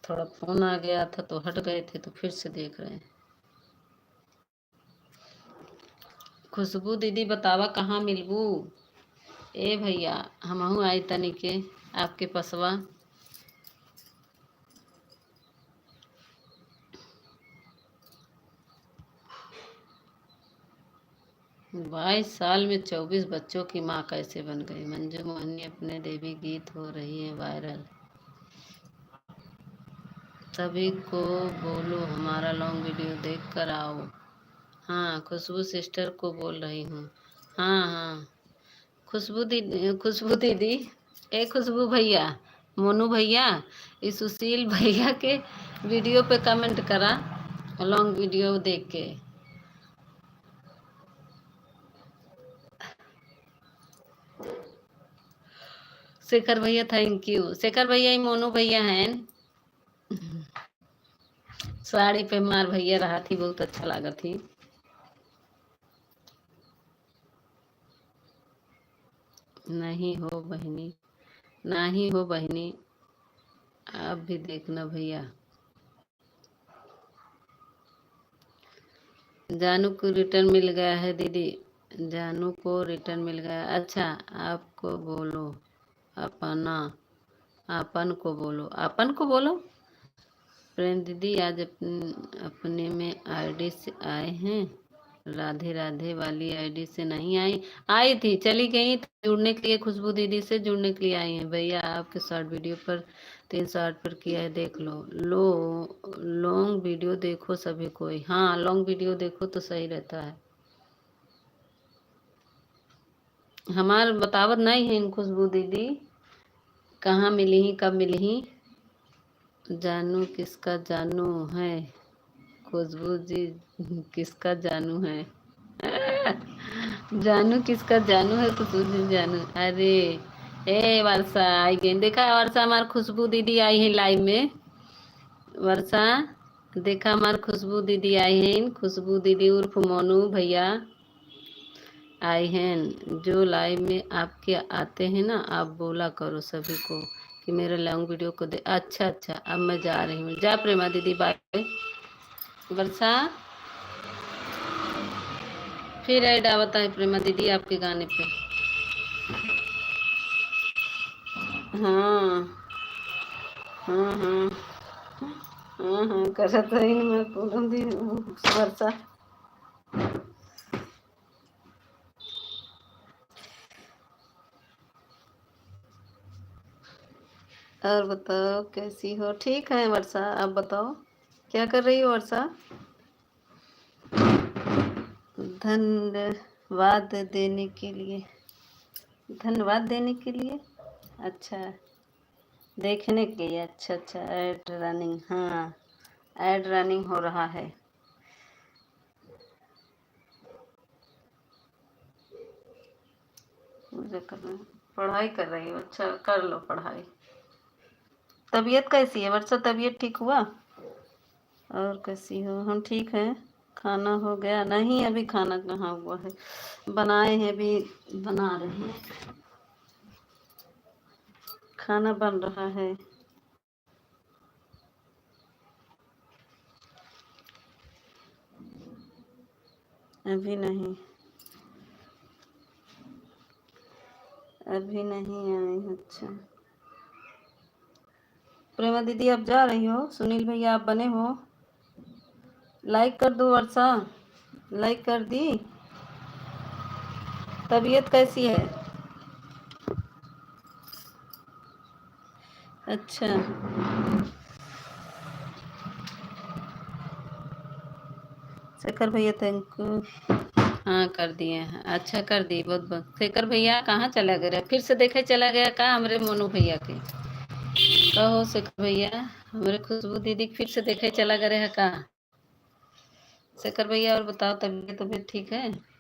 थोड़ा phone आ गया था तो हट गए थे, तो फिर से देख रहे हैं। खुशबू दीदी बतावा कहाँ मिलबू? ए भैया, हमहू आई तनी के आपके पसवा। बाईस साल में चउबीस बच्चों की माँ कैसे बन गई? मंजू मोहिनी अपने देवी गीत हो रही है viral। सभी को बोलो हमारा long video देख कर आओ। हाँ, खुशबू sister को बोल रही हूँ। हाँ, हाँ। खुशबू दीदी, खुशबू दीदी, ए खुशबू भैया, मोनू भैया, ई सुशील भैया के video पे comment करा, long video देख के। शेखर भैया, thank you। शेखर भैया, ई मोनू भैया हैं। साड़ी पे हमार भैया रहा थी, बहुत अच्छा लागत थी। नहीं हो बहिनी, नहीं हो बहिनी, आप भी देखना भैया। जानू को return मिल गया है दीदी, जानू को return मिल गया। अच्छा, आपको बोलो, अपना, अपन को बोलो, अपन को बोलो। प्रेम दीदी, आज अपन, अपने में ID से आए हैं, राधे राधे वाली ID से नहीं आई, आई थी, चली गई। जुड़ने के लिए, खुशबू दीदी से जुड़ने के लिए आई हैं। भैया, आपके short video पर, तीन short पर किया है, देख लो। लो, long video देखो सभी कोई। हाँ, long video देखो तो सही रहता है। हमार बतावत नहीं है इन खुशबू दीदी, कहाँ मिली ही, कब मिली ही। जानू किसका जानू है? खुशबू जी किसका जानू है? जानू किसका जानू है? खुशबू जी जानू। अरे, ए वर्षा आई गई। देखा वर्षा, हमार खुशबू दीदी आई है live में। वर्षा, देखा हमार खुशबू दीदी आई हैं। खुशबू दीदी उर्फ मोनू भैया आई हैं। जो live में आपके आते हैं ना, आप बोला करो सभी को कि मेरे long video को दे। अच्छा, अच्छा, अब मैं जा रही हूँ। जा प्रेमा दीदी, bye। वर्षा, फिर ad आवता है प्रेमा दीदी आपके गाने पे। हाँ, हाँ, हाँ, हाँ, हाँ, करत रही मैं पूनम दी, वर्षा। और बताओ, कैसी हो? ठीक है वर्षा, आप बताओ, क्या कर रही हो वर्षा? धन्यवाद देने के लिए, धन्यवाद देने के लिए। अच्छा, देखने के लिए। अच्छा, अच्छा, ad running, हाँ, ad running हो रहा है। पूजा कर रहे हैं, पढ़ाई कर रही हो। अच्छा, कर लो पढ़ाई। तबीयत कैसी है वर्षा? तबीयत ठीक हुआ? और कैसी हो? हम ठीक हैं। खाना हो गया? नहीं, अभी खाना कहाँ हुआ है, बनाए हैं, अभी बना रहे हैं, खाना बन रहा है। अभी नहीं, अभी नहीं आई। अच्छा, प्रेमा दीदी, आप जा रही हो? सुनील भैया, आप बने हो? Like कर दो वर्षा, like कर दी। तबीयत कैसी है? अच्छा, शेखर भैया, thank you। हाँ, कर दिए हैं। अच्छा, कर दी, बहुत बहुत। शेखर भैया कहाँ चला गए रहे? फिर से देखे चला गया का हमरे मोनू भैया के? कहो शेखर भैया, हमरे खुशबू दीदी के फिर से देखे चला गए रहे का? शेखर भैया, और बताओ, तबीयत, तबीयत ठीक है?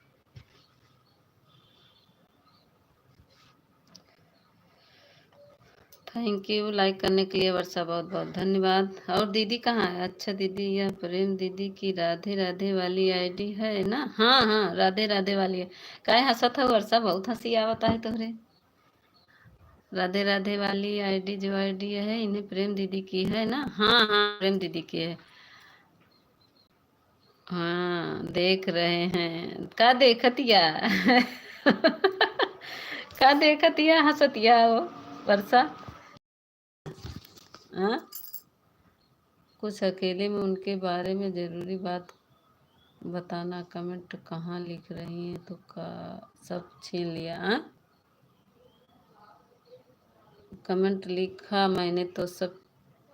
Thank you like करने के लिए वर्षा, बहुत बहुत धन्यवाद। और दीदी कहाँ है? अच्छा दीदी, यह प्रेम दीदी की राधे राधे वाली ID है ना? हाँ हाँ, राधे राधे वाली है। काहे हंसत है वर्षा? बहुत हंसी आवत है तोहरे। राधे राधे वाली ID जो ID है, इन्हें प्रेम दीदी की है ना? हाँ हाँ, प्रेम दीदी की है। हाँ, देख रहे हैं। का देखतिया? का देखतिया, हंसतिया हो वर्षा? हाँ? कुछ अकेले में उनके बारे में जरूरी बात बताना। Comment कहाँ लिख रही हैं, तो का सब छीन लिया, हाँ? Comment लिखा मैंने तो सब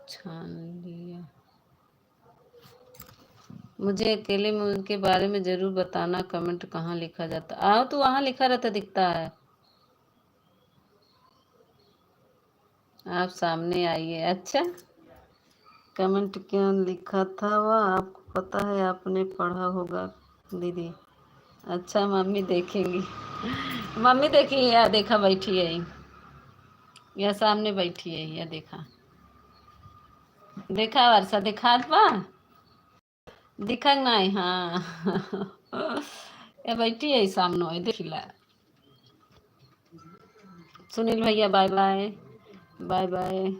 छान लिया। मुझे अकेले में उनके बारे में जरूर बताना, comment कहाँ लिखा जाता। आओ, तो वहाँ लिखा रहता, दिखता है। आप सामने आइए। अच्छा, comment क्या लिखा था वह, आपको पता है? आपने पढ़ा होगा दीदी। अच्छा, मम्मी देखेंगी। मम्मी देखी, या देखा, बैठी है, या सामने बैठी है, या देखा, देखा वर्षा, दिखात बा? दिखा नहीं, हाँ। ये बैठी है सामने, देखिला। सुनील भैया, bye bye, bye bye।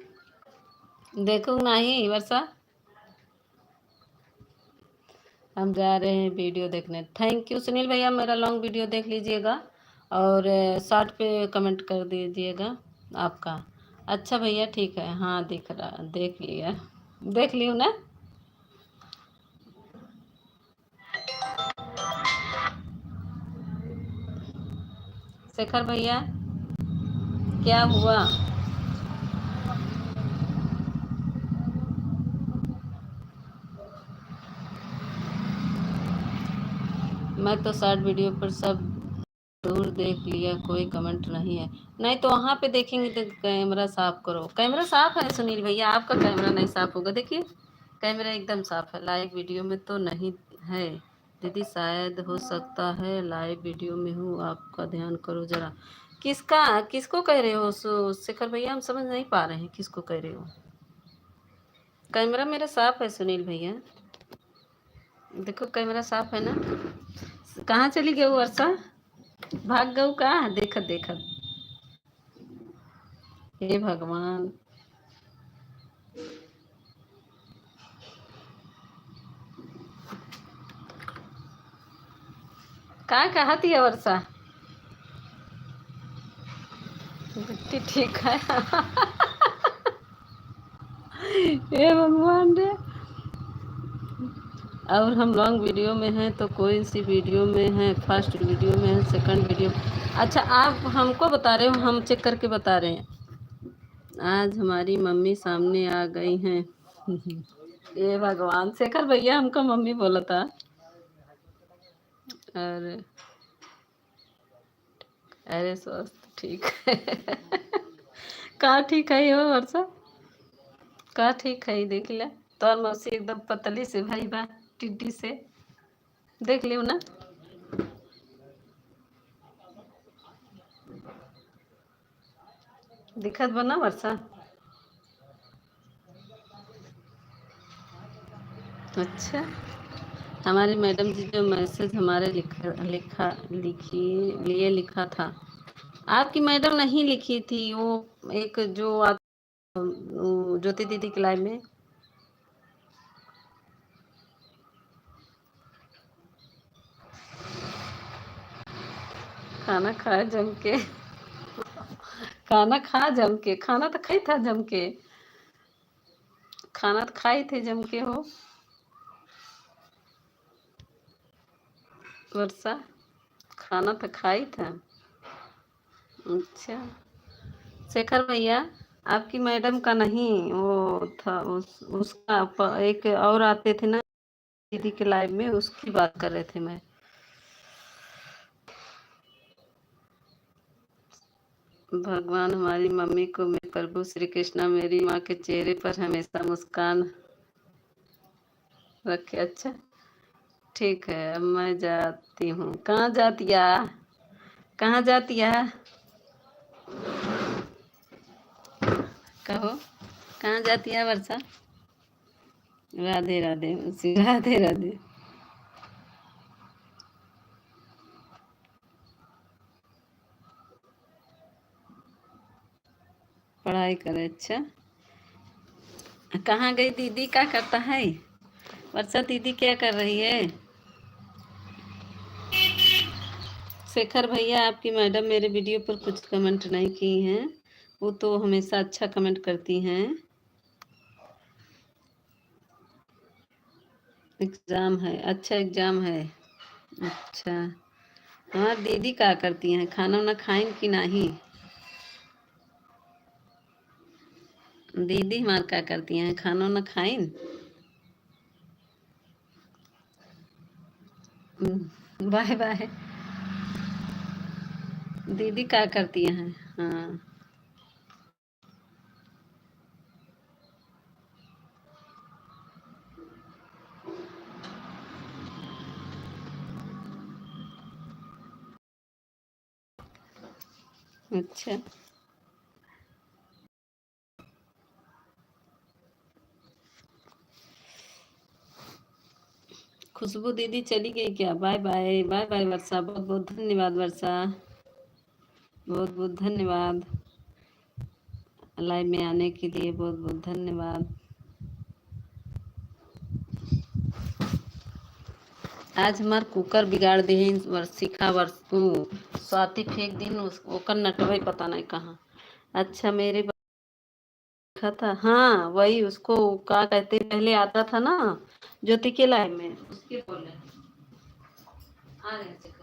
देखो नहीं वर्षा, हम जा रहे हैं video देखने। Thank you सुनील भैया, मेरा long video देख लीजिएगा और, अ, short पे comment कर दीजिएगा आपका। अच्छा भैया, ठीक है, हाँ, दिख रहा, देख लिया, देख लियो ना। शेखर भैया, क्या हुआ? मैं तो short video पर सब दूर देख लिया, कोई comment नहीं है। नहीं तो वहाँ पे देखेंगे तो camera साफ करो। Camera साफ है सुनील भैया, आपका camera नहीं साफ होगा। देखिए, camera एकदम साफ है, live video में तो नहीं है। दीदी, शायद हो सकता है live video में हूँ, आपका ध्यान करो जरा। किसका, किसको कह रहे हो सु-, शेखर भैया, हम समझ नहीं पा रहे हैं किसको कह रहे हो। Camera मेरा साफ है सुनील भैया, देखो camera साफ है ना। कहाँ चली गई वर्षा, भाग गऊ का? देखत देखत, हे भगवान। का कहत हिया वर्षा? बिट्टी ठीक है। हे भगवान रे। और हम long video में हैं तो कौन सी video में हैं, first video में हैं, second video। अच्छा, आप हमको बता रहे हो, हम check करके बता रहे हैं। आज हमारी मम्मी सामने आ गई हैं। हे भगवान, शेखर भैया हमको मम्मी बोला था। और अरे स्वस्थ ठीक है। का ठीक है हो वर्षा? का ठीक है, देख ले, तोर मौसी एकदम पतली से भई बा, टिड्डी से। देख लियो ना, दिखत बा ना वर्षा? अच्छा, हमारी madam जी जो message हमारे लिखा, लिखा, लिखी, लिए लिखा था, आपकी madam नहीं लिखी थी, वो एक जो आ-, वो ज्योति दीदी के live में। खाना खाए जम के। खाना खा जम के, खाना तो खाई था जम के। खाना तो खाई थे जम के हो। वर्षा, खाना तो खाई था। अच्छा। शेखर भैया, आपकी madam का नहीं, वो था उस, उसका प-, एक और आते थे ना दीदी के live में, उसकी बात कर रहे थे मैं। भगवान हमारी मम्मी को, मैं प्रभु श्री कृष्णा मेरी माँ के चेहरे पर हमेशा मुस्कान रखे। अच्छा, ठीक है, अब मैं जाती हूँ। कहाँ जातिया? कहाँ जातिया? कहो, कहाँ जातिया वर्षा? राधे राधे मौसी, राधे राधे। पढ़ाई करे, अच्छा। कहाँ गई दीदी, क्या करता है? वर्षा दीदी क्या कर रही है? शेखर भैया, आपकी मैडम मेरे वीडियो पर कुछ कमेंट नहीं की हैं, वो तो हमेशा अच्छा कमेंट करती हैं। एग्जाम है, अच्छा एग्जाम है, अच्छा। हमार दीदी का करती हैं, खाना वाना खाइन कि नाही? दीदी हमार का करती हैं, खाना वाना खाइन? हम्म, बाय बाय। दीदी का करती हैं? हाँ। अच्छा। खुशबू दीदी चली गई क्या? बाय बाय, बाय बाय वर्षा, बहुत बहुत धन्यवाद वर्षा, बहुत बहुत धन्यवाद। लाइव में आने के लिए बहुत बहुत धन्यवाद। आज हमार कुकर बिगाड़ दे हैं वर्षिका, वर्ष-, उ, स्वाति फेंक दिन, उस, ओकर नटवे पता नहीं कहाँ। अच्छा, मेरे देखा था, हाँ, वही उसको क्या कहते हैं, पहले आता था ना ज्योति के लाइव में, उसके बोले। आ रहे हैं, देखो।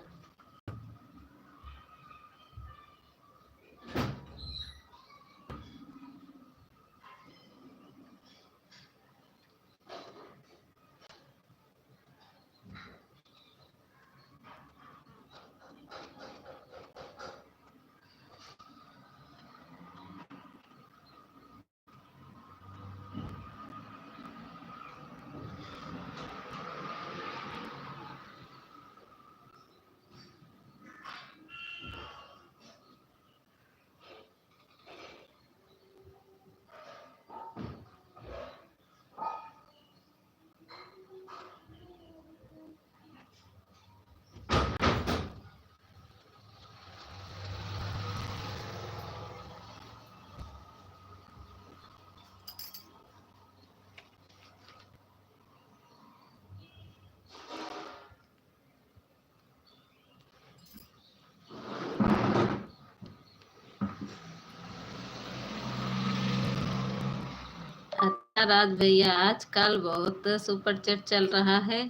अच्छा राज भैया, आजकल बहुत सुपर चैट चल रहा है।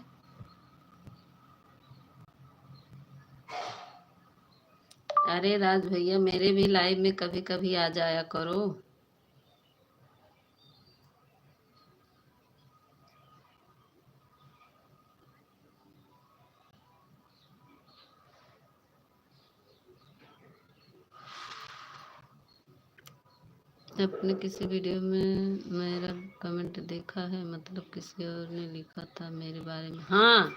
अरे राज भैया, मेरे भी लाइव में कभी-कभी आ जाया करो। आपने किसी वीडियो में मेरा कमेंट देखा है? मतलब किसी और ने लिखा था मेरे बारे में? हाँ,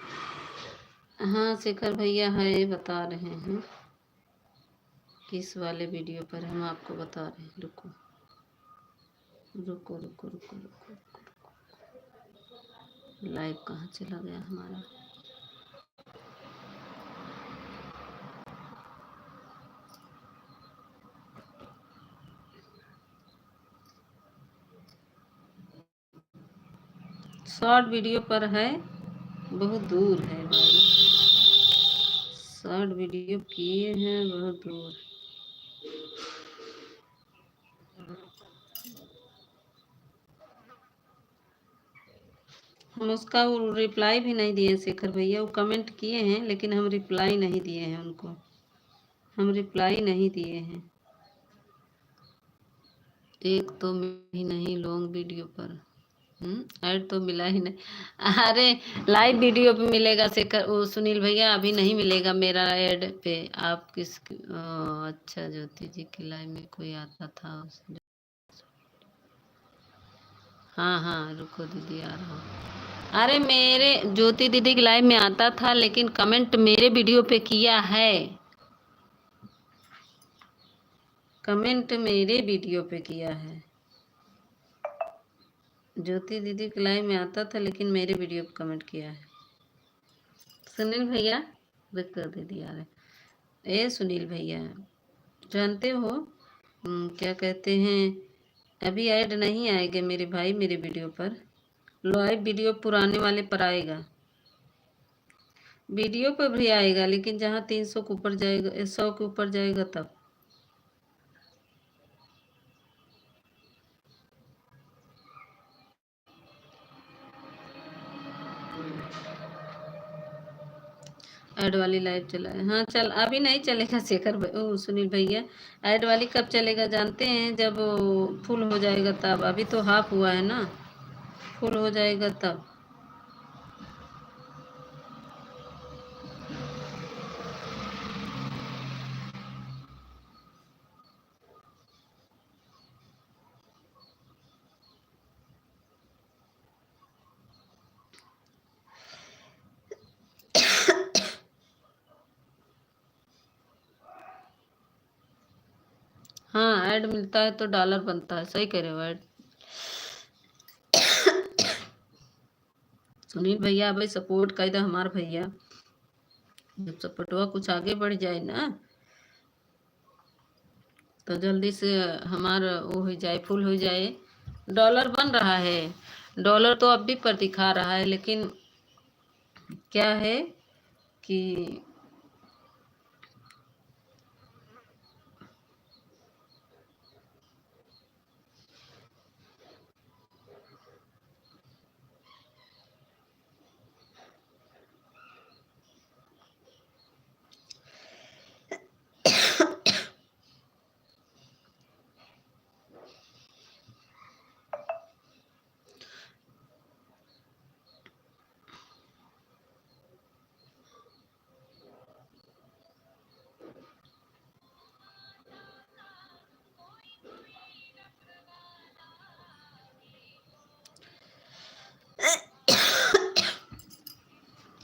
हाँ, शेखर भैया है, बता रहे हैं। किस वाले वीडियो पर हम आपको बता रहे हैं, रुको, रुको, रुको। लाइव कहाँ चला गया हमारा? शॉर्ट वीडियो पर है, बहुत दूर है भाई। शॉर्ट वीडियो किए हैं बहुत दूर। हम उसका वो रिप्लाई भी नहीं दिए शेखर भैया, वो कमेंट किए हैं लेकिन हम रिप्लाई नहीं दिए हैं उनको, हम रिप्लाई नहीं दिए हैं। एक तो मिला ही नहीं लॉन्ग वीडियो पर। हम्म, ऐड तो मिला ही नहीं। अरे, लाइव वीडियो पे मिलेगा शेखर, वो सुनील भैया, अभी नहीं मिलेगा मेरा ऐड पे। आप किस, ओ, अच्छा, ज्योति जी की लाइव में कोई आता था उस हाँ, हाँ, रुको दीदी, आ रहा हूँ। अरे, मेरे ज्योति दीदी के live में आता था, लेकिन comment मेरे video पे किया है, comment मेरे video पे किया है। ज्योति दीदी के live में आता था, लेकिन मेरे video पे comment किया है। सुनील भैया, रुको दीदी, आ रहे। ए सुनील भैया, जानते हो, हम्म, क्या कहते हैं, अभी ad नहीं आएगा मेरे भाई मेरे video पर। Live video पुराने वाले पर आएगा, video पर भी आएगा, लेकिन जहाँ तीन सौ के ऊपर जाएगा, ए, सौ के ऊपर जाएगा तब। Ad वाली live चला है। हाँ, चल, अभी नहीं चलेगा शेखर भ-, ओ, सुनील भैया, ad वाली कब चलेगा जानते हैं? जब वो full हो जाएगा तब। अभी तो half हुआ है ना, full हो जाएगा तब। हाँ, ad मिलता है तो dollar बनता है, सही कह रहे हो, ad। सुनील भैया, भाई support कर दो हमार भैया, जब सपोर्टवा कुछ आगे बढ़ जाए ना, तो जल्दी से हमार वो हो जाए, full हो जाए। Dollar बन रहा है, dollar तो अब भी पर दिखा रहा है, लेकिन क्या है कि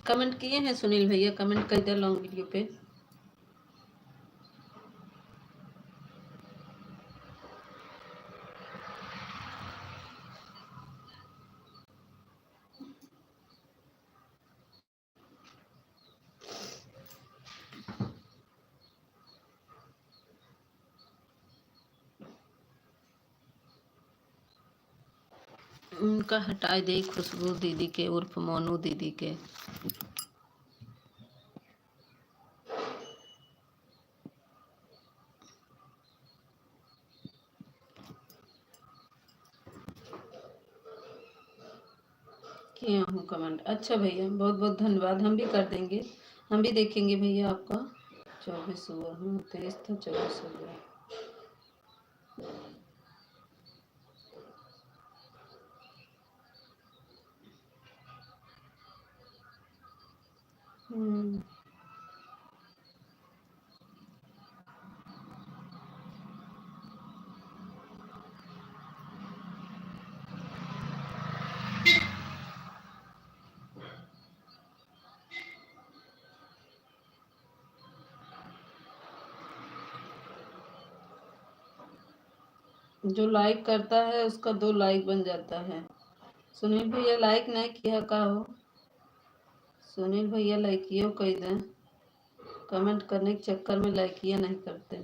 Comment किए हैं सुनील भैया, comment कर दे long video पे। उनका हटाए दे खुशबू दीदी के उर्फ मोनू दीदी के। किया हूँ comment। अच्छा भैया, बहुत बहुत धन्यवाद, हम भी कर देंगे, हम भी देखेंगे भैया आपका। चौबीस ओवर, हाँ, तेईस था, चौबीस हो गया। हम्म। जो like करता है उसका दो like बन जाता है। सुनील भैया like नहीं किया का हो? सुनील भैया लाइकियो कई दें, comment करने के चक्कर में लाइकिया नहीं करते।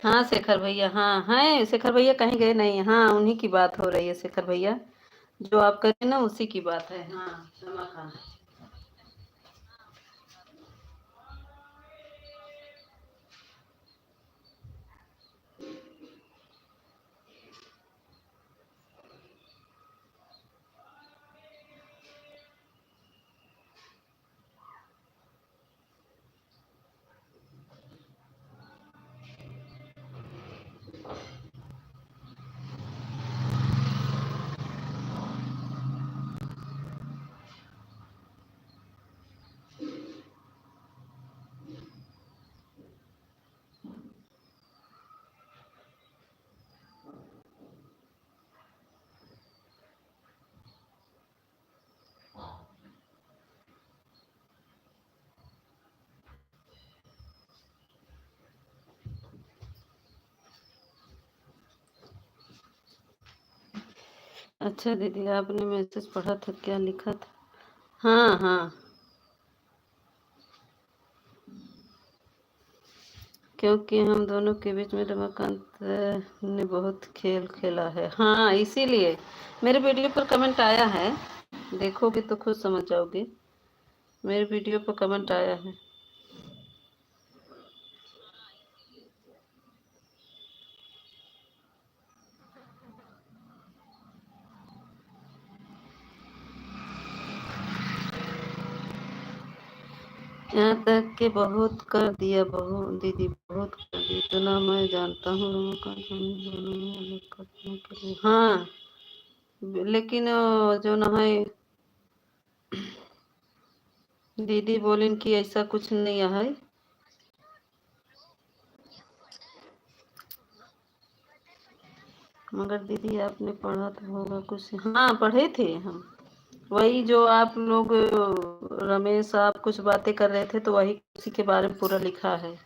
हाँ शेखर भैया, हाँ हैं शेखर भैया, कहीं गए नहीं। हाँ, उन्हीं की बात हो रही है शेखर भैया, जो आप करें ना, उसी की बात है। हाँ, क्षमा खान। अच्छा दीदी, आपने मैसेज पढ़ा था, क्या लिखा था? हाँ, हाँ, क्योंकि हम दोनों के बीच में रमाकांत ने बहुत खेल खेला है। हाँ, इसीलिए मेरे वीडियो पर कमेंट आया है, देखोगे तो खुद समझ जाओगे। मेरे वीडियो पर कमेंट आया है। यहाँ तक कि बहुत कर दिया, बहुत दीदी, बहुत कर दिया। इतना मैं जानता हूँ, रमाकांत हम दोनों में अलग करने के लिए। हाँ, लेकिन, अ, जो ना है, दीदी बोलिन कि ऐसा कुछ नहीं है। मगर दीदी, आपने पढ़ा तो होगा कुछ? हाँ, पढ़े थे हम। वही जो आप लोग, रमेश, आप कुछ बातें कर रहे थे, तो वही, उसी के बारे में पूरा लिखा है।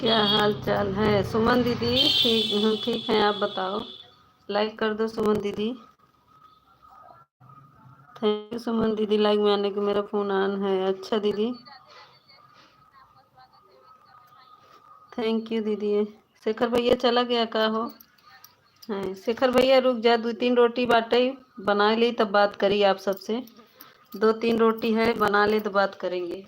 क्या हाल चाल है सुमन दीदी? ठीक, हम ठीक हैं, आप बताओ। लाइक कर दो सुमन दीदी। थैंक यू सुमन दीदी, लाइक में आने के, मेरा फोन ऑन है। अच्छा दीदी, थैंक यू दीदी। शेखर भैया चला गया का हो? हैं, शेखर भैया रुक जा, दो तीन रोटी बाटे, बना ले तब बात करी आप सबसे। दो तीन रोटी है, बना ले तो बात करेंगे।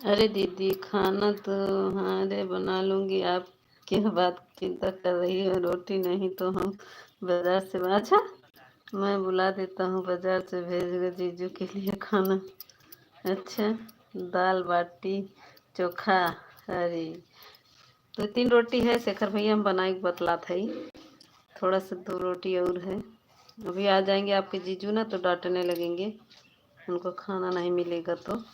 अरे दीदी, खाना तो, हाँ रे, बना लूँगी, आप क्या बात चिंता कर रही हो? रोटी नहीं तो हम बाजार से, अच्छा, मैं बुला देता हूँ, बाजार से भेज दो जीजू के लिए खाना। अच्छा, दाल बाटी चोखा, अरे, दो तीन रोटी है, शेखर भैया हम बनाए के बतलात है, थोड़ा सा दो रोटी और है। अभी आ जाएंगे आपके जीजू ना, तो डांटने लगेंगे, उनको खाना नहीं मिलेगा तो।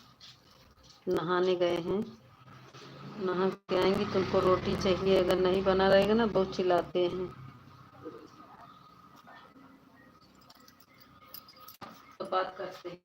नहाने गए हैं, नहा के आएंगे तो उनको रोटी चाहिए, अगर नहीं बना रहेगा ना, बहुत चिल्लाते हैं। तो बात करते हैं।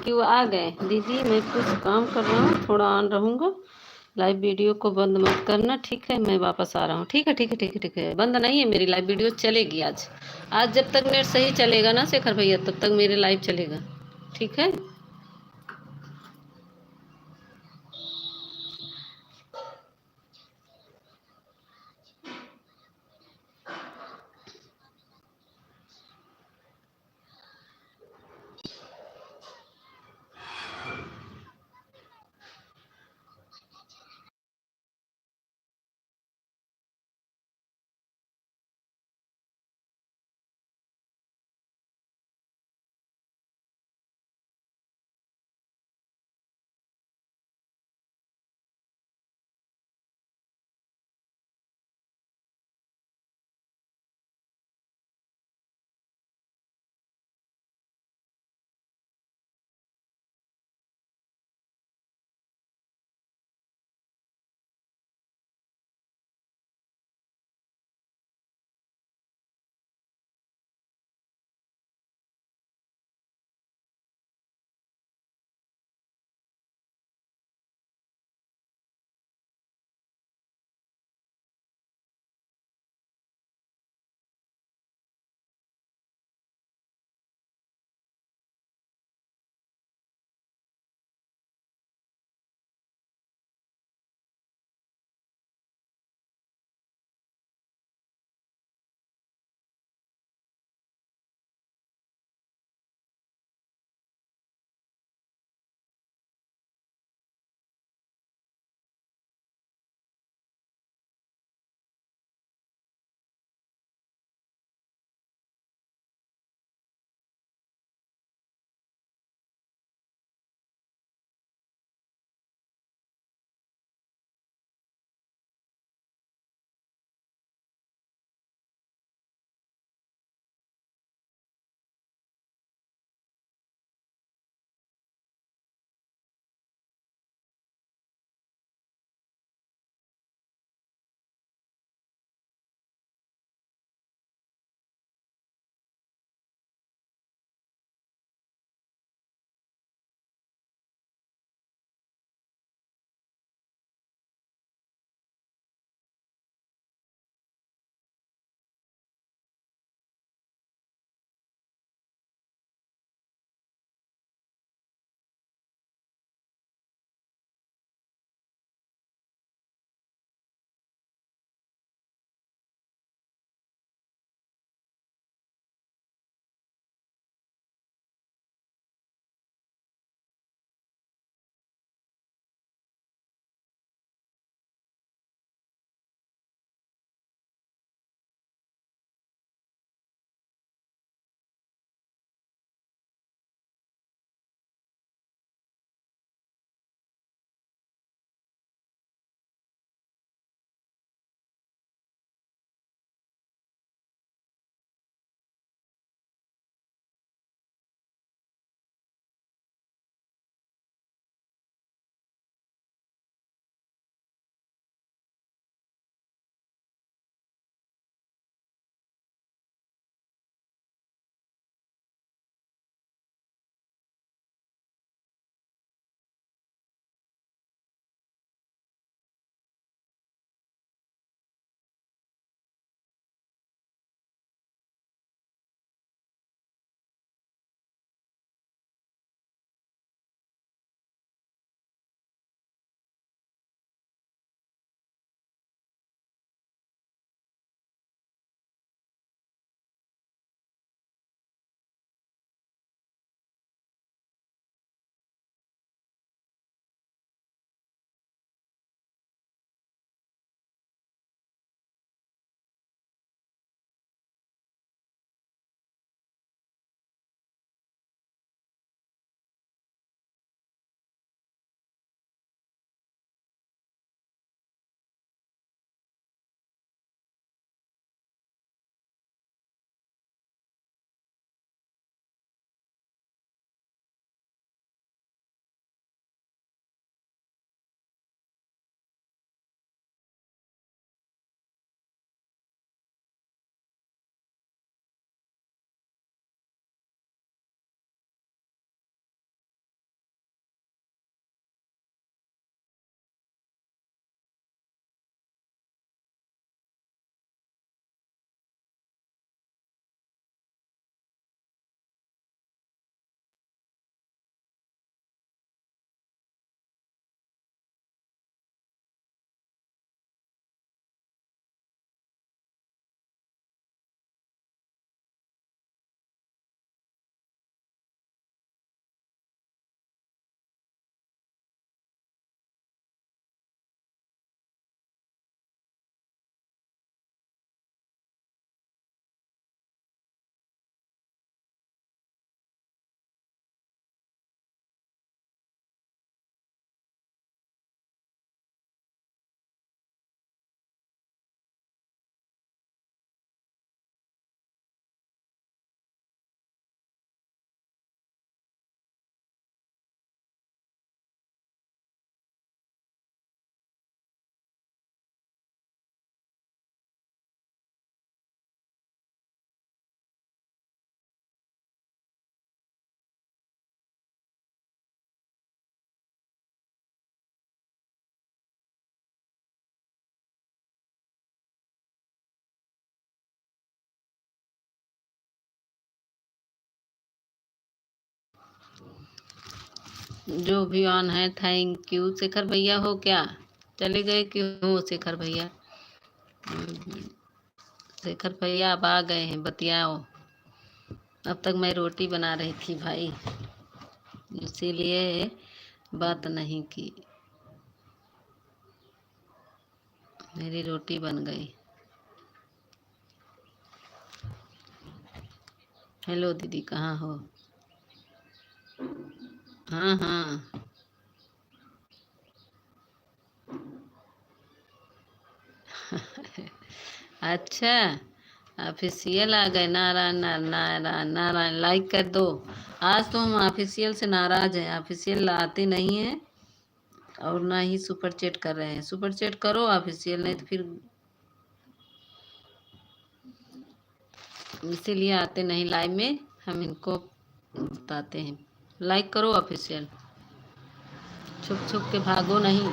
कि वो आ गए। दीदी, मैं कुछ काम कर रहा हूँ, थोड़ा on रहूँगा, लाइव वीडियो को बंद मत करना, ठीक है? मैं वापस आ रहा हूँ। ठीक है, ठीक है, ठीक है, ठीक है, बंद नहीं है मेरी लाइव वीडियो, चलेगी आज। आज जब तक नेट सही चलेगा ना शेखर भैया, तब तक मेरे लाइव चलेगा, ठीक है? जो भी on है, thank you। शेखर भैया हो क्या? चले गए कि हो शेखर भैया? हम्म, शेखर भैया अब आ गए हैं, बतियाओ। अब तक मैं रोटी बना रही थी भाई, इसीलिए बात नहीं की। मेरी रोटी बन गई। हेलो दीदी, कहाँ हो? हाँ, हाँ। अच्छा, ऑफिशियल आ गए। नारायण, नारायण, नारायण, नारायण, लाइक कर दो। आज तो हम ऑफिशियल से नाराज हैं, ऑफिशियल आते नहीं हैं और ना ही सुपर चैट कर रहे हैं। सुपर चैट करो, ऑफिशियल, नहीं तो फिर इसीलिए आते नहीं लाइव में, हम इनको बताते हैं। लाइक करो ऑफिशियल, छुप छुप के भागो नहीं।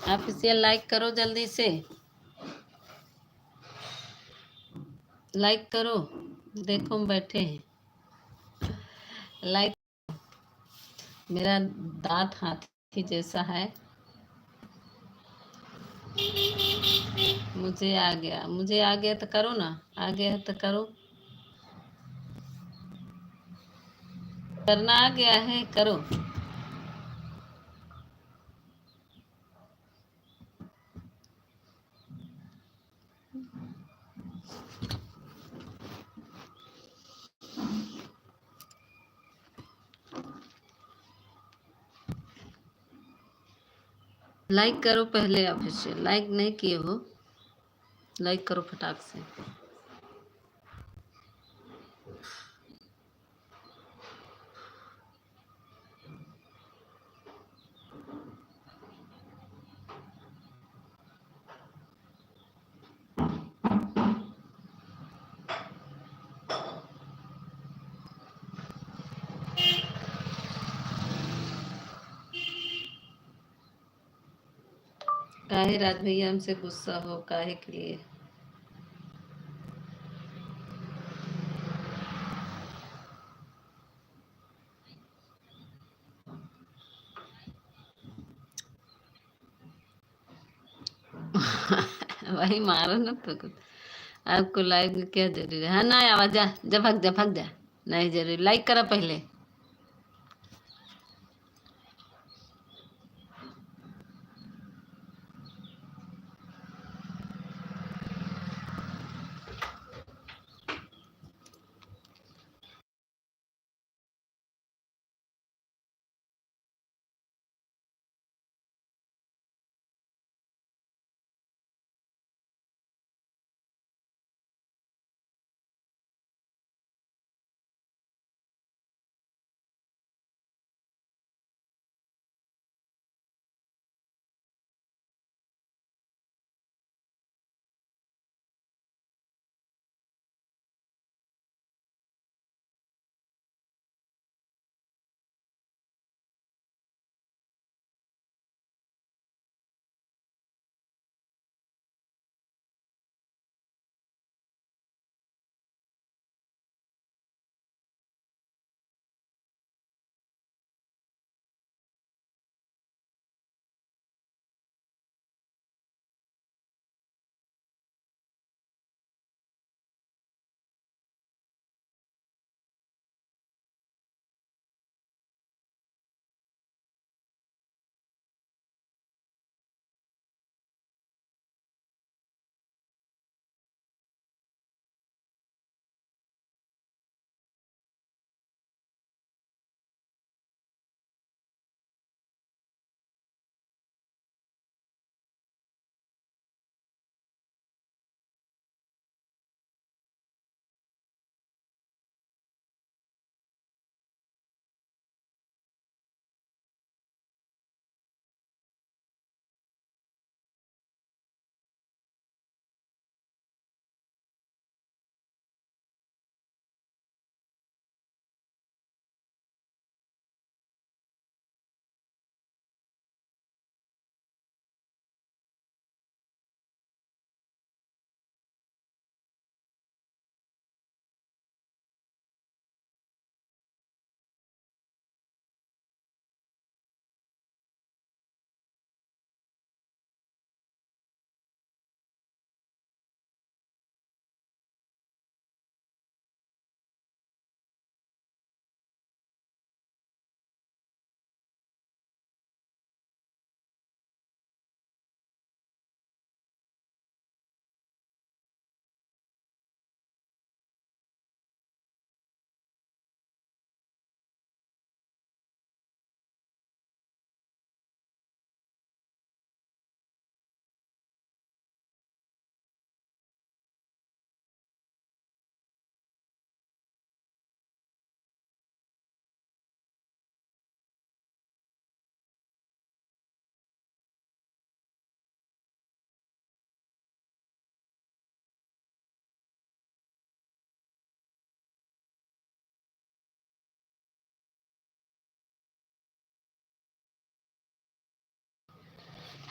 ऑफिशियल लाइक करो जल्दी से, लाइक करो। देखो हम बैठे हैं, लाइक। मेरा दांत हाथी जैसा है। मुझे आ गया, मुझे आ गया तो करो ना, आ गया है तो करो। करना आ गया है, करो। लाइक करो पहले, ऑफिशियल लाइक नहीं किए हो, लाइक करो फटाक से। काहे राज भैया हमसे गुस्सा हो, काहे के लिए? वही मारो ना तो कुछ। आपको लाइव में क्या जरूरी है? हाँ, ना आवा, जा, जा, भाग जा, भाग जा। नहीं जरूरी, लाइक करा पहले।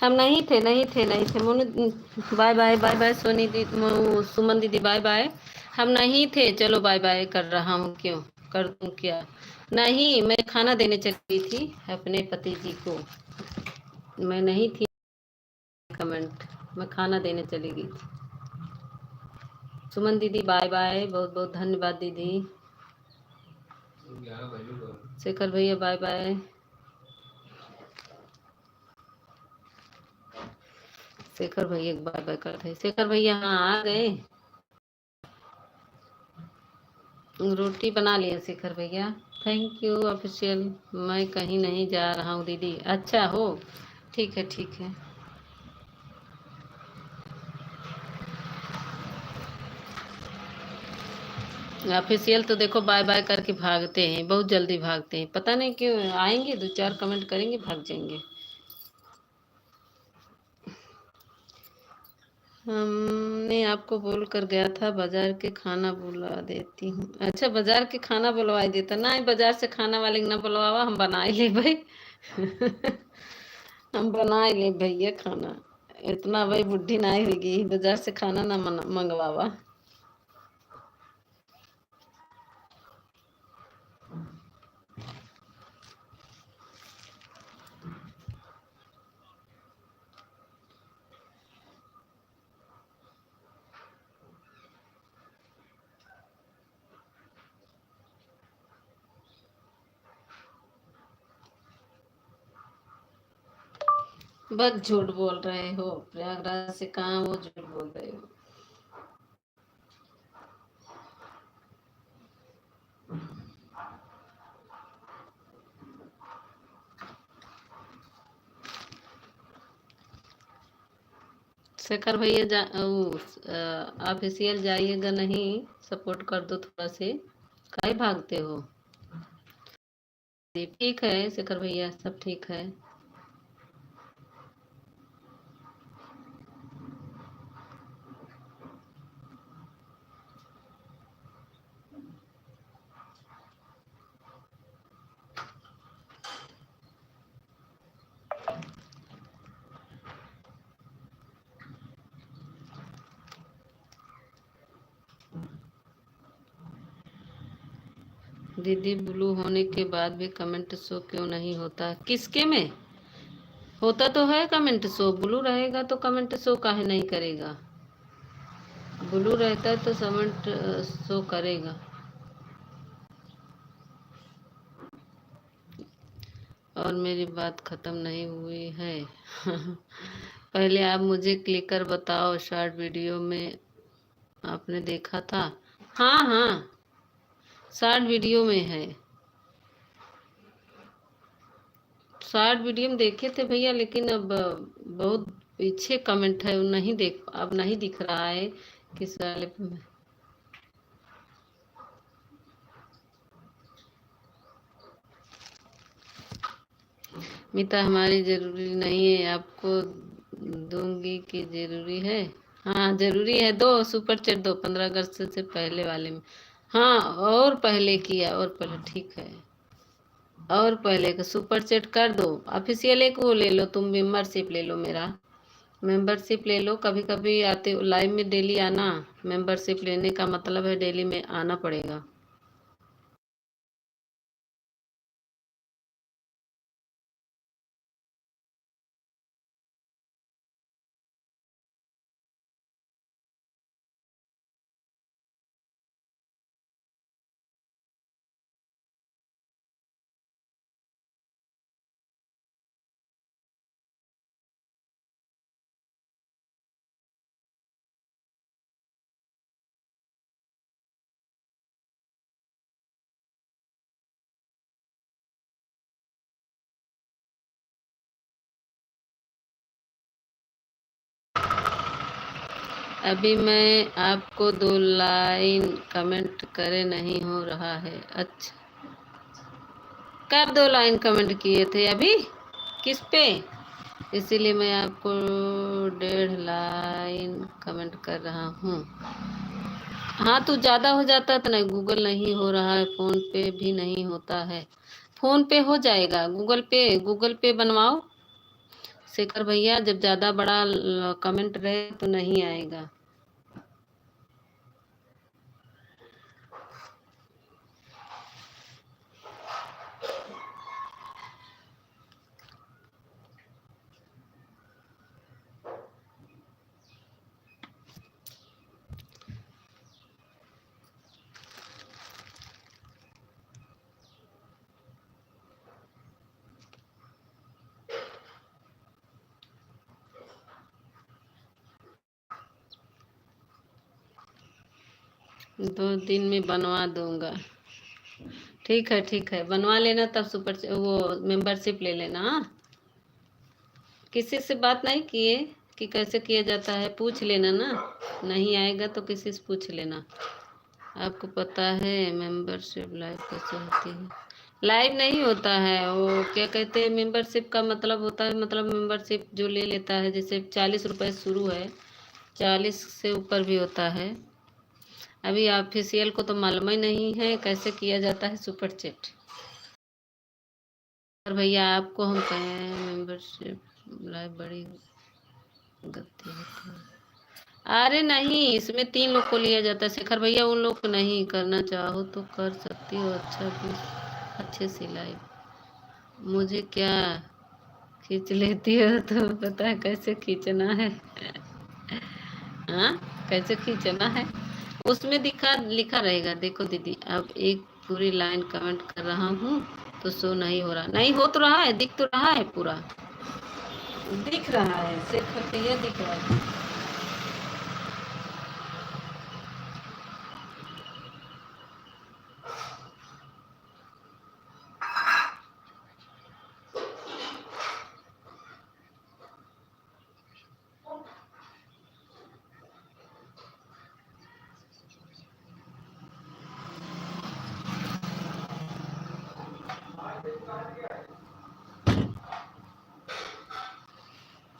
हम नहीं थे, नहीं थे, नहीं थे। Monu, bye bye, bye bye Soni दी-, मो-, सुमन दीदी, bye bye। हम नहीं थे, चलो bye bye कर रहा हूँ, क्यों कर दूँ क्या? नहीं, मैं खाना देने चली गई थी अपने पति जी को, मैं नहीं थी। Comment, मैं खाना देने चली गई थी। सुमन दीदी, bye bye, बहुत बहुत धन्यवाद दीदी। शेखर भैया, bye bye। शेखर भैया के bye bye करते हैं। शेखर भैया, हाँ, आ गए। रोटी बना लिया शेखर भैया। Thank you official। मैं कहीं नहीं जा रहा हूँ दीदी। अच्छा हो, ठीक है, ठीक है। Official तो देखो, bye bye करके भागते हैं, बहुत जल्दी भागते हैं, पता नहीं क्यों। आएंगे, दो चार comment करेंगे, भाग जाएंगे। हमने आपको बोलकर गया था, बाजार के खाना बुला देती हूँ। अच्छा, बाजार के खाना बुलवाई देता। नहीं, बाजार से खाना वाले के ना बुलवावा, हम बनाई लेबे। हम बनाई लेबे भैया खाना। इतना भाई बुढ़ी नहीं होगी, बाजार से खाना ना मना-, मंगवावा। बस झूठ बोल रहे हो, प्रयागराज से कहाँ वो झूठ बोल रहे हो। शेखर भैया जा-, उ, अ, official जाइएगा नहीं, support कर दो थोड़ा से, काहे भागते हो? जी, ठीक है शेखर भैया, सब ठीक है। दीदी, blue होने के बाद भी comment show क्यों नहीं होता? किसके में? होता तो है comment show, blue रहेगा तो comment show काहे नहीं करेगा? Blue रहता है तो comment, अ, show करेगा। और मेरी बात खत्म नहीं हुई है। पहले आप मुझे clicker बताओ, short video में आपने देखा था? हाँ, हाँ, short video में है। Short video में देखे थे भैया, लेकिन अब बहुत पीछे comment है, वो नहीं देख, अब नहीं दिख रहा है किस वाले पे। मिता हमारी जरूरी नहीं है, आपको दूंगी कि जरूरी है? हाँ, जरूरी है, दो super chat दो, पन्द्रह अगस्त से पहले वाले में। हाँ, और पहले किया, और पहले, ठीक है, और पहले का super chat कर दो। Official एक वो ले लो तुम, membership ले लो मेरा, membership ले लो। कभी कभी आते हो live में, daily आना, membership लेने का मतलब है daily में आना पड़ेगा। अभी मैं आपको दो line comment करे नहीं हो रहा है। अच्छा, कब दो line comment किए थे अभी? किस पे? इसीलिए मैं आपको डेढ़ line comment कर रहा हूँ। हाँ, तो ज़्यादा हो जाता तो नहीं, Google नहीं हो रहा है, PhonePe भी नहीं होता है। PhonePe हो जाएगा, Google Pay, Google Pay बनवाओ। शेखर भैया, जब ज्यादा बड़ा ल-, comment रहे तो नहीं आएगा। दो दिन में बनवा दूंगा। ठीक है, ठीक है, बनवा लेना, तब super च-, वो membership ले लेना। हाँ, किसी से बात नहीं किए कि कैसे किया जाता है, पूछ लेना ना, नहीं आएगा तो किसी से पूछ लेना। आपको पता है membership live कैसे होती है? Live नहीं होता है, वो क्या कहते हैं, membership का मतलब होता है, मतलब membership जो ले लेता है, जैसे चालीस रुपए शुरू है, चालीस से ऊपर भी होता है। अभी official को तो मालूम ही नहीं है कैसे किया जाता है super chat। और भैया, आपको हम कहें membership live बड़ी गलती होती है। अरे नहीं, इसमें तीन लोग को लिया जाता है। शेखर भैया, उन लोग को नहीं करना चाहो तो कर सकती हो। अच्छा भी, अच्छे से live। मुझे क्या खींच लेती हो तो पता है कैसे खींचना है। हाँ, कैसे खींचना है, उसमें दिखा, लिखा रहेगा। देखो दीदी, अब एक पूरी line comment कर रहा हूँ तो show नहीं हो रहा। नहीं, हो तो रहा है, दिख तो रहा है पूरा, दिख रहा है, शेखर भैया दिख रहा है।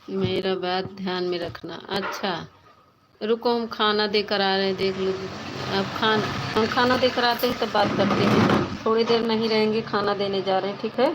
मेरा बात ध्यान में रखना। अच्छा, रुको, हम खाना देकर आ रहे हैं, देख लो। अब खान-, हम खाना देकर आते हैं, तब बात करते हैं। थोड़ी देर नहीं रहेंगे, खाना देने जा रहे हैं, ठीक है?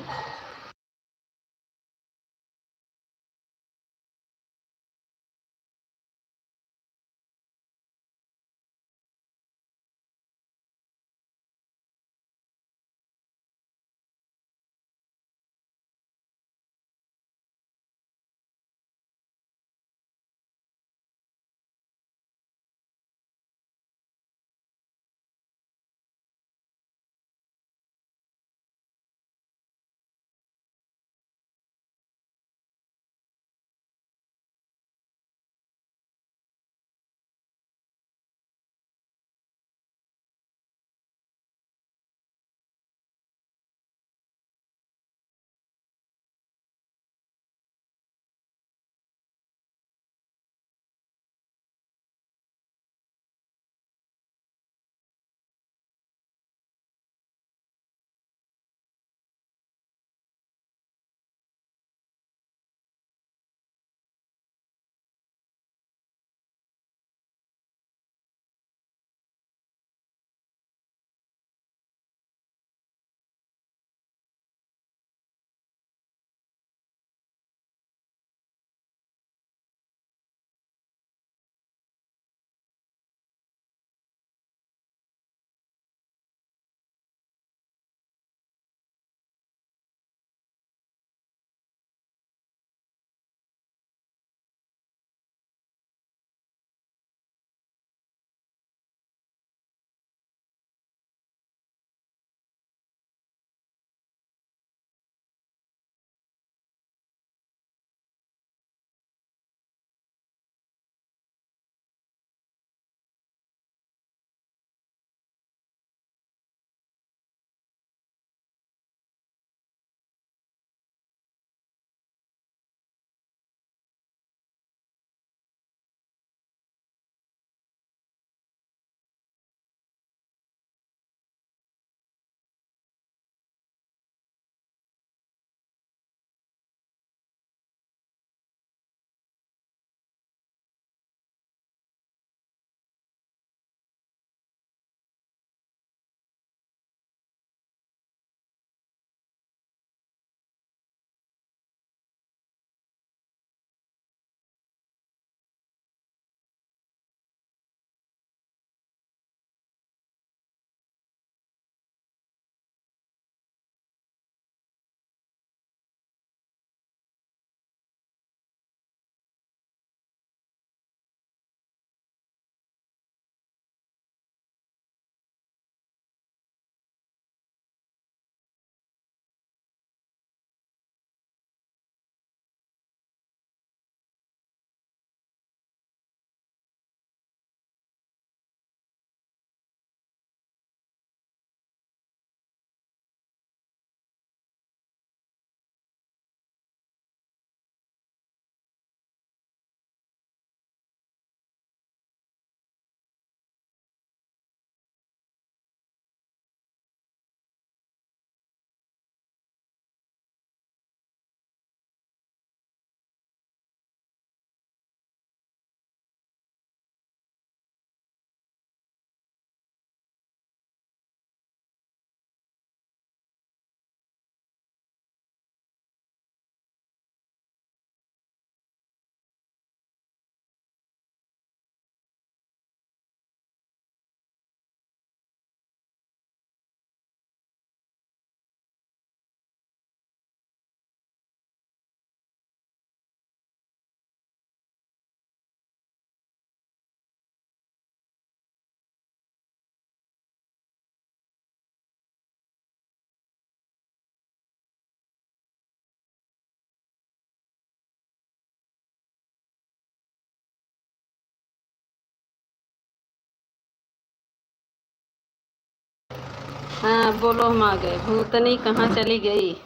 हाँ, बोलो, हम आ गए। भूतनी कहाँ चली गई?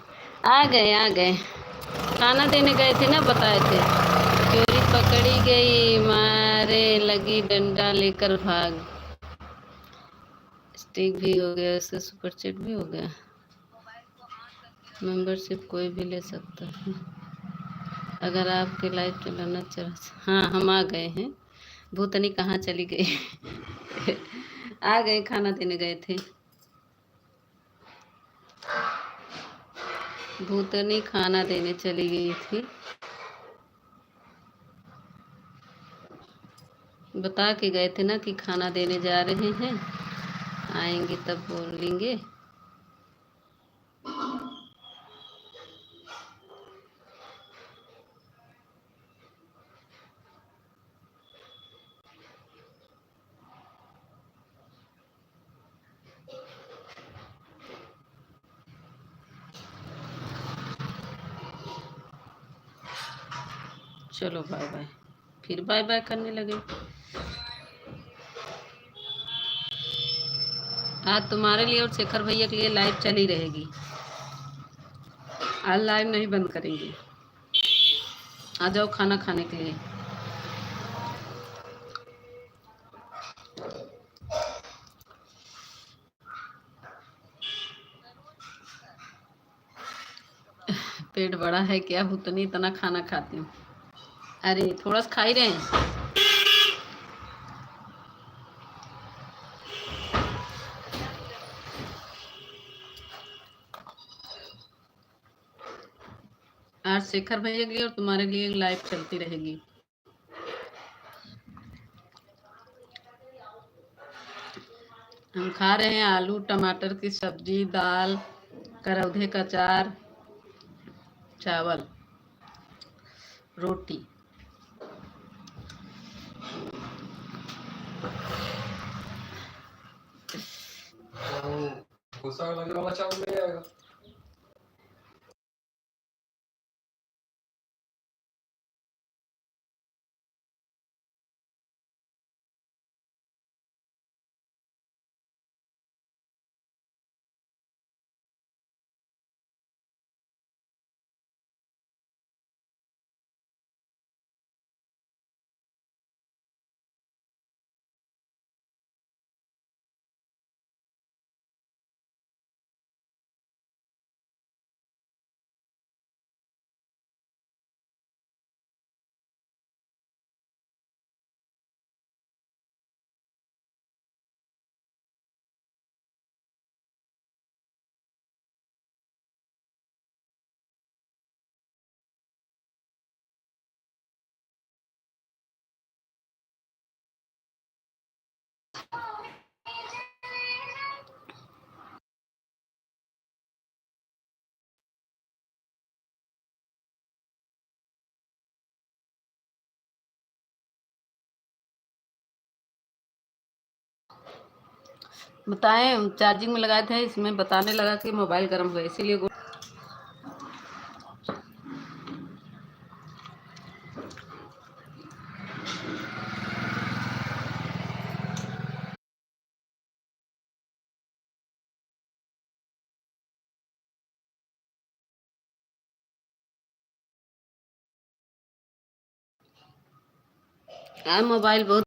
आ गए, आ गए। खाना देने गए थे ना, बताए थे। चोरी पकड़ी गई, मारे लगी डंडा लेकर भाग। स्टिक भी हो गया, उससे सुपर चैट भी हो गया। मेंबरशिप कोई भी ले सकता है। अगर आपके लाइव चलाना चाह, हाँ, हम आ गए हैं। भूतनी कहाँ चली गई? आ गए, खाना देने गए थे। भूतनी खाना देने चली गई थी। बता के गए थे ना कि खाना देने जा रहे हैं, आएंगे तब बोलेंगे। चलो बाय बाय। फिर बाय बाय करने लगे। आज तुम्हारे लिए और शेखर भैया के लिए लाइव चली रहेगी। आज लाइव नहीं बंद करेंगे। आ जाओ खाना खाने के लिए। पेट बड़ा है क्या? भूतनी इतना खाना खाती हूँ। अरे, थोड़ा सा खाई रहे हैं। आज शेखर भैया के लिए और तुम्हारे लिए लाइव चलती रहेगी। हम खा रहे हैं आलू टमाटर की सब्जी, दाल, करौधे का अचार, चावल, रोटी। गुस्सा लगे वाला चावल ले आएगा। बताएं, चार्जिंग में लगाए थे, इसमें बताने लगा कि मोबाइल गर्म हुआ, इसीलिए गो- आ, मोबाइल बहुत,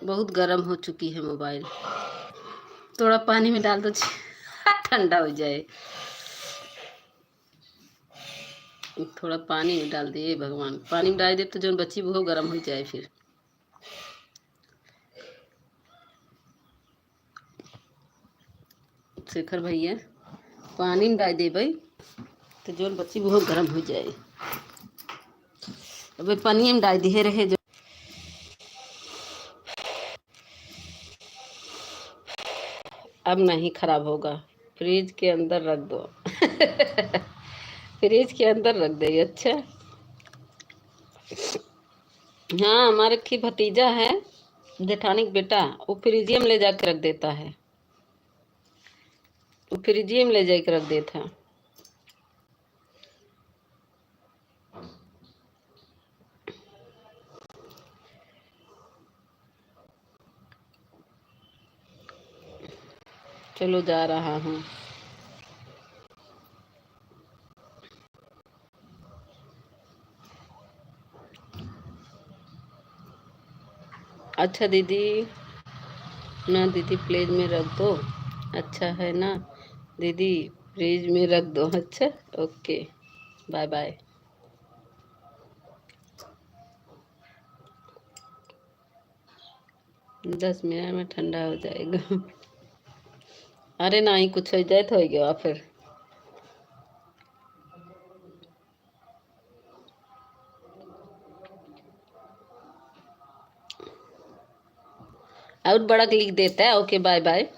बहुत गर्म हो चुकी है मोबाइल। थोड़ा पानी में डाल दो, ठंडा हो जाए। थोड़ा पानी में डाल दिए भगवान, पानी में डाल दे तो जौन बची वो गर्म हो जाए फिर। शेखर भैया, पानी में डाल देबै तो जौन बची वो गर्म हो जाए। अबे पानी में डाल दिए रहे जो, अब नहीं खराब होगा, फ्रिज के अंदर रख दो। फ्रिज के अंदर रख दे। अच्छा, हाँ, हमारे की भतीजा है, जेठानी के बेटा, वो फ्रिजिया में ले जाके रख देता है, वो फ्रिजिया में ले जाके रख देता है। चलो, जा रहा हूँ। अच्छा दीदी, ना दीदी, फ्रिज में रख दो। अच्छा है ना दीदी, फ्रिज में रख दो। अच्छा, ओके, बाय बाय। दस मिनट में ठंडा हो जाएगा। अरे नाही, कुछ हो जाए तो हो गया फिर। और बड़ा लिख देता है, ओके, बाय बाय।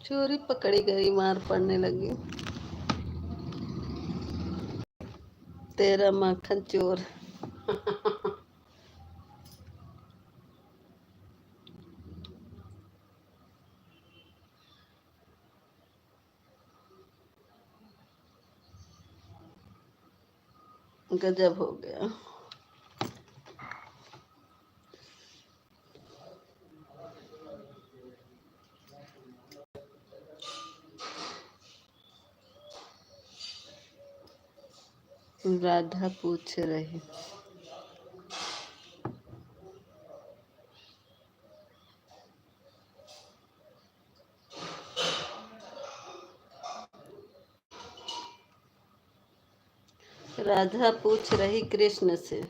चोरी पकड़ी गई, मार पड़ने लगी। तेरा माखन चोर। गजब हो गया। राधा पूछ रही। राधा पूछ रही कृष्ण से।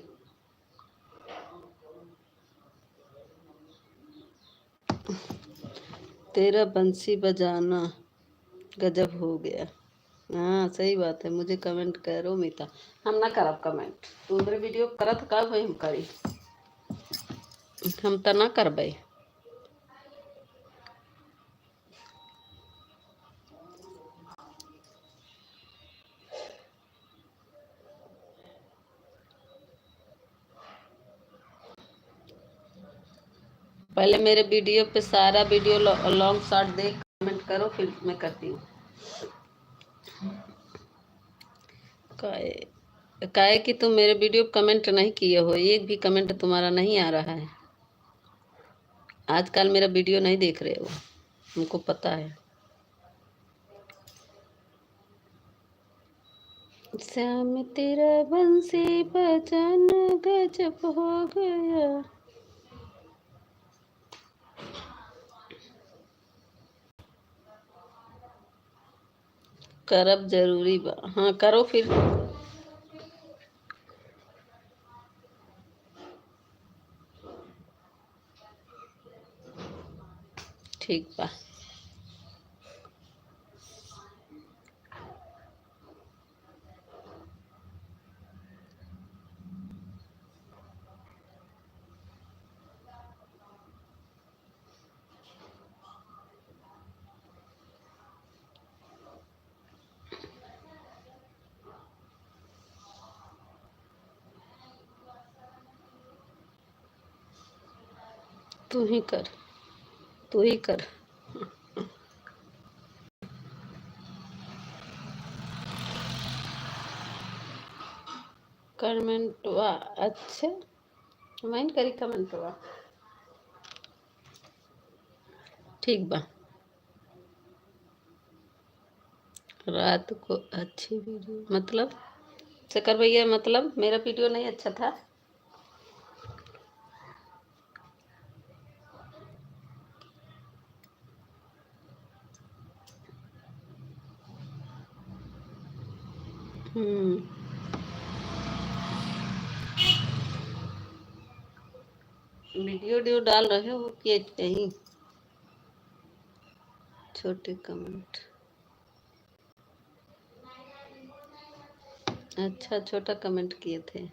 तेरा बंसी बजाना गजब हो गया। हाँ, सही बात है, मुझे comment करो मीता। हम ना करब comment। तू मेरे video करत का भाई हम करी? हम त ना करबे। पहले मेरे video पे सारा video लो-, long short देख comment करो, फिर मैं करती हूँ। काहे, काहे कि तुम मेरे video पे comment नहीं किए हो, एक भी comment तुम्हारा नहीं आ रहा है। आजकल मेरा video नहीं देख रहे हो, हमको पता है। श्याम तेरा बंसी बजाना गजब हो गया। करब जरूरी बा। हाँ, करो फिर। ठीक बा। तू ही कर, तू ही कर। कमेंटवा, अच्छा, मैं करी कमेंटवा। ठीक बा। रात को अच्छी video, मतलब, शेखर भैया, मतलब, मेरा video नहीं अच्छा था? हम्म। वीडियो, वीडियो डाल रहे हो कि ऐसे ही छोटे कमेंट? अच्छा, छोटा कमेंट किए थे।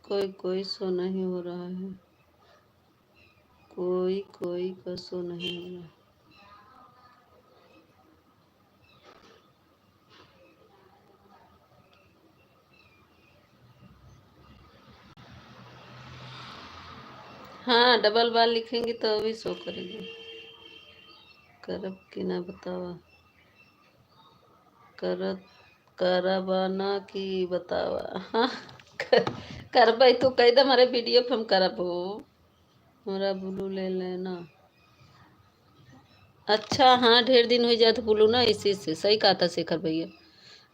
कोई, कोई शो नहीं हो रहा है। कोई, कोई का शो नहीं हो रहा। हाँ, डबल बार लिखेंगी तो भी शो करेगी। करब कि ना बतावा? करत, करबा ना कि बतावा? हाँ, कर-, करबै, तू कह दे, हमारे वीडियो पे हम करब हो। हमरा ब्लू ले लेना। अच्छा, हाँ, ढेर दिन हो जात ब्लू ना, इसी से। सही कहा था शेखर भैया।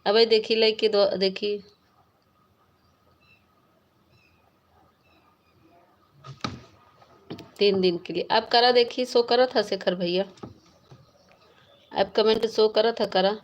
अबे देखी, लेके दो, देखी। तीन दिन के लिए। अब करा देखी, शो करत है शेखर भैया? अब कमेंट शो करत है, करा।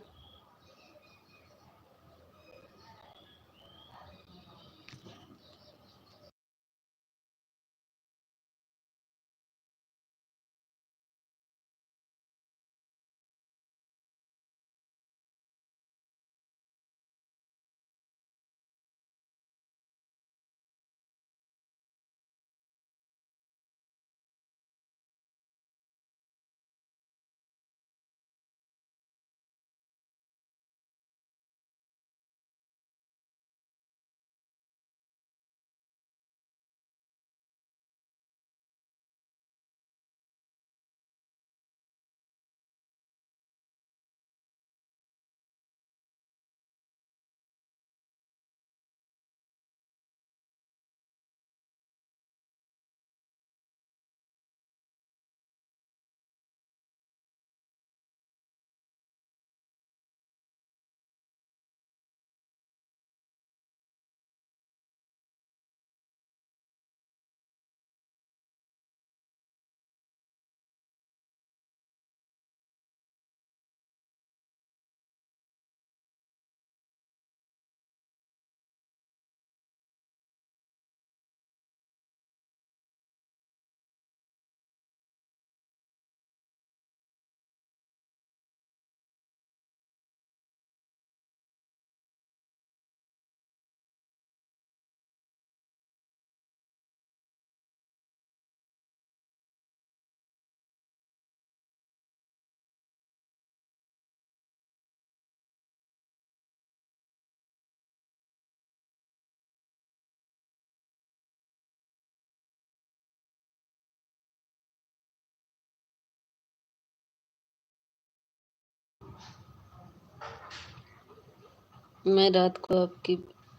मैं रात को आपकी,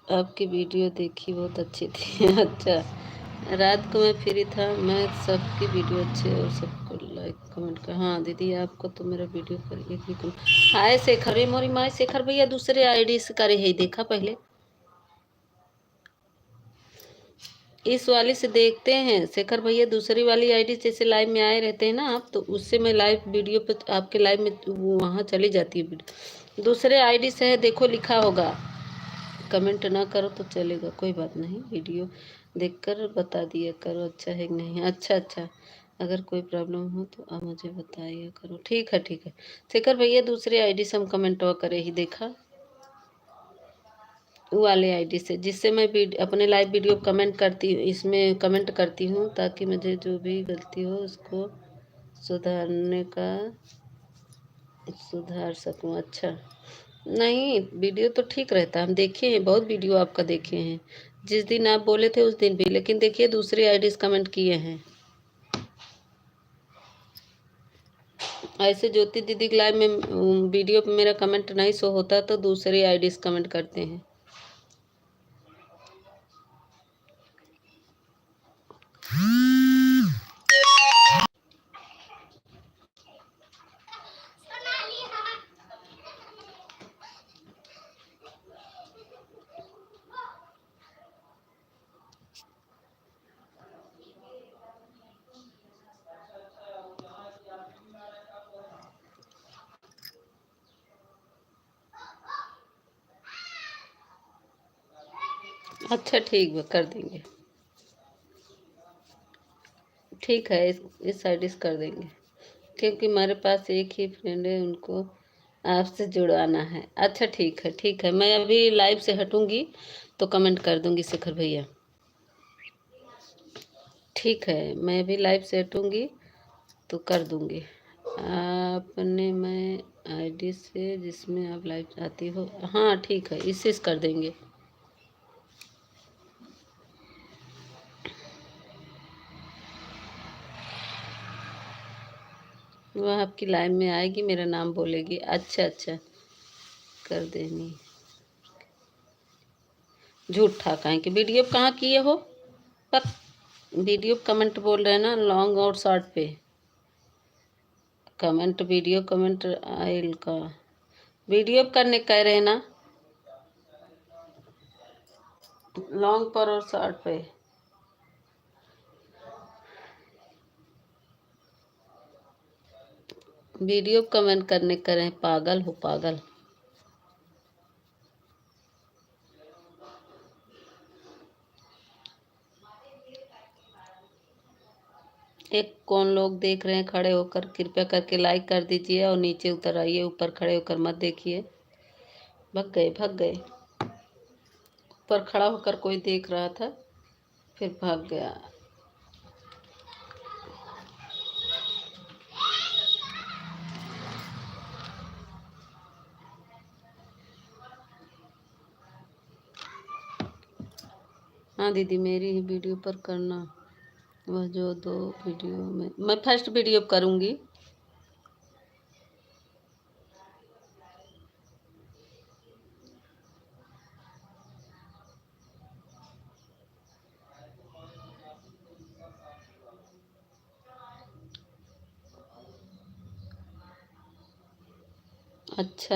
आपकी वीडियो देखी, बहुत अच्छी थी। अच्छा, रात को मैं फ्री था, मैं सबकी वीडियो अच्छे और सबको लाइक कमेंट कर। हाँ दीदी, आपको तो मेरा वीडियो पर एक भी कमेंट। हाय शेखर, रे मोरी माय, शेखर भैया दूसरे आईडी से करे है, देखा पहले। इस वाली से देखते हैं शेखर भैया, दूसरी वाली आईडी, जैसे लाइव में आए रहते हैं ना आप, तो उससे मैं लाइव वीडियो पे, आपके लाइव में वो वहाँ चली जाती है वीडियो। दूसरे आईडी से है, देखो लिखा होगा, कमेंट ना करो तो चलेगा, कोई बात नहीं, वीडियो देखकर बता दिया करो अच्छा है कि नहीं। अच्छा, अच्छा, अगर कोई प्रॉब्लम हो तो आप मुझे बताया करो। ठीक है, ठीक है शेखर भैया, दूसरे आईडी से हम कमेंटवा करे ही, देखा, वो वाले आईडी से, जिससे मैं वीड-, अपने लाइव वीडियो कमेंट करती, इसमें कमेंट करती हूँ, ताकि मुझे जो भी गलती हो उसको सुधारने का, सुधार सकूँ। अच्छा, नहीं, वीडियो तो ठीक रहता है, हम देखे हैं, बहुत वीडियो आपका देखे हैं, जिस दिन आप बोले थे उस दिन भी, लेकिन देखिए दूसरी आईडी से कमेंट किए हैं। ऐसे ज्योति दीदी के लाइव में, उम, वीडियो पे मेरा कमेंट नहीं शो होता तो दूसरे आईडी से कमेंट करते हैं। अच्छा, ठीक बा, कर देंगे। ठीक है, इस, इस साइड से कर देंगे, क्योंकि हमारे पास एक ही फ्रेंड है, उनको आपसे जुड़वाना है। अच्छा, ठीक है, ठीक है, मैं अभी लाइव से हटूंगी तो कमेंट कर दूंगी शेखर भैया। ठीक है, मैं अभी लाइव से हटूंगी तो कर दूंगी। आपने मैं आईडी से जिसमें आप लाइव आती हो, हाँ, ठीक है, इसी से कर देंगे। वह आपकी लाइव में आएगी, मेरा नाम बोलेगी। अच्छा, अच्छा, कर देनी। झूठा कहें कि वीडियो कहाँ किए हो, पर वीडियो कमेंट बोल रहे हैं ना, लॉन्ग और शॉर्ट पे। कमेंट, वीडियो कमेंट आइल का, वीडियो करने कह रहे ना, लॉन्ग पर और शॉर्ट पे। वीडियो कमेंट करने कह रहे, पागल हो पागल। एक कौन लोग देख रहे हैं खड़े होकर, कृपया करके लाइक कर दीजिए और नीचे उतर आइए, ऊपर खड़े होकर मत देखिए। भग गए, भग गए। ऊपर खड़ा होकर कोई देख रहा था, फिर भाग गया। हाँ दीदी, मेरी ही वीडियो पर करना, वह जो दो वीडियो में, मैं फर्स्ट वीडियो करूँगी। अच्छा,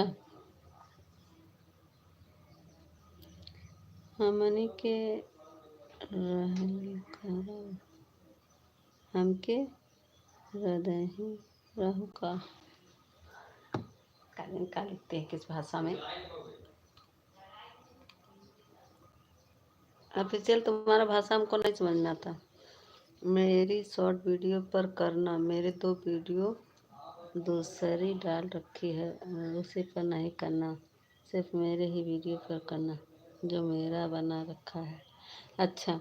हमनी के रहल करा, हमके रदही रहू का। का जाने का लिखते हैं किस भाषा में। ऑफिशियल तुम्हारा भाषा हमको नहीं समझ में आता। मेरी शॉर्ट वीडियो पर करना, मेरे दो वीडियो दूसरी डाल रखी है, उसी पर नहीं करना, सिर्फ मेरे ही वीडियो पर करना जो मेरा बना रखा है। अच्छा,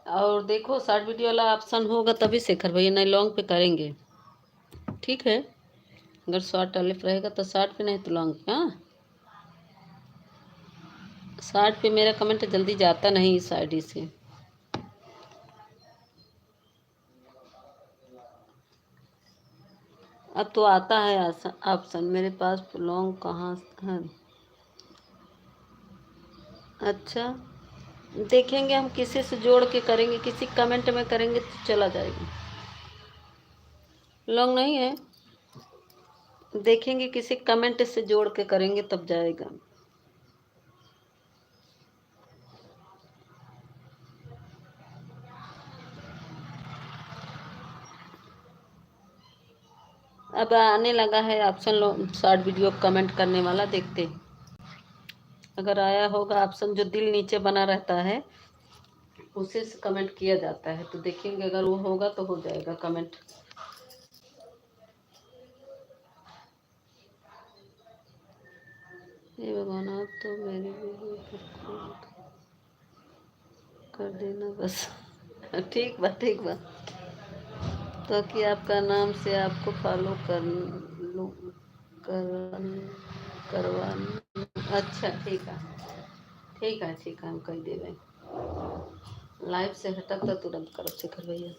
और देखो, शॉर्ट वीडियो वाला ऑप्शन होगा तभी शेखर भैया, नहीं लॉन्ग पे करेंगे। ठीक है, अगर शॉर्ट वाले पे रहेगा तो शॉर्ट पे, नहीं तो लॉन्ग पे। हाँ, शॉर्ट पे मेरा कमेंट जल्दी जाता नहीं इस आईडी से। अब तो आता है ऑप्शन, मेरे पास लॉन्ग कहाँ है? अच्छा, देखेंगे हम किसी से जोड़ के करेंगे, किसी कमेंट में करेंगे तो चला जाएगा। लॉन्ग नहीं है, देखेंगे किसी कमेंट से जोड़ के करेंगे तब जाएगा। अब आने लगा है ऑप्शन लो, शॉर्ट वीडियो कमेंट करने वाला, देखते हैं अगर आया होगा ऑप्शन। जो दिल नीचे बना रहता है उसी से कमेंट किया जाता है, तो देखेंगे अगर वो होगा तो हो जाएगा कमेंट। हे भगवान, आप तो मेरे वीडियो पर कमेंट कर देना बस। ठीक बा, ठीक बा। तो कि आपका नाम से आपको फॉलो कर लूँ, करवा-, करवा। अच्छा, ठीक है, ठीक है, ठीक है, हम कह देबे। लाइव से हटब तो तुरंत करब शेखर भैया।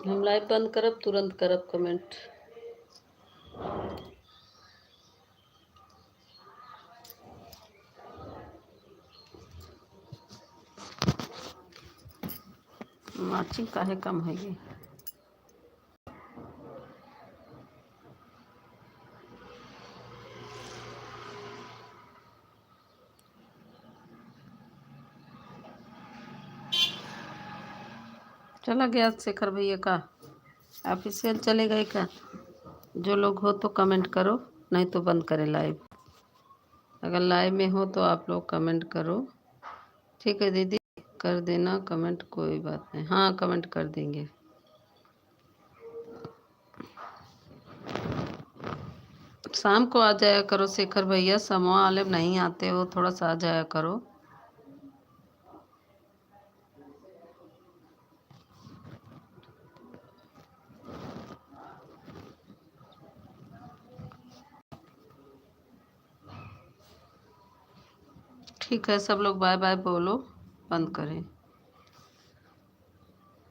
हम लाइव बंद करब, तुरंत करब कमेंट। वाचिंग काहे कम है ये? चला गया शेखर भैया का ऑफिशियल, चले गए का? जो लोग हो तो कमेंट करो, नहीं तो बंद करें लाइव। अगर लाइव में हो तो आप लोग कमेंट करो। ठीक है दीदी, कर देना कमेंट, कोई बात नहीं। हाँ, कमेंट कर देंगे। शाम को आ जाया करो शेखर भैया, समूह वाले नहीं आते हो, थोड़ा सा आ जाया करो। ठीक है, सब लोग बाय बाय बोलो, बंद करें।